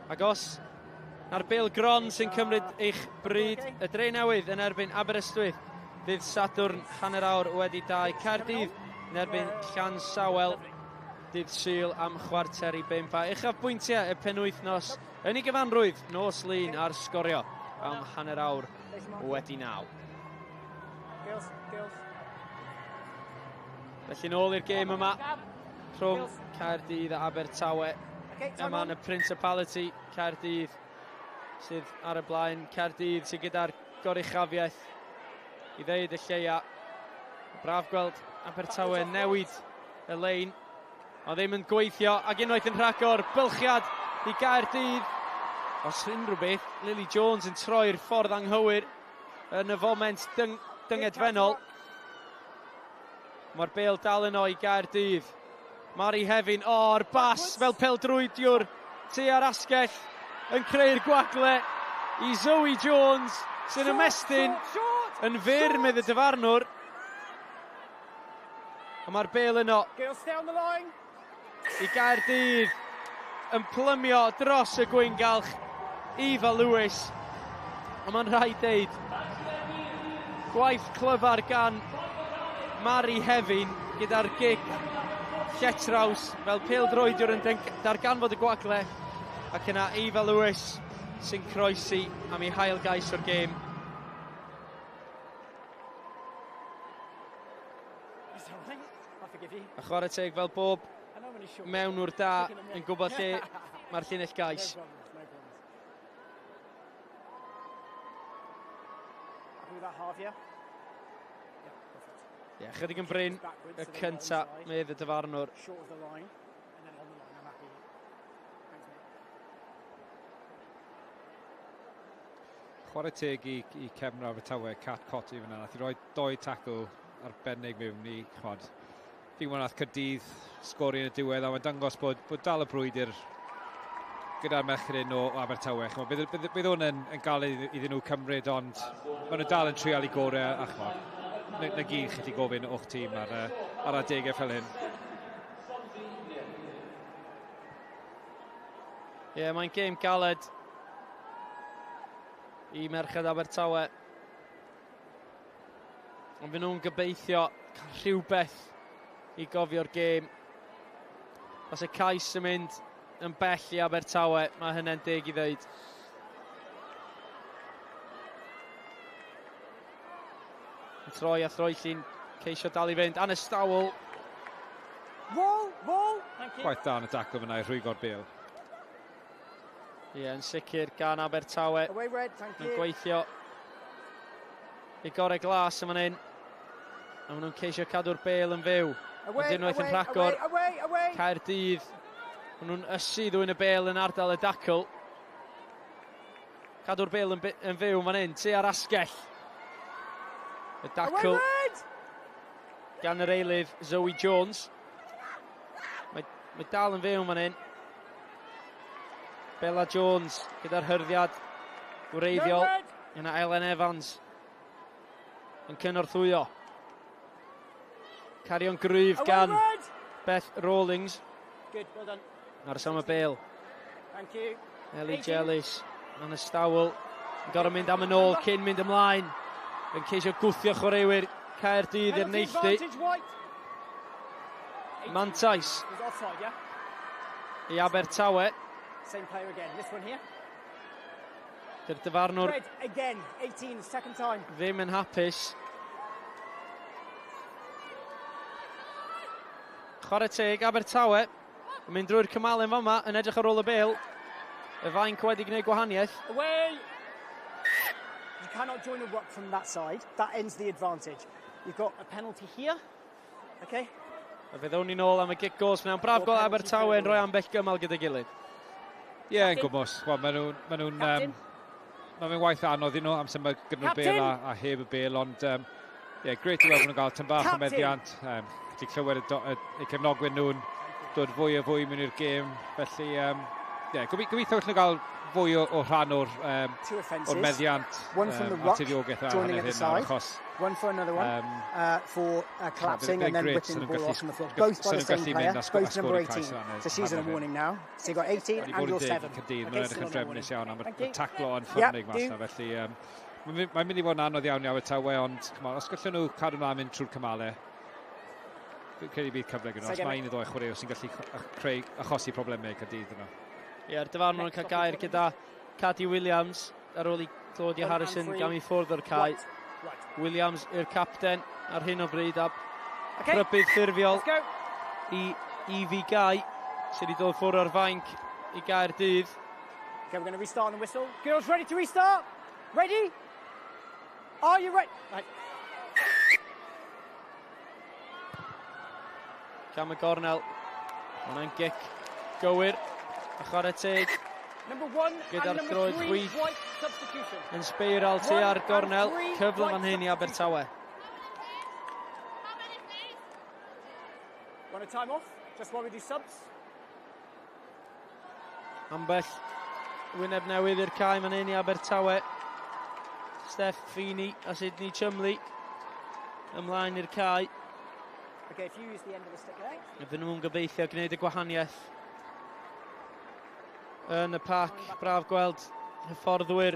L: Ac os na'r bêl gron sy'n cymryd eich bryd, y Dre Newydd yn erbyn Aberystwyth ddydd Sadwrn 2:30. Caerdydd yn erbyn Llansawel dydd Sul am 4:45. A uchafbwyntiau y penwythnos yn ei gyfanrwydd nos Lun ar Sgorio am 9:30. Felly nôl i'r gêm yma rhwng Caerdydd a Abertawe. Yma yn y Principality, Caerdydd sydd ar y blaen. Caerdydd sydd gyda'r goruchafiaeth i ddeud y lleia. Braf gweld Abertawe newid y lein. Ond ddim yn gweithio, ac unwaith yn rhagor, bylchiad i Gaerdydd. Os unrhyw beth, Lily Jones yn troi'r ffordd anghywir yn y foment dyngedfennol. Mae'r bêl dal yno i Gaerdydd. Mari Hefin, o'r bas fel peldrwydiwr tua'r asgell yn creu'r gwagle i Zoe Jones sy'n ymestyn yn fyr, medd y dyfarnwr. A mae'r bêl yno i Gaerdydd yn plymio dros y gwyngalch Eva Lewis. A mae'n rhaid deud, gwaith clyfar gan Mari Hefin gyda'r gic lletraws fel pêl-droediwr yn darganfod y gwagle, ac yna Eva Lewis sy'n croesi am ei hail gais o'r gêm. A chwarae teg fel bob mewnwr da yn gwybod lle mae'r llinell gais. Ie, chydig yn brin y cynta, medd y dyfarnwr.
J: Chwarae teg i cefn Abertawe, Cat Cotti fyna. Nath i roi 2 tackle arbennig mewn i, chwad. Fi'n gwybod nath Caerdydd sgori yn y diwedd, a mae'n dangos bod dal y brwydr gyda'r merched hyn o Abertawe. Chimod, bydd hwn yn gael iddyn nhw cymryd, ond maen nhw dal yn trial i gorau, a chimod, na gyd chi 'di gofyn o'ch tîm ar adegau fel hyn.
L: Ie, yeah, mae'n gêm galed i merched Abertawe. Ond fy nhw'n gobeithio cael rhywbeth i gofio'r gêm. Os y cais yn mynd yn bell i Abertawe, mae hynny'n deg i ddweud. Yn troi a throi llun, ceisio dal i fynd. Anna Stowell.
R: Roll, roll.
J: Gwaith da yn y dacl fyna i rhwygo'r bêl.
L: Ie, yeah, yn sicr gan Abertawe.
R: Away red, thank you.
L: Yn gweithio i gorau glas yn fan hyn. A maen nhw'n ceisio cadw'r bêl yn fyw.
R: Away,
L: Ond unwaith yn
R: away,
L: rhagor,
R: away, away, away.
L: Caerdydd, maen nhw'n ysu ddwyn y bêl yn ardal y dacl. Cadw'r bêl yn fyw fan hyn, tu ar asgell. Y dacl
R: Away, red!
L: gan yr eilydd Zoe Jones. Mae dal yn fyw fan hyn. Bella Jones gyda'r hyrddiad gwreiddiol.
R: No red!
L: Yna Ellen Evans yn cynorthwyo. Cario'n gryf
R: Away,
L: gan
R: red!
L: Beth Rawlings.
R: Good, well done.
L: Aros am y bêl.
R: Thank you.
L: Ellie
R: 18.
L: Jellis yn y stawel. Yn gorfod mynd am yn ôl cyn mynd ymlaen. Yn ceisio gwthio chwaraewyr Caerdydd i'r
R: Penalty
L: neilltu.
R: advantage, white.
L: Mantais
R: It was offside, yeah?
L: i Abertawe.
R: Same player again. This one here.
L: Dy'r dyfarnwr
R: Red again, 18, second time.
L: ddim yn hapus. Chwarae teg, Abertawe yn mynd drwy'r cymalau fama, yn edrych ar ôl y bêl. Y fainc wedi gwneud gwahaniaeth.
R: Away! You cannot join a ruck from that side. That ends the advantage. You've got a penalty here. Okay?
L: A fe ddown ni nôl am y gic gos mewn. Braf gol Abertawe yn rhoi ambell gymal gyda'i gilydd.
J: Ie, yn gwmws. Wel, maen nhw'n... Maen nhw'n
R: Captain.
J: Mae'n mynd waith anodd i nhw am symud gyda nhw'r
R: Captain.
J: bêl a heb y bêl, ond ie, grêt i weld bod nhw'n gael tyn bach o
R: Captain.
J: meddiant. Ti'n clywed y cefnogwyr nhw'n dod fwy a fwy mewn i'r gêm, felly ie, gobeithio allan nhw gael fwy o rhan
R: Two offences.
J: o'r meddiant
R: One from the
J: a
R: ruck,
J: tiriogaeth a
R: joining
J: hanner
R: at the
J: hyn nawr,
R: side.
J: achos
R: One for another one, for collapsing
J: they're
R: and then
J: great,
R: whipping the
J: sy'n
R: ball
J: nhw'n
R: off on the floor.
J: gallu-
R: Both by
J: sy'n
R: the
J: nhw'n
R: same
J: gallu
R: player,
J: mynd a
R: both number
J: sgorio
R: 18.
J: cais yn
R: So she's on a
J: hanner hyn.
R: warning now. So you've got 18
J: Wedi
R: and
J: bod yn
R: you're
J: deg
R: 7.
J: i Caerdydd,
R: Okay,
J: mae'n edrych
R: still
J: yn
R: on a
J: drefnus
R: warning.
J: iawn am
R: Thank
J: y
R: you.
J: taclo yn
R: Yep,
J: ffyrnig mas
R: do.
J: na, felly mae'n mynd i fod yn anodd iawn i Abertawe, ond come on, os gallen nhw cadw mlaen mynd trwy'r cymalau, fi'n credu bydd cyfle gyda nhw,
R: Say
J: os mae
R: again.
J: un neu ddoi chwaraewr sy'n gallu creu achosi problemau i Caerdydd yno.
L: Ie, yr dyfarnwr yn cael gair gyda Cadi Williams ar ôl i Claudia
R: One and
L: Harrison
R: three.
L: gam i ffwrdd o'r cae.
R: Right. Right.
L: Williams yw'r capten ar hyn o bryd a
R: Okay.
L: rhybudd ffurfiol
R: Let's go.
L: i Evie Guy sydd wedi dod ffwrdd o'r fainc i Gaerdydd.
R: Okay, we're going to restart on the whistle. Girls, ready to restart? Ready? Are you ready? Right.
L: Cam y gornel. Hwna'n gic gywir. A chwarae teg
R: Number 1
L: Gyda'r
R: and number
L: droed
R: 3,
L: chwith.
R: white substitution.
L: yn sbeiral tu ar gornel.
R: One and three,
L: Cyfle
R: white
L: fan hyn i Abertawe.
R: Want a time off? Just while we do subs?
L: Ambell wyneb newydd i'r cae fan hyn i Abertawe. Steph Feeney a Sydney Chumley ymlaen i'r cae.
R: Okay, if you use the end of the stick there.
L: A fydden nhw'n gobeithio gwneud y gwahaniaeth yn y pac. Braf gweld hyfforddwyr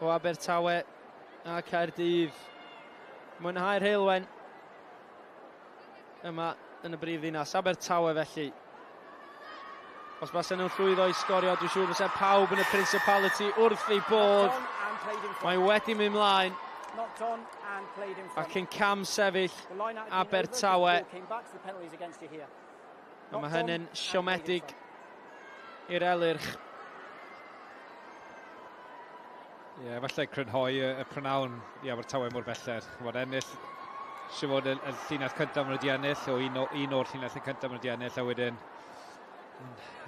L: o Abertawe a Caerdydd. Mwynhau'r heulwen yma yn y brif ddinas. Abertawe felly. Os basen nhw'n llwyddo i sgorio, dwi'n siŵr fysa pawb yn y Principality wrth ei bodd.
R: Knocked on and played in front.
L: Mae wedi mynd mlaen
R: Knocked on and played in front.
L: ac yn cam sefyll
R: The line out had been over,
L: Abertawe.
R: the ball came back, so the penalty's against you here.
L: A mae
R: Knocked on
L: hynny'n
R: and played in
L: siomedig
R: front.
L: i'r Elyrch.
J: Ie, yeah, falle crynhoi y prynawn i Abertawe mor belled. Ch'mod, ennill, siŵr fod y llinell cyntaf maen nhw wedi ennill, o un o'r llinell cyntaf maen nhw wedi ennill, a wedyn,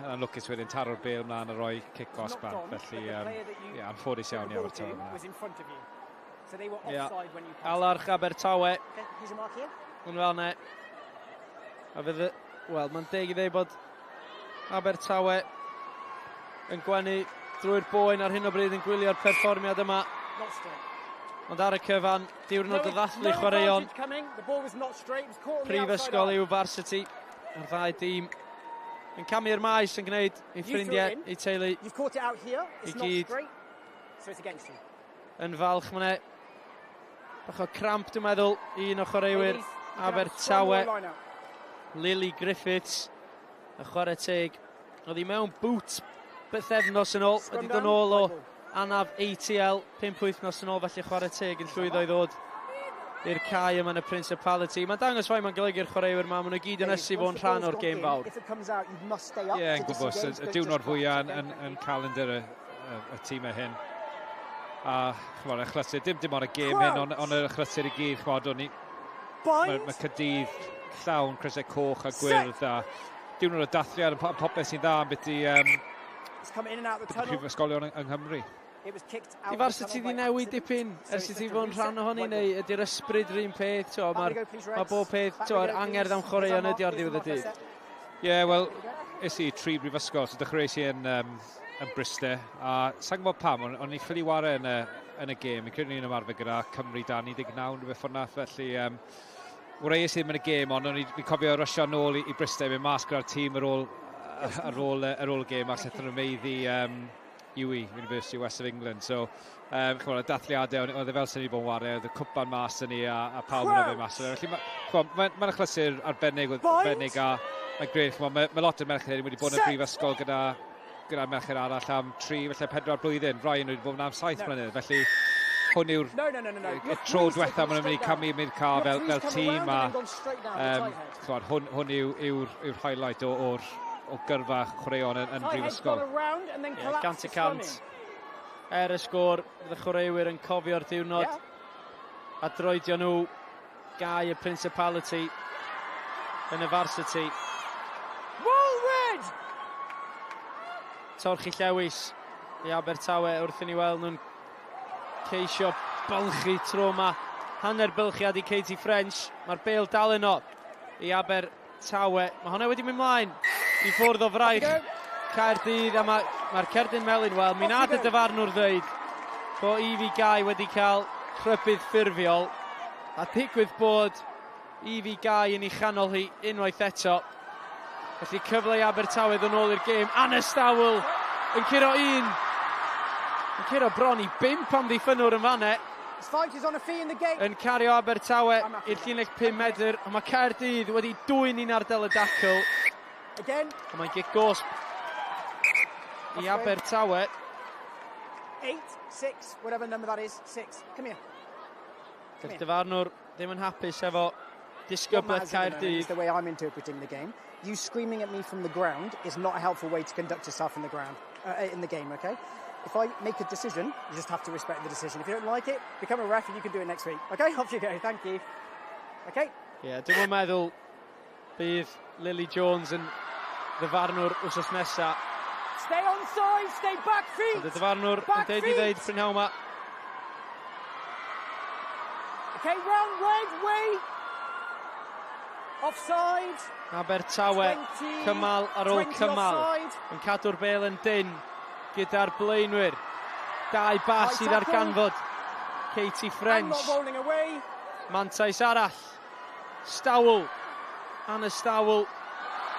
J: yn anlwcus wedyn taro'r bêl mlaen a roi cic gosb
R: Knocked
J: bant.
R: on,
J: Felly,
R: but the player that you
J: ie, anffodus iawn
R: put
J: i
R: the ball
J: Abertawe
R: to
J: fan'na.
R: was in front of you. So they were
L: Ie.
R: offside when you passed.
L: Alarch Abertawe
R: Okay, here's your mark here.
L: yn fel ne. A fydd, wel, mae'n deg i ddeud bod Abertawe yn gwenu drwy'r boen ar hyn o bryd yn gwylio'r perfformiad yma.
R: Not straight.
L: Ond ar y cyfan, diwrnod o ddathlu
R: no
L: chwaraeon.
R: advantage coming. The ball was not straight. It was caught on the outside
L: Prifysgol
R: arm.
L: yw Varsity. A'r ddau dîm yn camu'r maes yn gwneud eu
R: You threw it
L: ffrindiau,
R: in.
L: eu teulu
R: You've caught it out here. It's
L: I
R: not
L: gyd.
R: straight. So it's against you.
L: yn falch. Mae'n bach o cramp, dwi'n meddwl, un o chwaraewyr
R: Ladies, you can have a scrum or
L: Abertawe.
R: a line out.
L: Lily Griffiths, y chwarae teg. Oedd hi mewn boots bythefnos yn ôl.
R: Scrum
L: Wedi dod
R: down,
L: yn ôl o
R: white ball.
L: anaf ATL 5 wythnos yn ôl, felly chwarae teg yn llwyddo i ddod i'r cae yma yn y Principality. Mae'n dangos faint mae'n golygu'r chwaraewyr yma, maen nhw gyd yn ysu fod yn rhan o'r gêm fawr.
J: Ie, yn gwybod, y diwrnod fwyaf yn calendar y tîmau hyn. A chymod, achlysur, dim ond y gêm hyn, ond yr achlysur i gyd, chymod, o'n i... Mae Caerdydd llawn crysau coch a gwyrdd a diwrnod o dathliad a popeth sy'n dda am beth i prifysgolion yng Nghymru.
L: Di Varsity di newid dipyn ers i ti fod yn rhan ohoni, neu ydy'r ysbryd yr un peth? Mae bob peth, yr angerdd am chwaraeon ydy ar ddiwedd y dydd.
J: Ie, wel, es i tri brifysgol, so dechreuais i yn Bryste, a sa'n gwybod pam, o'n i ffili ware yn y gêm. Fi'n credu ni'n ymarfer gyda Cymru dan 19, rhywbeth ffordd nath, felly wreis i ddim yn y gêm, ond o'n i'n cofio rysio nôl i Bryste, mynd mas gyda'r tîm ar ôl y gêm, a seth nhw'n meiddi UE, University of West of England. So, chymod, y dathliadau, oedd e fel sy'n ni bod yn ware, oedd y cwpan mas yn ni a pawb yn yfed mas. Felly, mae'n achlysur arbennig a mae'n grêt. Mae lot o'r merched wedi bod yn y brifysgol gyda'r merched arall am 3, felly 4 blwyddyn. Rhai nhw wedi bod yn am 7 mlynedd, felly hwn yw'r y tro diwetha maen nhw'n mynd i camu i'r car fel tîm a chymod, hwn yw'r highlight o'r gyrfa chwaraeon yn brifysgol.
L: 100% er y sgôr, bydd y chwaraewyr yn cofio'r diwrnod a droedio nhw gau y Principality yn y Varsity.
R: Roll red!
L: Torchi Llewis i Abertawe wrth i ni weld nhw'n ceisio bylchu tro yma. Hanner bylchiad i Katie French. Mae'r bêl dal yno i Abertawe. Mae hwnna wedi mynd mlaen i ffwrdd o fraich Caerdydd a mae'r cerdyn melyn, wel, mi nath y dyfarnwr ddweud bod Evie Guy wedi cael rhybudd ffurfiol a digwydd bod Evie Guy yn ei chanol hi unwaith eto. Felly cyfle i Abertawe ddod nôl i'r gêm. Anna Stowell yn curo un. Yn curo bron i 5 amddiffynnwr yn fanne. Yn cario Abertawe i'r llinell 5 medr. Ond mae Caerdydd wedi dwyn un ardal y dacl. Ond mae'n gic gosb i Abertawe.
R: 8, 6, whatever number that is, 6. Come here.
L: Dy'r dyfarnwr ddim yn hapus efo disgyblaeth Caerdydd.
R: The way I'm interpreting the game. You screaming at me from the ground is not a helpful way to conduct yourself in the ground, in the game, okay? If I make a decision, you just have to respect the decision. If you don't like it, become a ref and you can do it next week. Okay, off you go, thank you. Okay?
L: Ie, dwi'm yn meddwl bydd Lily Jones yn ddyfarnwr wsos nesa.
R: Stay on side, stay back feet.
L: Ond y dyfarnwr yn deud i ddeud prynhawn yma.
R: Okay, round red, way. Offside.
L: Abertawe, cymal ar ôl cymal. Yn cadw'r bêl yn dynn gyda'r blaenwyr. 2 bas i ddarganfod Katie French. Mantais arall. Stowell. Anna Stowell.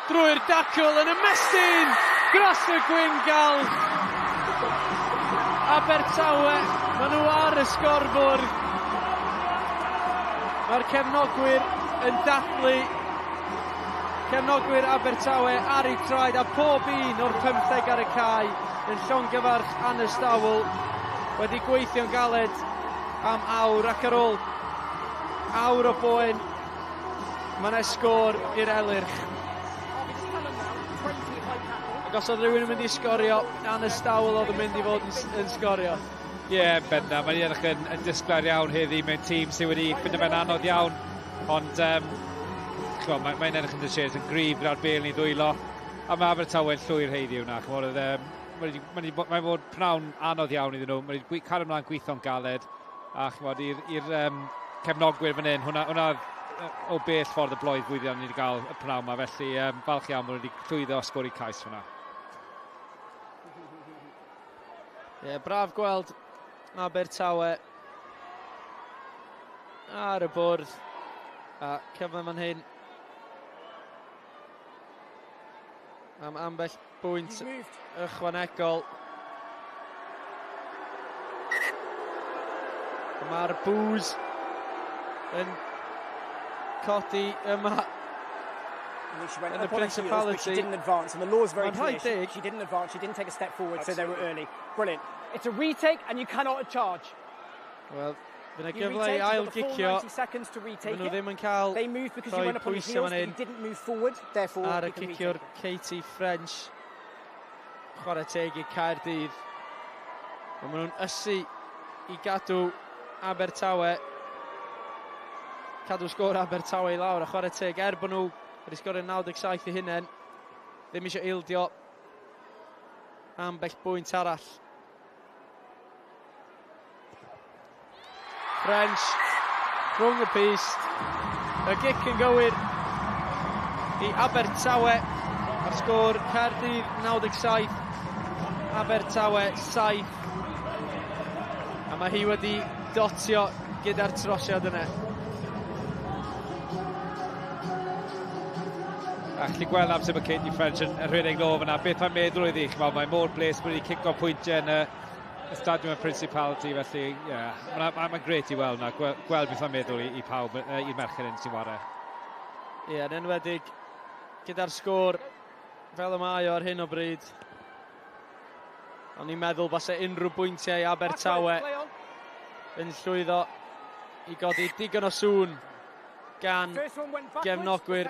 L: Drwy'r dacl yn ymestyn dros y gwyngal. Abertawe, maen nhw ar y sgorfwrdd. Mae'r cefnogwyr yn dathlu. Cefnogwyr Abertawe ar eu traed a pob un o'r 15 ar y cae yn llongyfarch Anna Stowell wedi gweithio'n galed am awr ac ar ôl awr o boen mae yna sgôr i'r Elyrch. Ac os oedd rhywun yn mynd i sgorio, Anna Stowell oedd yn mynd i fod yn sgorio.
J: Ie, yeah, bendant. Mae'n edrych yn disglair iawn heddi mewn tîm sydd wedi ffindo fe'n anodd iawn. Ond mae'n edrych yn dysys yn gryf gyda'r bêl yn ei ddwylo. A mae Abertawe'n llwyr heiddi hwnna. Mae'n bod pnawn anodd iawn iddyn nhw. Mae'n wedi cael ymlaen gweithio'n galed. A chymod, i'r cefnogwyr fan hyn, hwnna o bell ffordd y bloedd fwyddion ni wedi cael y pnawn yma. Felly falch iawn bod wedi llwyddo sgori cais hwnna.
L: Ie, yeah, braf gweld Abertawe ar y bwrdd a cyfle fan hyn am ambell bwynt ychwanegol. Mae'r booze yn codi yma.
R: She went up on her heels, but she didn't advance, and the law's very clear. She didn't advance, she didn't take a step forward, so they were early. Brilliant. It's a retake, and you cannot charge.
L: Wel, Fydd yna gyfle i ail gicio. Maen nhw ddim yn cael rhoi pwysau fan hyn ar y ciciwr Katie French. Chwarae teg i Caerdydd. Ond maen nhw'n ysu i gadw Abertawe. Cadw sgôr Abertawe i lawr a chwarae teg er bod nhw wedi sgorio 97 i hunain. Ddim eisiau ildio ambell bwynt arall. French rhwng y pyst. Y gic yn gywir i Abertawe. A'r sgôr Caerdydd 97, Abertawe 7. A mae hi wedi dotio gyda'r trosiad yna.
J: A chi'n gweld amser mae Katie French yn rhedeg nôl fyna, beth mae'n meddwl iddi, ch'mod, mae mor bles bod wedi cico pwyntiau yn y stadiwm y Principality, felly ie, yeah, mae'n ma, ma grêt i weld na, gweld, gweld beth mae'n meddwl i, i pawb, i'r merched hyn sy'n ware.
L: Ie, yeah, yn enwedig gyda'r sgôr fel y mae o ar hyn o bryd. O'n i'n meddwl base unrhyw bwyntiau i Abertawe yn llwyddo i godi digon o sŵn gan gefnogwyr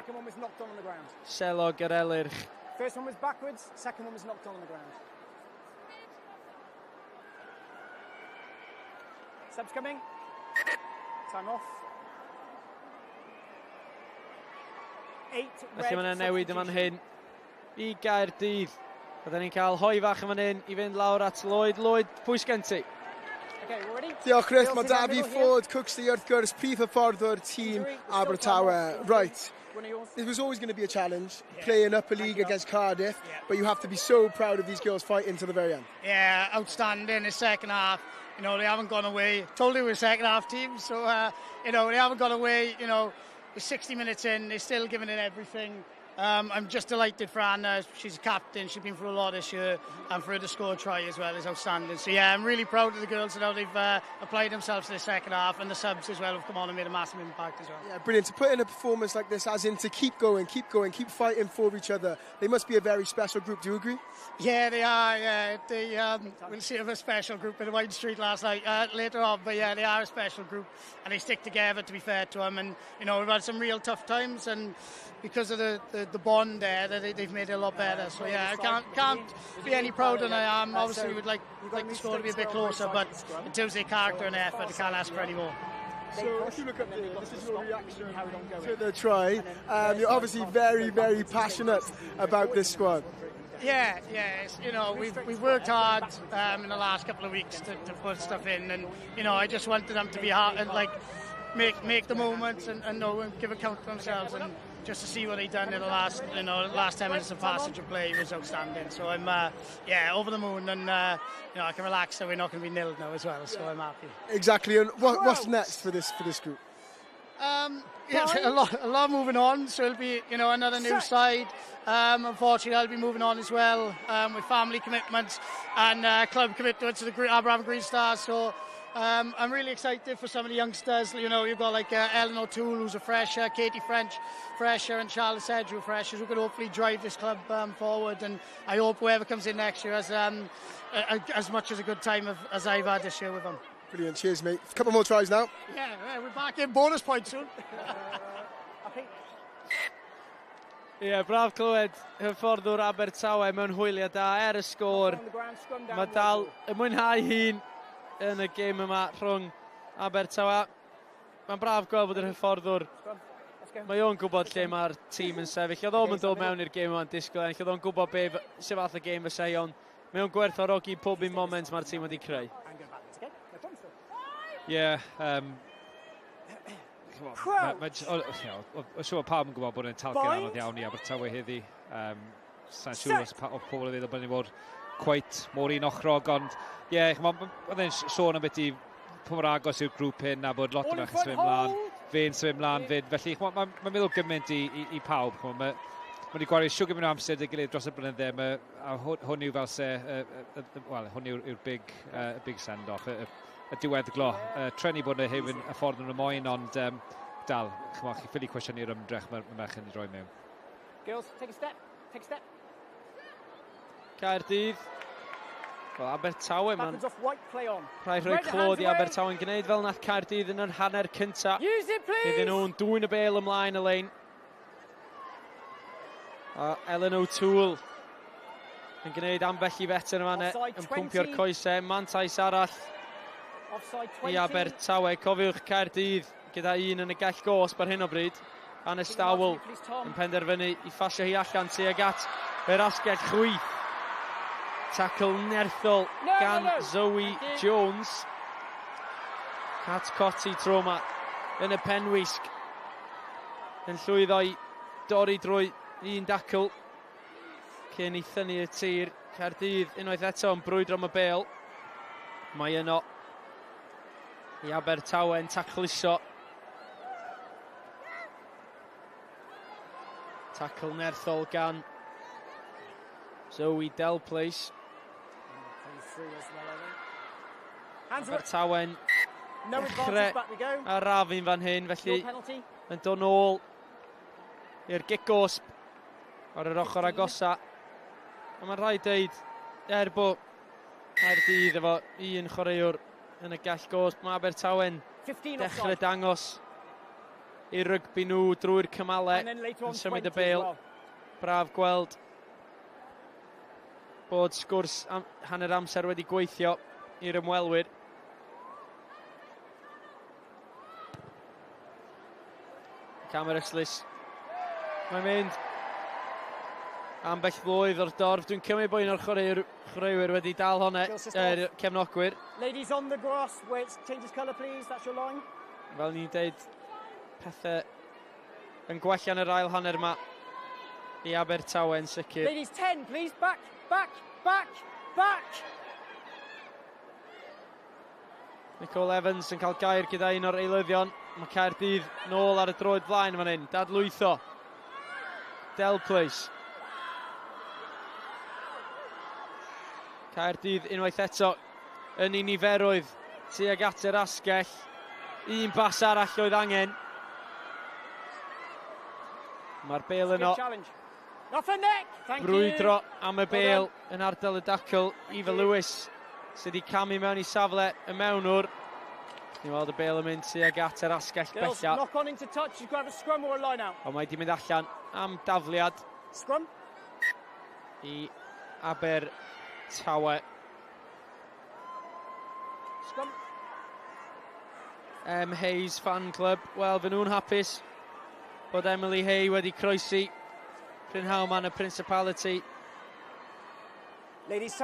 L: selog yr Elyrch.
R: First one was backwards, second one was knocked on the ground. Subs coming. Time off. Eight.
L: Felly mae yna newid yn fan hyn i Gaerdydd. Byddwn ni'n cael hoi fach yn fan hyn i fynd lawr at Lloyd. Lloyd, pwy sgen ti?
A: Diolch Chris, mae Davi Ford, Cooksley wrth gwrs, prif hyfforddwr tîm Abertawe. Right, it was always going to be a challenge, playing upper league against Cardiff, but you have to be so proud of these girls fighting to the very end.
Q: Yeah, outstanding the second half. You know, they haven't gone away. Told you we were second half team, so, you know, they haven't gone away. You know, we're 60 minutes in, they're still giving it everything. I'm just delighted for Anna. She's a captain. She's been through a lot this year, and for her to score a try as well is outstanding. So yeah, I'm really proud of the girls and how they've applied themselves to the second half, and the subs as well have come on and made a massive impact as well.
A: Yeah, brilliant. To put in a performance like this, as in to keep going, keep going, keep fighting for each other. They must be a very special group. Do you agree?
Q: Yeah, they are. Yeah, they. We'll see of a special group in the Wine Street last night later on, but yeah, they are a special group, and they stick together. To be fair to them, and you know we've had some real tough times, and because of the bond there, that they've made it a lot better. So yeah, I can't be any prouder than I am. Obviously, we'd like the score to be a bit closer, but in terms of their character and effort, I can't ask for any more.
A: So if you look up there, this is your reaction to the try. You're obviously very, very passionate about this squad.
Q: Yeah, yeah. You know, we've worked hard in the last couple of weeks to put stuff in, and you know, I just wanted them to be hard and like make the moments and know and give account to themselves, and just to see what they've done in the last, you know, last 10 minutes of passage of play was outstanding. So I'm, over the moon, and you know, I can relax that we're not going to be nilled now as well. So I'm happy.
A: Exactly. And what's next for this group?
Q: Yeah, a lot moving on. So it'll be, you know, another new side. Unfortunately, I'll be moving on as well with family commitments and club commitments to the Aberafan Green Stars. So. I'm really excited for some of the youngsters. You know, you've got like Ellen O'Toole, who's a fresher, Katie French, fresher, and Charlotte Sedgwick, freshers, who could hopefully drive this club forward. And I hope whoever comes in next year has as much as a good time as I've had this year with them.
A: Brilliant. Cheers, mate. A couple more tries now.
Q: Yeah, we're back in bonus points soon.
L: Ie, yeah, braf clywed hyfforddwr Abertawe mewn hwyliau da er y sgôr. Mae dal yn mwynhau hun yn y gêm yma rhwng Abertawe. Mae'n braf gweld bod yr hyfforddwr, mae o'n gwybod lle mae'r tîm yn sefyll. Oedd o'n dod mewn i'r gêm yma'n disgwyl ennill, oedd o'n gwybod be sut fath o gêm fysa hi, ond mae o'n gwerthfawrogi pob un moment mae'r tîm wedi creu.
J: Ie, siŵr pawb yn gwybod bod e'n talcen anodd iawn i Abertawe heddi. Sa'n siŵr os pobl yn feddwl bod ni'n bod quite mor un ochrog, ond ie, yeah, oedd e'n sôn am beth i pa mor agos yw'r grŵp hyn a bod lot o merched yn symud mlaen, fe'n symud mlaen fyd, felly mae'n meddwl gymaint i pawb. Mae wedi gwario siwr gymaint o amser dy gilydd dros y blynydde, a hwn yw fel se, wel, hwn yw'r big send-off, y diweddglo. Treni bod yn hefyd y ffordd nhw'n moyn, ond dal, chi ffili cwestiynu'r ymdrech mae'r merched yn rhoi mewn.
R: Girls, take a step, take a step.
L: Caerdydd Wel, Abertawe, mae'n rhaid rhoi clod i Abertawe'n gwneud fel nath Caerdydd yn yr hanner cynta. Iddyn nhw'n dwyn y bêl ymlaen y lein. A Ellen O'Toole yn gwneud ambell i fetr yma yn pwmpio'r coesau. Mantais arall i Abertawe. Cofiwch Caerdydd gyda un yn y gell gosb ar hyn o bryd. Anna Stowell yn penderfynu i ffasio hi allan tuag at yr asgell chwith. Tackle nerthol gan Zoe Jones. Cat Cotti tro yma yn y penwisg. Yn llwyddo i dorri drwy un dacl cyn i thynnu y tir. Caerdydd unwaith eto yn brwydro am y bêl. Mae yno i Abertawe yn tacluso. Tackle nerthol gan Zoe Delplace. Abertawe'n dechrau arafu'n fan hyn, felly yn dod nôl i'r gic gosb ar yr ochr agosa. A mae'n rhaid deud, er bod Caerdydd efo un chwaraewr yn y gell gosb, mae Abertawe'n dechrau dangos i rygbi nhw drwy'r cymalau yn symud y bêl. Braf gweld bod sgwrs hanner amser wedi gweithio i'r ymwelwyr. Cam yr ystlys. Mae'n mynd ambell flwydd o'r dorf. Dwi'n cymryd bod un o'r chwaraewyr wedi dal hwnna, cefnogwyr.
R: Ladies on the grass, where it changes colour please, that's your line.
L: Fel ni'n deud, pethau yn gwella yn yr ail hanner yma i Abertawe yn sicr.
R: Ladies 10 please, back, back, back, back!
L: Nicole Evans yn cael gair gyda un o'r eilyddion. Mae Caerdydd nôl ar y droed flaen fan hyn. Dadlwytho. Delplace. Caerdydd unwaith eto yn ei niferoedd tuag at yr asgell. Un bas arall oedd angen. Mae'r bêl yno. Brwydro am y bêl yn ardal y dacl. Eva Lewis sydd wedi camu mewn i safle y mewnwr. Ni'n weld y bêl yn mynd tuag at yr asgell bella.
R: Knock on into touch, you grab a scrum or a line out.
L: Ond mae wedi mynd allan am dafliad.
R: Scrum.
L: I Abertawe.
R: Scrum.
L: M Hayes Fan Club. Wel, fy nhw'n hapus bod Emily Hay wedi croesi prynhawn yma yn y Principality.
R: Ladies,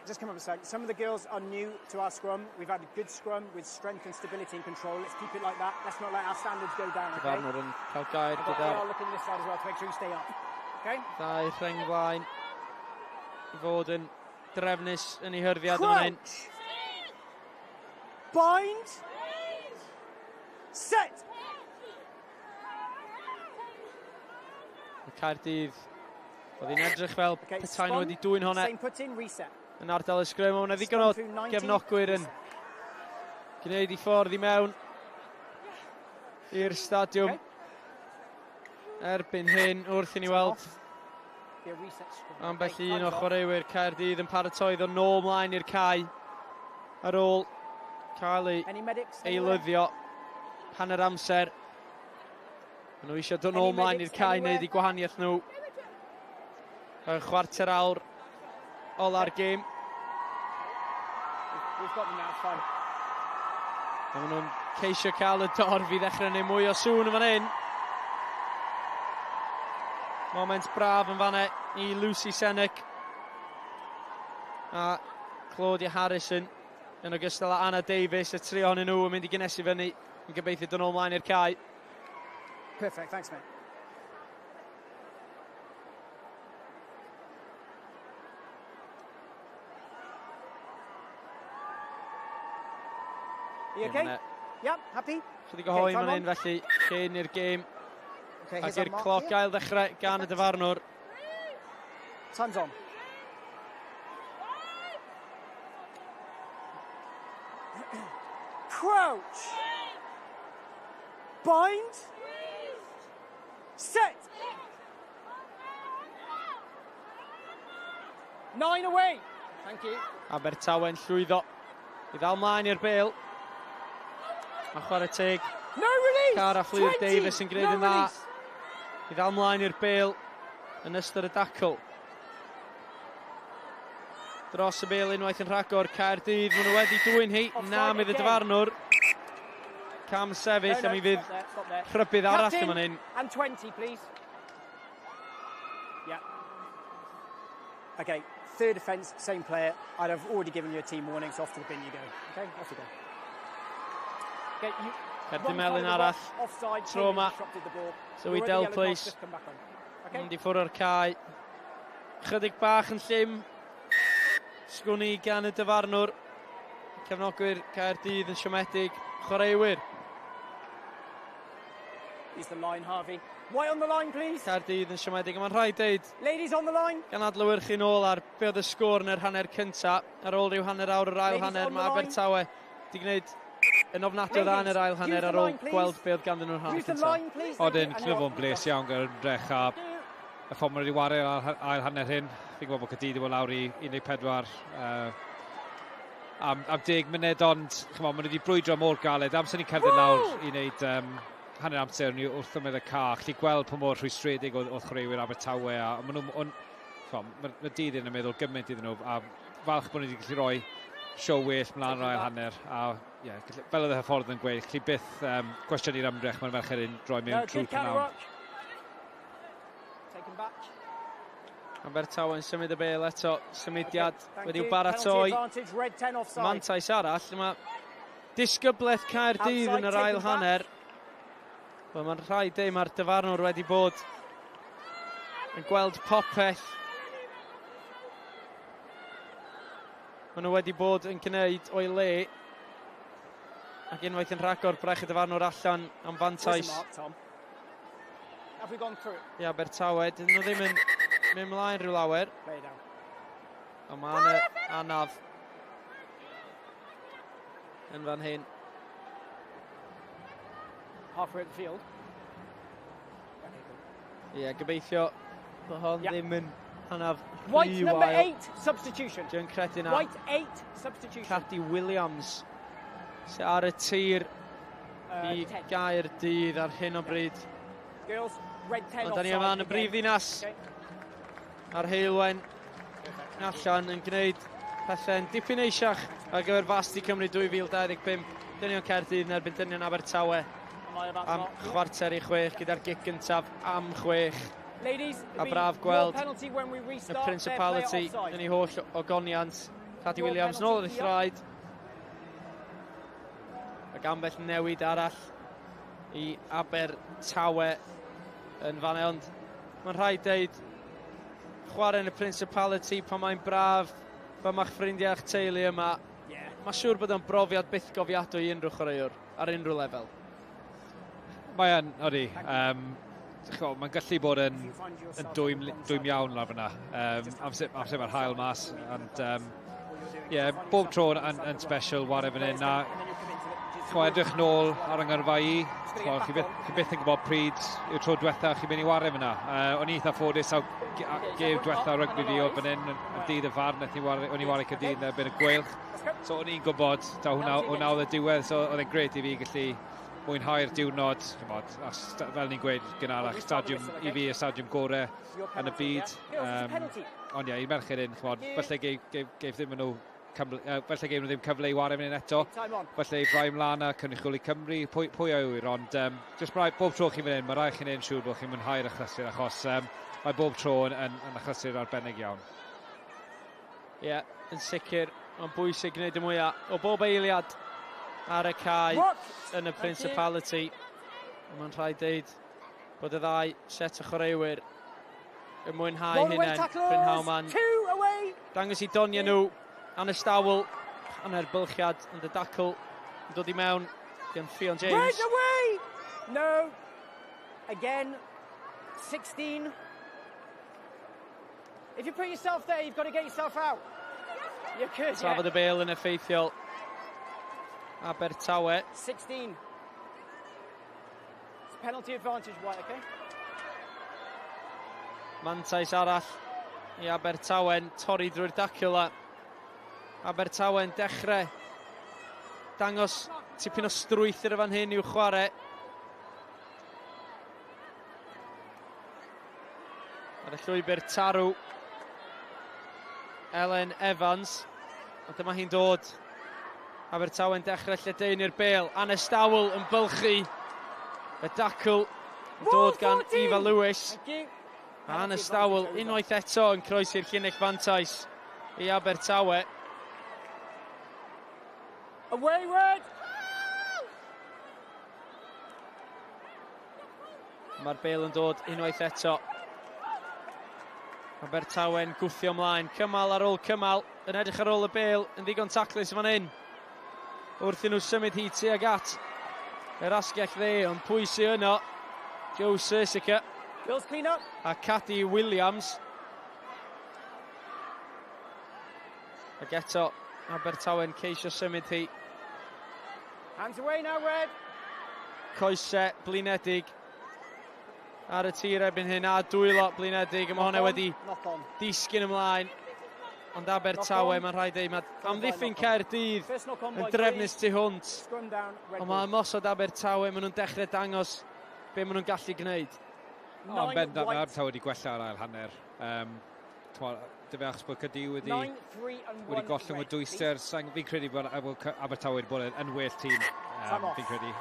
R: just come up a sec. Some of the girls are new to our scrum. We've had a good scrum with strength and stability and control. Let's keep it like that. Let's not let our standards go down, okay?
L: Dyfarnwr yn cael gair gyda...
R: They are looking this side as well to make sure you stay up. Okay?
L: Ddau rheng flaen i fod yn drefnus yn ei hyrddiad yn fan hyn.
R: Bind! Set!
L: Mae Caerdydd, oedd hi'n edrych fel petai nhw wedi dwyn hwnna yn ardal y sgrym. Mae yna ddigon o gefnogwyr yn gwneud i ffordd i mewn i'r stadiwm. Erbyn hyn, wrth i ni weld ambell un o chwaraewyr Caerdydd yn paratoi ddod nôl mlaen i'r cae ar ôl cael ei eilyddio hanner amser. Maen nhw eisiau dod nôl mlaen i'r cae wneud i gwahaniaeth nhw. Yn chwarter awr ola'r gêm. Maen nhw'n ceisio cael y dorf i ddechrau neu mwy o sŵn yn fan hyn. Moment braf yn fanna i Lucy Senec a Claudia Harrison yn ogystal â Anna Davies. Y tri ohonyn nhw yn mynd i gynnesu fyny yn gobeithio dod nôl mlaen i'r cae.
R: Perfect, thanks mate. You okay? Yeah, happy?
L: Chydig o hoi fan hyn felly, cyn i'r gêm ac i'r cloc ail ddechrau gan y dyfarnwr.
R: Time's on. Crouch! Bind! Set! 9 away! Thank you.
L: Abertawe'n llwyddo i ddal mlaen i'r bêl. Mae chwarae teg.
R: No release!
L: Cara Fflur
R: 20!
L: Davies yn gwneud
R: No
L: yn dda.
R: release.
L: I ddal mlaen i'r bêl yn ystod y dacl. Dros y bêl unwaith yn rhagor, Caerdydd, maen nhw wedi dwyn hi. Na, mi fydd y
R: again.
L: dyfarnwr. Cam sefyll,
R: No,
L: a
R: no,
L: mi fydd
R: stop there, stop there.
L: rhybudd arall
R: Captain
L: yma hyn.
R: And 20, please. Yeah. Okay, third offence, same player. I'd have already given you a team warning, so off to the bin you go. Okay, off you go. Okay, you.
L: Cerdyn
R: wrong side
L: melyn
R: of the
L: arall.
R: box, Offside,
L: Tro
R: came in,
L: yma.
R: disrupted the ball.
L: So we
R: You're already
L: del
R: yellow card,
L: place.
R: just come back on. Okay?
L: Mynd i ffwrdd o'r cae. Chydig bach yn llym. Sgwn i gan y dyfarnwr. Cefnogwyr Caerdydd yn siomedig. Chwaraewyr
R: Use the line, Harvey. White on the line, please.
L: Caerdydd yn siomedig. A mae'n rhaid deud,
R: Ladies on the line.
L: gan adlewyrchu nôl ar be oedd y sgôr yn yr hanner cynta, ar ôl rhyw hanner awr yr ail
R: Ladies
L: hanner,
R: on the
L: mae
R: line.
L: Abertawe wedi gwneud yn ofnadwy o dda yn yr ail hanner
R: Use the
L: ar ôl
R: line, please.
L: gweld be oedd ganddyn nhw'n hanner
R: Use the
L: cynta.
R: line, please.
J: Odyn, clywed fo'n bles iawn gyda'r ymdrech a y ffordd maen nhw wedi wario ail hanner hyn. Fi'n gwybod bod Caerdydd wedi bod lawr i 14 am 10 munud, ond ch'mod, maen nhw wedi brwydro mor galed. Amser ni'n cerdded lawr i wneud hanner amser, ni wrth ymyl y ca, gallu gweld pa mor rhwystredig oedd chwaraewyr Abertawe, a maen nhw, on, ch'mod, ma dydd yn meddwl gymaint iddyn nhw, a falch bod nhw wedi gallu rhoi siow well mlaen yr ail hanner, a yeah, fel oedd y hyfforddwr yn gweud, gallu byth gwestiynu'r ymdrech mae'r merched yn droi
R: No,
J: mewn
R: good
J: trwy'r
R: counter
J: prynhawn.
R: ruck. Take him back.
L: Abertawe yn symud y bêl eto, symudiad
R: Thank
L: wedi'w
R: you.
L: baratoi.
R: Penalty advantage, red 10 offside.
L: Mantais arall, yma disgyblaeth Caerdydd yn
R: Outside,
L: yr ail
R: taken back.
L: hanner. Wel, mae'n rhaid deud mae'r dyfarnwr wedi bod yn gweld popeth. Maen nhw wedi bod yn gwneud o'i le. Ac unwaith yn rhagor, braich y dyfarnwr allan am
R: Where's the
L: fantais
R: mark, Tom? Have we gone through?
L: i Abertawe. Dyn nhw ddim yn mynd mlaen rhyw lawer.
R: Play down.
L: Ond mae yna anaf yn fan hyn.
R: Halfway up the field. Okay, cool.
L: Ie, yeah, gobeithio bod hon
R: Ie.
L: ddim yn anaf
R: White
L: rhy
R: number
L: wael.
R: 8, substitution.
L: Dwi'n credu na
R: White 8, substitution.
L: Cadi Williams sydd ar y tir i
R: 10.
L: Gaerdydd ar hyn o bryd.
R: Girls, red 10
L: Ond da ni
R: offside
L: yma yn y
R: again.
L: brif ddinas
R: Okay.
L: ar Heulwen allan yn gwneud pethau'n dipyn eisiach ar gyfer Varsity Cymru 2025. Dynion Caerdydd yn erbyn dynion Abertawe
R: Am I about to
L: am
R: mark?
L: 5:45 gyda'r gic gyntaf am 6.
R: Ladies,
L: A
R: there'll be
L: braf
R: your
L: gweld
R: penalty when we
L: y
R: restart. Their player
L: Principality
R: offside.
L: yn ei holl ogoniant. Cadi
R: Your
L: Williams nôl ar ei
R: penalty here.
L: thraed. Ac ambell newid arall i Abertawe yn fan, ond mae'n rhaid deud chwarae yn y Principality pan mae'n braf, pan mae'ch ffrindiau a'ch teulu yma.
R: Yeah.
L: Mae'n siŵr bod o'n brofiad byth gofiadwy i unrhyw chwaraewr ar unrhyw lefel.
J: Mae yn, odi. Mae'n gallu bod yn dwym iawn lawr fyna. Amser mae'r haul mas. And, yeah, bob tro yn special ware fan hyn. A ch'mo, edrych nôl ar yng ngyrfa i, ch'mo, chi byth yn gwybod pryd yw'r tro diwetha chi'n mynd i ware fyna. O'n i eitha ffodus a gêm diwetha rygbi fi oedd fan hyn, yn dydd y farn, nath ni ware, o'n i ware Caerdydd yn erbyn y Gweilch. So o'n i'n gwybod, taw hwnna oedd y diwedd, so oedd e'n grêt i fi gallu mwynhau'r diwrnod, ch'mod, a fel ni'n gweud gynharach, stadiwm, i fi y stadiwm gore yn y byd. Ond ie, i'r merched hyn, ch'mod, falle geif ddim yn nhw falle geif nhw ddim cyfle i ware fan hyn eto.
R: Time on.
J: Falle i frau ymlaen a cynrychioli Cymru, pwy a ŵyr, ond jyst mae bob tro chi'n mynd hyn, mae rhaid chi'n neud yn siŵr bod chi'n mwynhau'r achlysur, achos mae bob tro yn achlysur arbennig iawn.
L: Ie, yeah, yn sicr, mae'n bwysig gwneud y mwyaf o bob eiliad ar y cae yn y Principality. Ond mae'n rhaid deud bod y ddau set o chwaraewyr yn mwynhau
R: One away
L: hynny.
R: tacklers.
L: Prynhawn ma'n
R: Two away.
L: dangos i doniau nhw. Anystawel, hanner bylchiad yn y dacl yn dod i mewn gan Ffion James.
R: Red away. No. Again, 16. If you put yourself there, you've got to get yourself out. You could, yeah.
L: Trafod y bêl yn effeithiol. Abertawe.
R: 16. It's penalty advantage, White, okay?
L: Mantais arall i Abertawe'n torri drwy'r dacl a Abertawe'n dechrau dangos tipyn o strwythur y fan hyn i'w chwarae. Ar y llwybr tarw, Ellen Evans. A dyma hi'n dod. Abertawe'n dechrau lledaenu'r bêl. Anna Stowell yn bylchu. Y dacl yn dod gan Eva Lewis. A Anna Stowell unwaith eto yn croesi'r llinell fantais i Abertawe.
R: Away, Red!
L: Mae'r bêl yn dod unwaith eto. Abertawe'n gwthio ymlaen, cymal ar ôl cymal, yn edrych ar ôl y bêl, yn ddigon taclus fan hyn. Wrth i nhw symud hi tuag at yr asgell dde, ond pwy sy'n yno? Joe Sersica.
R: Girls clean up.
L: A Cadi Williams. Ac eto, Abertawe'n ceisio symud hi.
R: Hands away now, Red.
L: Coesau blinedig ar y tir erbyn hyn, a dwylo blinedig. Mae hwnna wedi disgyn ymlaen. Ond Abertawe, mae'n rhaid dweud, mae amddiffyn Caerdydd yn drefnus tu hwnt. Ond mae ymosod Abertawe, maen nhw'n dechrau dangos be maen nhw'n gallu gwneud.
J: Ond bendant, mae Abertawe wedi gwella ar ail hanner. Dyfe achos bod Caerdydd wedi gollwng y dwyster. Fi'n credu bod Abertawe wedi bod yn well tîm, fi'n credu.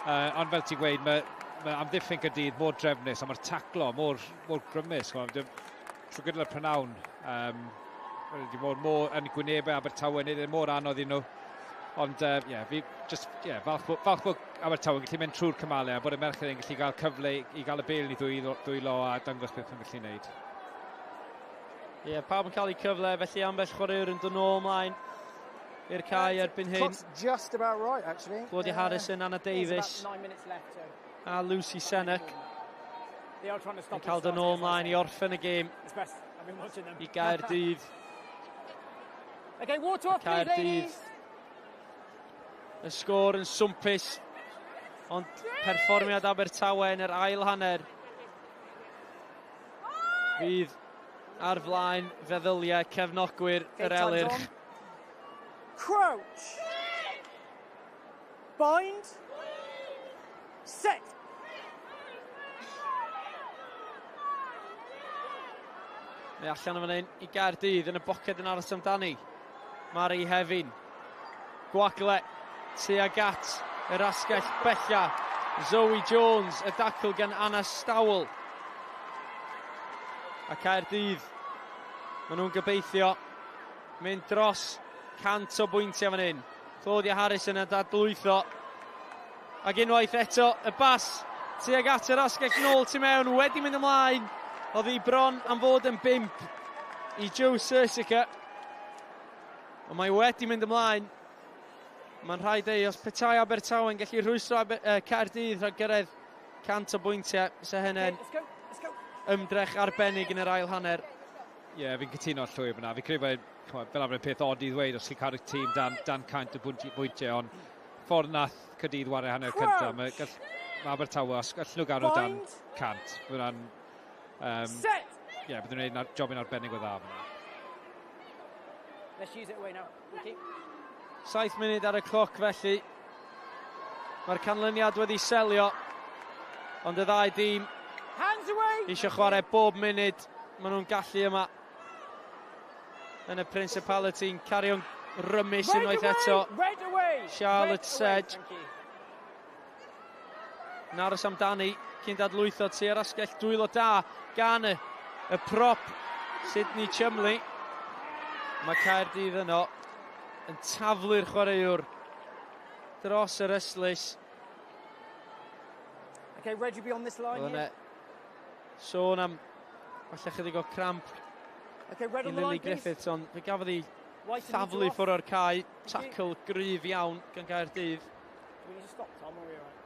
J: Ond fel ti'n gweud, mae amddiffyn Caerdydd mor drefnus a mae'r taclo mor grymus. Trwy gydol y prynawn, wedi bod mor yn gwynebau Abertawe, nid yn mor anodd i nhw. Ond falch bod Abertawe yn gallu mynd trwy'r cymalau a bod y merched yn gallu cael cyfle i gael y bêl yn ei ddwylo a dangos beth nhw'n gallu gwneud.
L: Ie, pawb yn cael eu cyfle, felly ambell chwaraewr yn dod nôl ymlaen i'r cae erbyn hyn.
R: Just about right, actually.
L: Claudia Harrison, Anna Davies a Lucy Sennock yn cael dod nôl ymlaen i orffen y gêm i Gaerdydd.
R: Okay, water off, please, ladies.
L: Y sgôr yn swmpus, ond perfformiad Abertawe yn yr ail hanner fydd ar flaen feddyliau cefnogwyr yr Elyrch.
R: Crouch. Bind. Set.
L: Mae allan o fan hyn i Gaerdydd yn y boced yn aros amdani. Mari Hefin. Gwagle tuag at yr asgell bella. Zoe Jones, y dacl gan Anna Stowell. A Caerdydd, maen nhw'n gobeithio mynd dros 100 o bwyntiau fan hyn. Claudia Harrison yn dadlwytho. Ac unwaith eto, y bas tuag at yr asgell nôl tu mewn, wedi mynd ymlaen. Oedd hi bron am fod yn 5 i Joe Sersica. Ond mae wedi mynd ymlaen. Mae'n rhaid ei, os petai Abertawe'n gallu rhwystro Caerdydd rhag gyrraedd 100 o bwyntiau, se hynny'n ymdrech arbennig yn yr ail hanner.
J: Ie, fi'n cytuno llwyr fyna. Fi'n credu bod fel arfer peth od i ddweud os chi'n cadw'r tîm dan 100 o bwyntiau, ond ffordd nath Caerdydd wario hanner cyntaf, mae Abertawe, os gallen nhw gadw dan 100, bydd
R: Set!
J: Ie, byddwn nhw'n gwneud jobyn arbennig o dda fyna.
R: Let's use it away now.
L: 7 munud ar y cloc felly. Mae'r canlyniad wedi selio, ond y ddau dîm eisiau chwarae bob munud maen nhw'n gallu yma yn y Principality, yn cario'n rymus unwaith eto. Charlotte Sedge. Yn aros amdani cyn dadlwytho tua'r asgell, dwylo da gan y prop Sydney Chumley. Mae Caerdydd yno yn taflu'r chwaraewr dros yr ystlys.
R: Okay, Red, you be on this line here.
L: Sôn am falle chydig o cramp
R: okay, Red
L: i
R: on the
L: Lily
R: line,
L: Griffiths, ond fe gafodd hi thaflu ffwrdd o'r cae. Tackle gryf iawn gan Gaerdydd.
R: Do we need to stop, Tom, or are we all right?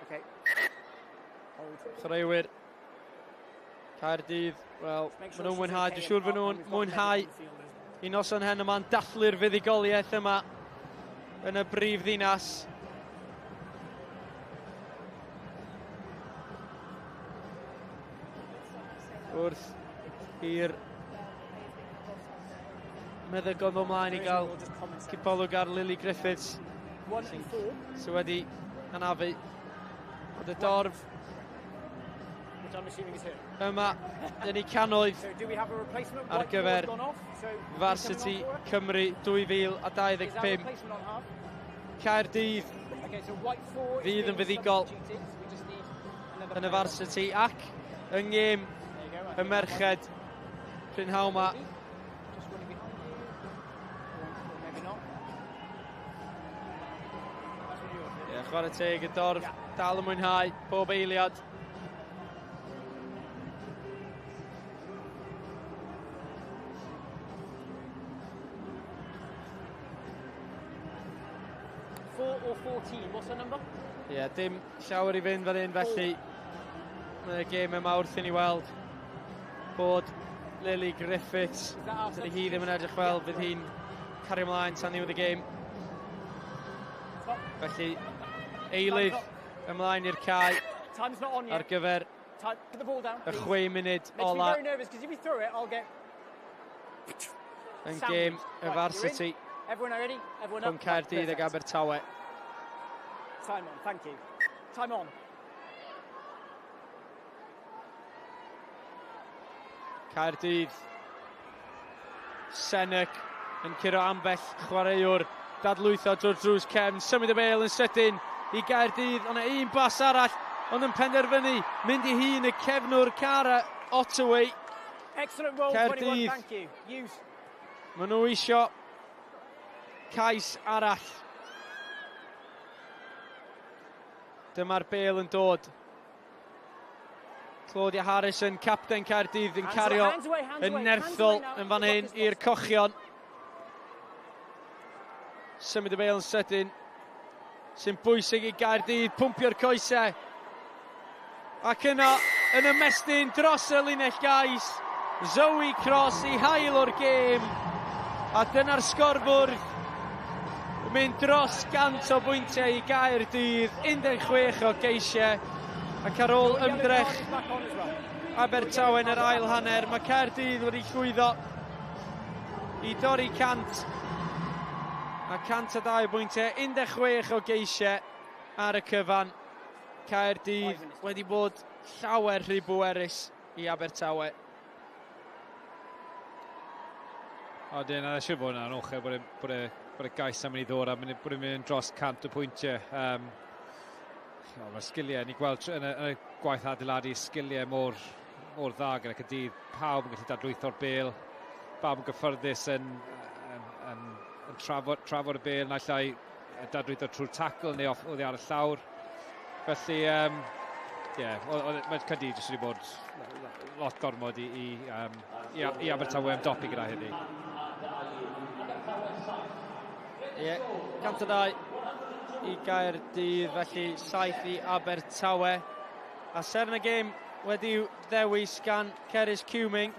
R: Okay. Hold.
L: Chwaraewyr Caerdydd, wel, maen nhw'n mwynhau, dwi'n siŵr fod nhw'n mwynhau i noson hen yma'n dathlu'r fuddugoliaeth yma yn y brif ddinas. Wrth i'r meddygon ddod mlaen i gael cipolwg ar Lily Griffiths sydd wedi anafu. Ond y dorf yma yn eu cannoedd ar gyfer Varsity Cymru 2025. Caerdydd fydd yn fuddugol yn y Varsity ac yng ngêm y merched prynhawn 'ma. Ie, chwarae teg y dorf, dal yn mwynhau pob eiliad.
R: Four or 14, what's the number?
L: Ie, yeah, dim llawer i fynd fan hyn felly. Mae'r gêm yma wrth i ni weld bod Lily Griffiths, dydy hi ddim yn edrych fel bydd hi'n cario ymlaen tan ddiwedd y gêm. Felly, eilydd ymlaen i'r cae ar gyfer y 6 munud ola yn gêm y Varsity rhwng Caerdydd ag Abertawe.
R: Time on, thank you. Time on.
L: Caerdydd. Senec yn curo ambell chwaraewr. Dadlwytho drwy'r drws cefn, symud y bêl yn sydyn i Gaerdydd. Ond un bas arall, ond yn penderfynu mynd i hun y cefnwr Cara Ottaway.
R: Excellent roll,
L: Caerdydd.
R: 21, thank you. Use.
L: Maen nhw isio cais arall. Dyma'r bêl yn dod. Claudia Harrison, capten Caerdydd, yn cario yn nerthol yn fan hyn i'r cochion. Symud y bêl yn sydyn. Sy'n bwysig i Gaerdydd, pwmpio'r coesau. Ac yna, yn ymestyn dros y linell gais, Zoe Cross i hail o'r gêm. A dyna'r sgorfwrdd. Mynd dros 100 o bwyntiau i Gaerdydd, 16 o geisiau. Ac ar ôl ymdrech Abertawe yn yr ail hanner, mae Caerdydd wedi llwyddo i dorri 100 a 102 bwyntiau, 16 o geisiau ar y cyfan. Caerdydd wedi bod llawer rhy bwerus i Abertawe.
J: O, dyn, a siŵr bod yna'n ochr bod e, bod e, bod e gais am mynd i ddod a mynd, bod e'n mynd dros 100 o pwyntiau. Mae'r sgiliau, ni'n gweld yn y gwaith adeiladu sgiliau mor dda gyda Caerdydd. Pawb yn gallu dadlwytho'r bêl, pawb yn gyffyrddus yn trafod y bêl, naill ai dadlwytho trwy'r tacl neu off, oddi ar y llawr. Felly, yeah, mae Caerdydd jyst wedi bod lot gormod i Abertawe ymdopi gyda heddi.
L: Ie, yeah, 102 i Gaerdydd, felly 7 i Abertawe. A seren y gêm wedi'w ddewis gan Ceris Cuming.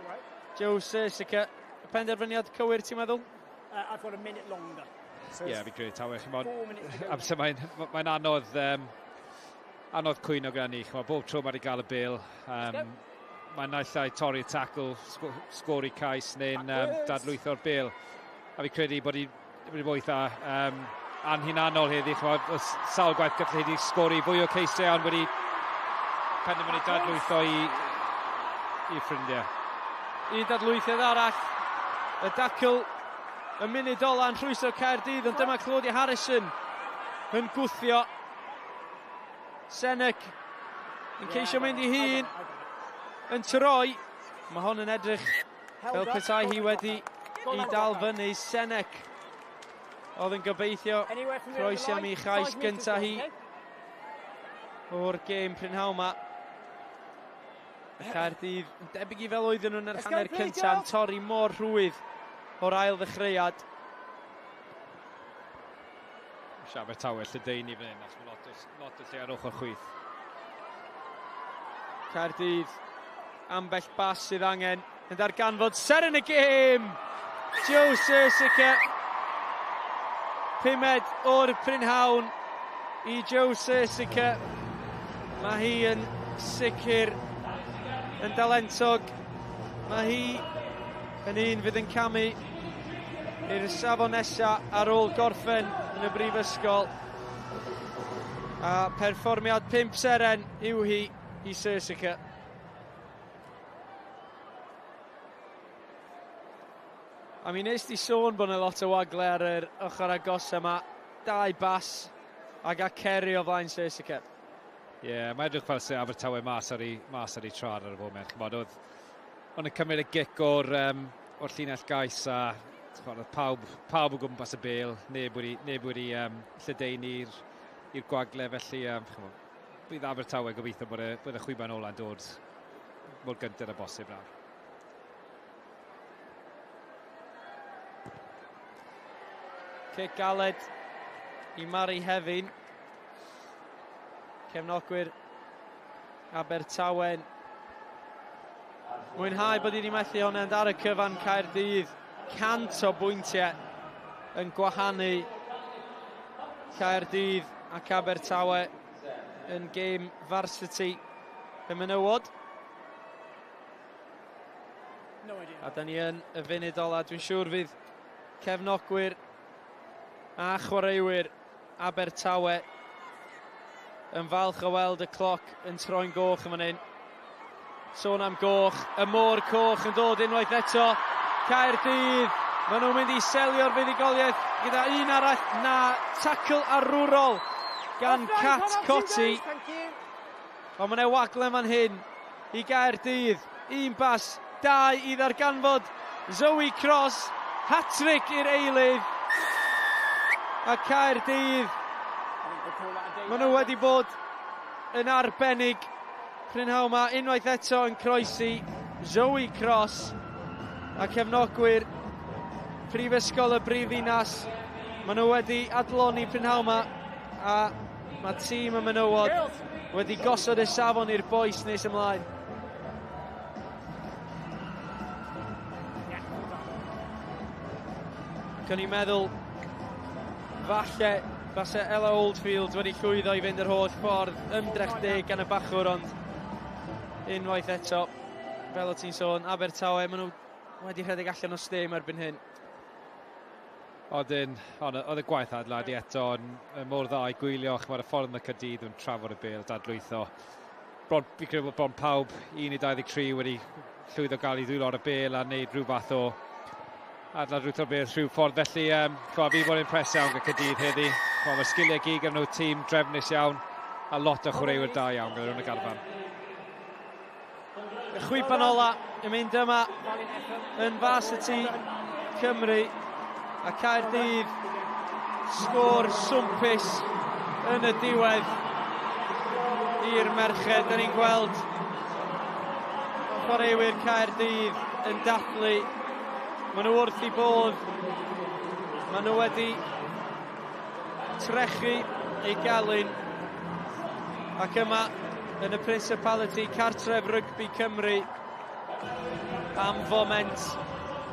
L: Joe Sirsica, y penderfyniad cywir ti'n meddwl?
R: I've got a minute longer.
J: Ie, yeah, fi'n credu tawe, chimod, amser mae'n anodd cwyno gyda ni, chimod, bob tro mae wedi gael y bêl, mae'n naill ai torri'r tacl, sgori cais neu'n dadlwytho'r bêl. A fi credu bod hi wedi bod eitha anhunanol heddi, chimod, oes sawl gwaith gallu hi sgori fwy o ceisiau, ond wedi penderfynu dadlwytho i ffrindiau.
L: Un dadlwythiad arall, y dacl y munud ola'n rhwystro Caerdydd, ond dyma Claudia Harrison yn gwthio. Senec yn ceisio mynd i hun, yn troi. Mae hon yn edrych fel petai hi wedi i dal fyny. Senec oedd yn gobeithio croesi am ei chais gyntaf hi o'r gêm prynhawn 'ma. Caerdydd yn debyg i fel oedden nhw'n yr hanner cyntaf, yn torri mor rhwydd o'r ail ddechreuad.
J: Eisiau Abertawe lledaenu fan hyn, achos mae lot o lle ar ochr chwith.
L: Caerdydd, ambell bas sydd angen yn darganfod seren y gêm! Joe Sirsica. Pumed o'r prynhawn i Joe Sirsica. Mae hi yn sicr yn dalentog. Mae hi yn un fydd yn camu i'r safon nesa ar ôl gorffen yn y brifysgol. A perfformiad 5 seren yw hi i Sirsica. A mi nes di sôn bod yna lot o wagle ar yr ochr agos yma. 2 bas ag Aceri o flaen Sirsica.
J: Ie, yeah, mae edrych fel se Abertawe mas ar ei trad ar y foment. Ch'mod, oedd o'n cymryd y gic o'r llinell gais a oedd pawb o gwmpas y bêl, neb wedi lledaenu i'r gwagle, felly ch'mod, bydd Abertawe gobeithio bod y chwiban ola'n dod mor gyntaf â bosib nawr.
L: Cic galed i Mari Hefin. Cefnogwyr Abertawe mwynhau bod hi wedi methu hwnna, ond ar y cyfan Caerdydd 100 o bwyntiau yn gwahanu Caerdydd ac Abertawe yn gêm varsity y menywod. A da ni yn y funud ola, dwi'n siŵr fydd cefnogwyr a chwaraewyr Abertawe yn falch o weld y cloc yn troi'n goch yn fan hyn. Sôn am goch, y môr coch yn dod unwaith eto. Caerdydd, maen nhw'n mynd i selio'r fuddugoliaeth gyda un arall na tackle arwrol gan Cat Cotti. Ond mae'n wagle fan hyn i Gaerdydd. 1 bas, 2 i ddarganfod Zoe Cross, hat-trick i'r eilydd. A Caerdydd, maen nhw wedi bod yn arbennig prynhawn yma, unwaith eto yn croesi Zoe Cross a cefnogwyr Prifysgol y Brifddinas. Maen nhw wedi adloni prynhawn yma a mae tîm y menywod wedi gosod y safon i'r bois nes ymlaen. Ac o'n i'n meddwl falle fase Ella Oldfield wedi llwyddo i fynd yr holl ffordd, ymdrech deg gan y bachwr, ond unwaith eto, fel o ti'n sôn, Abertawe, maen nhw wedi rhedeg allan o stêm erbyn hyn.
J: Oedd y gwaith adeiladu eto yn mor dda i gwylio, ch'mod, y ffordd mae Caerdydd yn trafod y bêl, dadlwytho. Fi credu bod bron pawb 1 i 23 wedi llwyddo gael ei ddwylo ar y bêl a wneud rhyw fath o adladrwytho'r bêl rhyw ffordd. Felly, fi bod yn impressed iawn gyda Caerdydd heddi. Mae sgiliau gyd gyda nhw, tîm drefnus iawn a lot o chwaraewyr da iawn gyda nhw'n y garfan.
L: Y chwiban ola yn mynd yma yn Varsity Cymru a Caerdydd sgôr swmpus yn y diwedd i'r merched. Da ni'n gweld chwaraewyr Caerdydd yn dathlu. Maen nhw wrth i bodd. Maen nhw wedi trechu eu gelyn. Ac yma yn y Principality, cartref Rygbi Cymru, am foment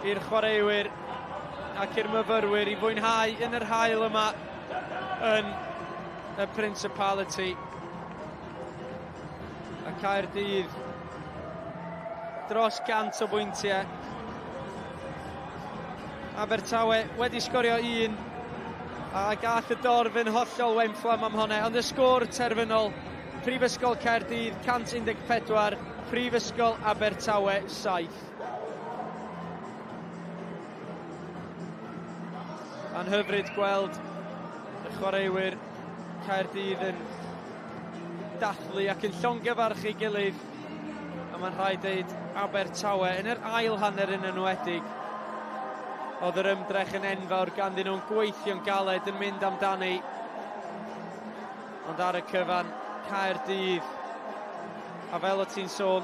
L: i'r chwaraewyr ac i'r myfyrwyr i fwynhau yn yr haul yma yn y Principality. A Caerdydd dros 100 o bwyntiau. Abertawe wedi sgorio 1 a gall y dorf yn hollol wenfflam am hwnna, ond y sgôr terfynol, Prifysgol Caerdydd 114, Prifysgol Abertawe 7. Anhyfryd gweld y chwaraewyr Caerdydd yn dathlu ac yn llongyfarch ei gilydd, a mae'n rhaid deud Abertawe yn yr ail hanner yn enwedig. Oedd yr ymdrech yn enfawr ganddyn nhw'n gweithio'n galed yn mynd amdani. Ond ar y cyfan, Caerdydd. A fel o ti'n sôn,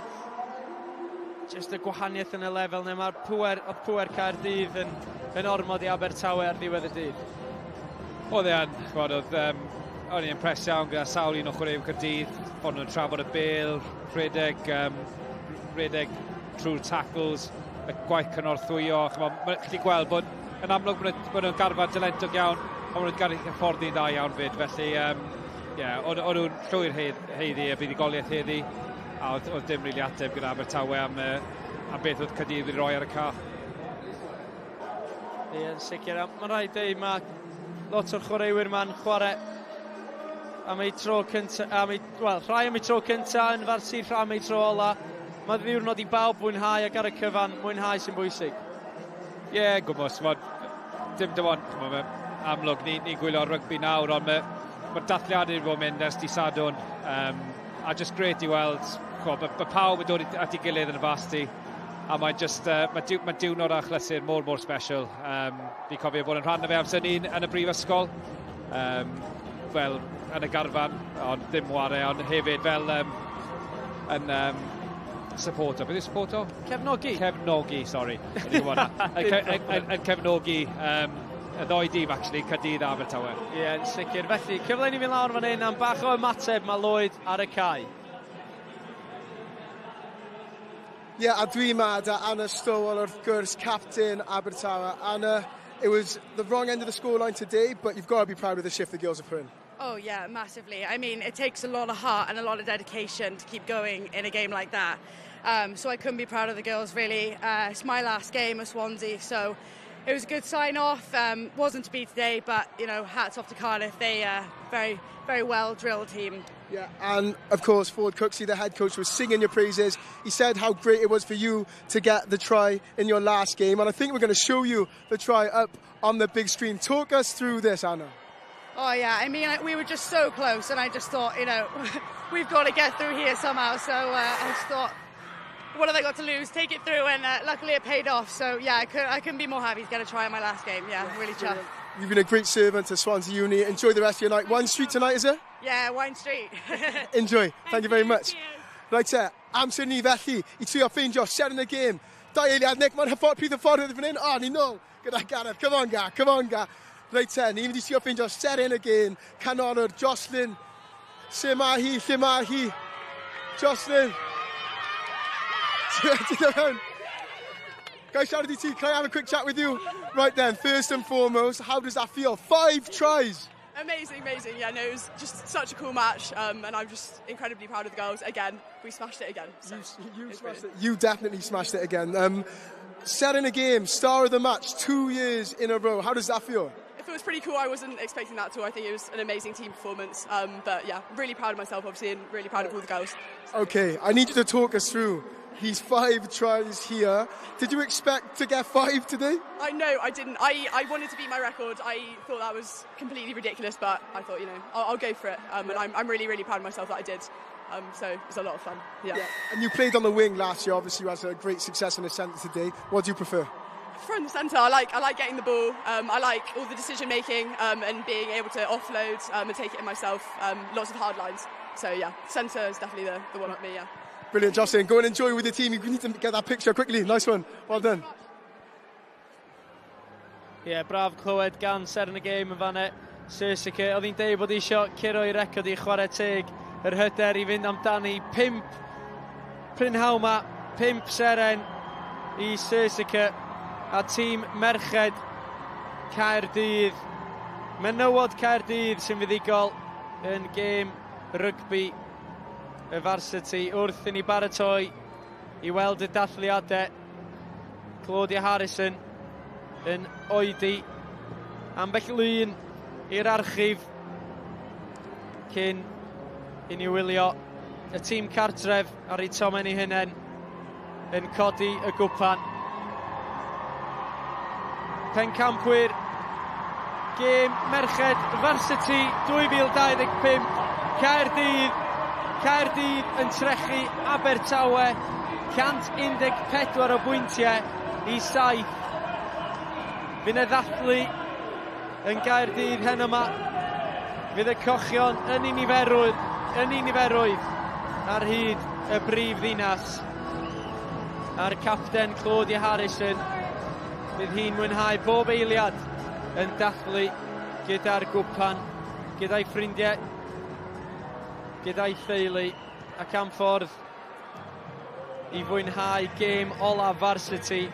L: jyst y gwahaniaeth yn y lefel neu mae'r pŵer, oedd pŵer Caerdydd yn ormod i Abertawe ar ddiwedd y dydd.
J: Oedd e yn, ch'mod, oedd o'n i'n impressed iawn gyda sawl un o chwaraewyr Caerdydd, fod nhw'n trafod y bêl, rhedeg trwy'r tackles, y gwaith cynorthwyo. Ch'mod, mae'n gallu gweld bod yn amlwg bod nhw'n garfan talentog iawn, ond maen nhw'n gael eu hyfforddi'n dda iawn fyd. Felly, o'n nhw'n llwyr haeddu y buddugoliaeth heddi, a oedd dim rili ateb gyda Abertawe am am beth oedd Caerdydd wedi rhoi ar y ca.
L: Ie, yn sicr. Mae'n rhaid dweud, mae lot o'r chwaraewyr ma'n chwarae am ei tro cynta, am ei, wel, rhai am ei tro cynta yn varsity, rhai am ei tro ola. Mae ddiwrnod i bawb fwynhau ac ar y cyfan, mwynhau sy'n bwysig.
J: Ie, yeah, gwmws, dim ond, mae amlwg ni'n ni gwylio rygbi nawr, ond mae'r ma dathliadau wedi bod yn mynd ers di Sadwrn, a just great i weld, mae pawb yn dod at ei gilydd yn y varsity, a mae'n just, mae diwrnod achlysur mor, mor special. Fi'n cofio bod yn rhan o fe amser ni'n yn y brifysgol, fel yn y garfan, ond ddim ware, ond hefyd fel yn supporter. Beth yw supporter?
L: Cefnogi.
J: Cefnogi, sorry. Yn cefnogi y ddoi dîm, actually, Caerdydd a Abertawe.
L: Ie, yeah, yn sicr. Felly, cyfle i ni fynd lawr fan hyn am bach o ymateb mae Lloyd ar y cae.
A: Ie, yeah, a dwi ma da Anna Stowell wrth gwrs, captain Abertawe. Anna, it was the wrong end of the scoreline today, but you've got to be proud of the shift the girls have put in.
M: Oh yeah, massively. I mean, it takes a lot of heart and a lot of dedication to keep going in a game like that. So I couldn't be proud of the girls, really. It's my last game at Swansea, so it was a good sign off. Wasn't to be today, but hats off to Cardiff. They very, very well drilled team.
A: Yeah, and of course, Ford Cooksey, the head coach, was singing your praises. He said how great it was for you to get the try in your last game, and I think we're going to show you the try up on the big screen. Talk us through this, Anna.
M: Oh yeah, I mean, we were just so close, and I just thought, we've got to get through here somehow. So I just thought, what have I got to lose? Take it through, and luckily it paid off. So yeah, I couldn't be more happy to get a try in my last game. Yeah, really chuffed.
A: You've been a great servant to Swansea Uni. Enjoy the rest of your night. Wine Street tonight, is it?
M: Yeah, Wine Street.
A: Enjoy. Thank you very much. Right te, amser ni felly i trio ffeindio seren y gêm. 2 eiliad, Nick, mae'n hyffordd pryd y ffordd fan hyn. O, ni nôl gyda Gareth. Come on, Ga, come on, Ga. Reit te, ni'n mynd i trio ffeindio seren y gêm. Canolwr, Jocelyn. Lle mae hi? Lle mae hi? Jocelyn. Ti'n mewn? Guys, siarad i ti, can I have a quick chat with you? Right then, first and foremost, how does that feel? 5 tries!
O: Amazing, amazing. Yeah, no, it was just such a cool match, and I'm just incredibly proud of the girls. Again, we smashed it again. So
A: you smashed it. You definitely smashed it again. Seren y gêm, star of the match, 2 years in a row. How does that feel?
O: It feels pretty cool. I wasn't expecting that at all. I think it was an amazing team performance. But yeah, really proud of myself, obviously, and really proud of all the girls.
A: Okay, I need you to talk us through these 5 tries here. Did you expect to get 5 today?
O: I know, I didn't. I wanted to beat my record. I thought that was completely ridiculous, but I thought, I'll go for it. And I'm really, really proud of myself that I did. So it was a lot of fun. Yeah.
A: And you played on the wing last year. Obviously, you had a great success in the centre today. What do you prefer?
O: Front and centre. I like getting the ball. I like all the decision making and being able to offload and take it in myself. Lots of hard lines. So yeah, centre is definitely the one for me. Yeah.
A: Brilliant, Jocelyn. Go and enjoy with the team. You need to get that picture quickly. Nice one. Well done.
L: Ie, yeah, braf clywed gan seren y gêm yn fanna. Sirsica, oedd hi'n deud bod eisiau curo i record i chwarae teg yr hyder i fynd amdani. 5 prynhawn ma, 5 seren i Sirsica a tîm merched Caerdydd. Menywod Caerdydd sy'n fuddugol yn gêm rygbi y varsity wrth i ni baratoi i weld y dathliadau. Claudia Harrison yn oedi ambell lun i'r archif cyn i ni wylio y tîm cartref ar eu tomen eu hunain yn codi y gwpan. Pencampwyr gêm merched varsity 2025 Caerdydd. Caerdydd yn trechu Abertawe 114 o bwyntiau i 7. Fydd 'na ddathlu yn Gaerdydd heno yma. Fydd y cochion yn ei niferoedd ar hyd y brif ddinas. A'r capten Claudia Harrison, fydd hi'n mwynhau bob eiliad yn dathlu gyda'r gwpan, gyda'i ffrindiau, gyda'i theulu, ac am ffordd i fwynhau gêm ola varsity.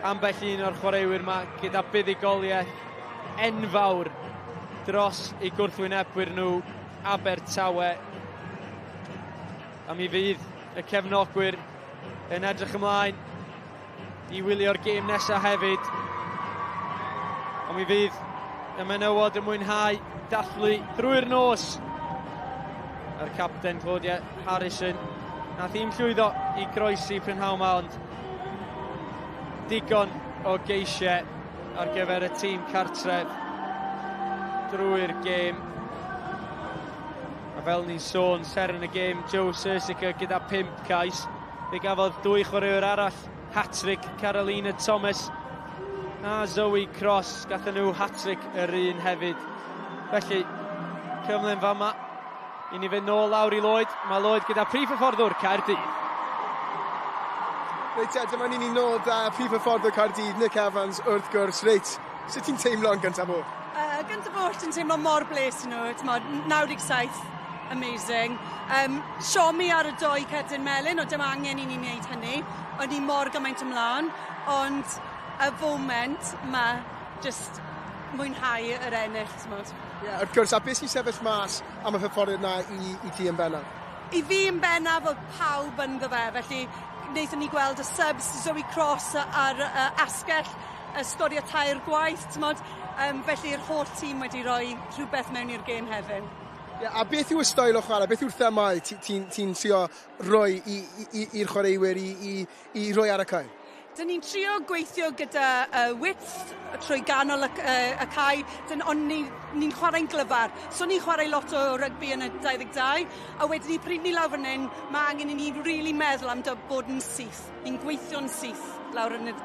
L: Ambell un o'r chwaraewyr yma gyda buddugoliaeth enfawr dros eu gwrthwynebwyr nhw, Abertawe. A mi fydd y cefnogwyr yn edrych ymlaen i wylio'r gêm nesaf hefyd. Ond mi fydd y menywod yn mwynhau dathlu drwy'r nos. A'r capten Claudia Harrison nath hi'm llwyddo i groesi prynhawn 'ma, ond digon o geisiau ar gyfer y tîm cartref drwy'r gêm. A fel ni'n sôn, seren y gêm, Joe Sirsica gyda 5 cais. Fe gafodd dwy chwaraewr arall hat-trick, Carolina Thomas a Zoe Cross. Gathen nhw hat-trick yr un hefyd. Felly, cyfle yn fama i ni fynd nôl lawr i Lloyd. Mae Lloyd gyda prif hyfforddwr Caerdydd.
A: Reit te, dyma ni'n nod prif hyfforddwr Caerdydd, Nick Evans, wrth gwrs. Reit, sut ti'n teimlo yn gyntaf oll?
P: Gyntaf oll, ti'n teimlo mor bles i nhw, t'mod, 97, amazing. Siomi ar y doi cerdyn melyn, ond dim angen i ni wneud hynny. O'n i mor gymaint ymlaen, ond y foment mae just mwynhau yr ennill, t'mod.
A: Ie, yeah, wrth gwrs, a beth sy'n sefyll mas am y perfformiad na i ti yn bennaf?
P: I fi yn bennaf oedd pawb ynddo fe, felly wnaethon ni gweld y subs, Zoe Cross ar asgell, y sgorio tair gwaith, t'mod, felly'r holl tîm wedi rhoi rhywbeth mewn i'r gêm hefyd.
A: Yeah, a beth yw y steil o chwarae? Beth yw'r themau ti'n ti, ti trio rhoi i'r chwaraewyr i roi ar y cae?
P: Dyn ni'n trio gweithio gyda width trwy ganol y cae, ond ni'n ni chwarae'n glyfar. So ni'n chwarae lot o rygbi yn y 22, a wedyn ni pryd ni lawr fan hyn, mae angen i ni really meddwl am bod yn syth. Ni'n gweithio'n syth lawr yn y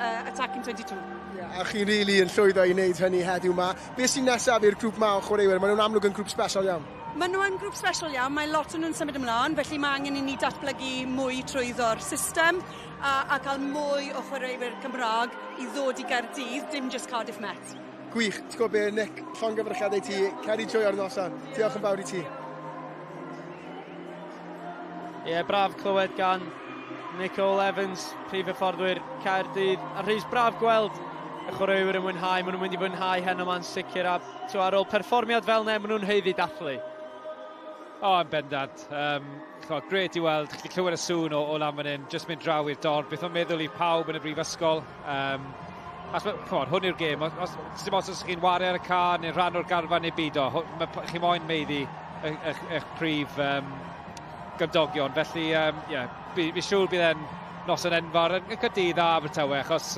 P: attacking 22.
A: Yeah, a chi'n really yn llwyddo i wneud hynny heddiw ma. Beth sy'n nesaf i'r grŵp ma o chwaraewyr? Maen nhw'n amlwg yn grŵp special iawn.
P: Maen nhw yn grŵp special iawn, mae lot o'n nhw'n symud ymlaen, felly mae angen i ni datblygu mwy trwyddo'r system a cael mwy o chwaraewyr Cymraeg i ddod i Gaerdydd, dim just Cardiff Met.
A: Gwych, ti'n gwybod be, Nick, llongyfarchiadau ti, cer i joio'r noson. Diolch yn fawr i ti.
L: Ie, yeah, braf clywed gan Nicole Evans, prif hyfforddwyr Caerdydd. A Rhys, braf gweld y chwaraewyr yn mwynhau. Maen nhw'n mynd i fwynhau heno ma'n sicr. A to, ar ôl perfformiad fel 'ne, maen nhw'n haeddu dathlu.
J: O, oh, yn bendant. Grêt i weld, chi clywed y sŵn o lan fan hyn, just mynd draw i'r dorf, beth o'n meddwl i pawb yn y brifysgol. As, come on, hwn yw'r gêm. Os, dim os chi'n ware ar y cae neu rhan o'r garfan neu byd o, chi moyn maeddu eich prif gymdogion. Felly, yeah, fi siŵr bydd e'n noson enfawr yn Caerdydd a Abertawe, achos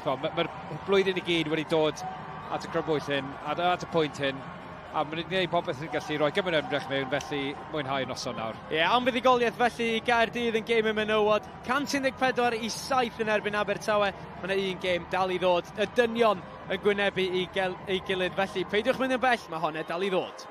J: mae'r blwyddyn i gyd wedi dod at y crybwyll hyn, at y pwynt hyn, a maen nhw'n gwneud popeth yn gallu rhoi gymaint o ymdrech mewn, felly mwynhau noson nawr.
L: Ie, yeah, am fuddugoliaeth felly i Gaerdydd yn gêm y menywod. 114 i 7 yn erbyn Abertawe. Mae yna un gêm dal i ddod. Y dynion yn gwynebu ei gilydd. Felly, peidiwch mynd yn bell, mae honne dal i ddod.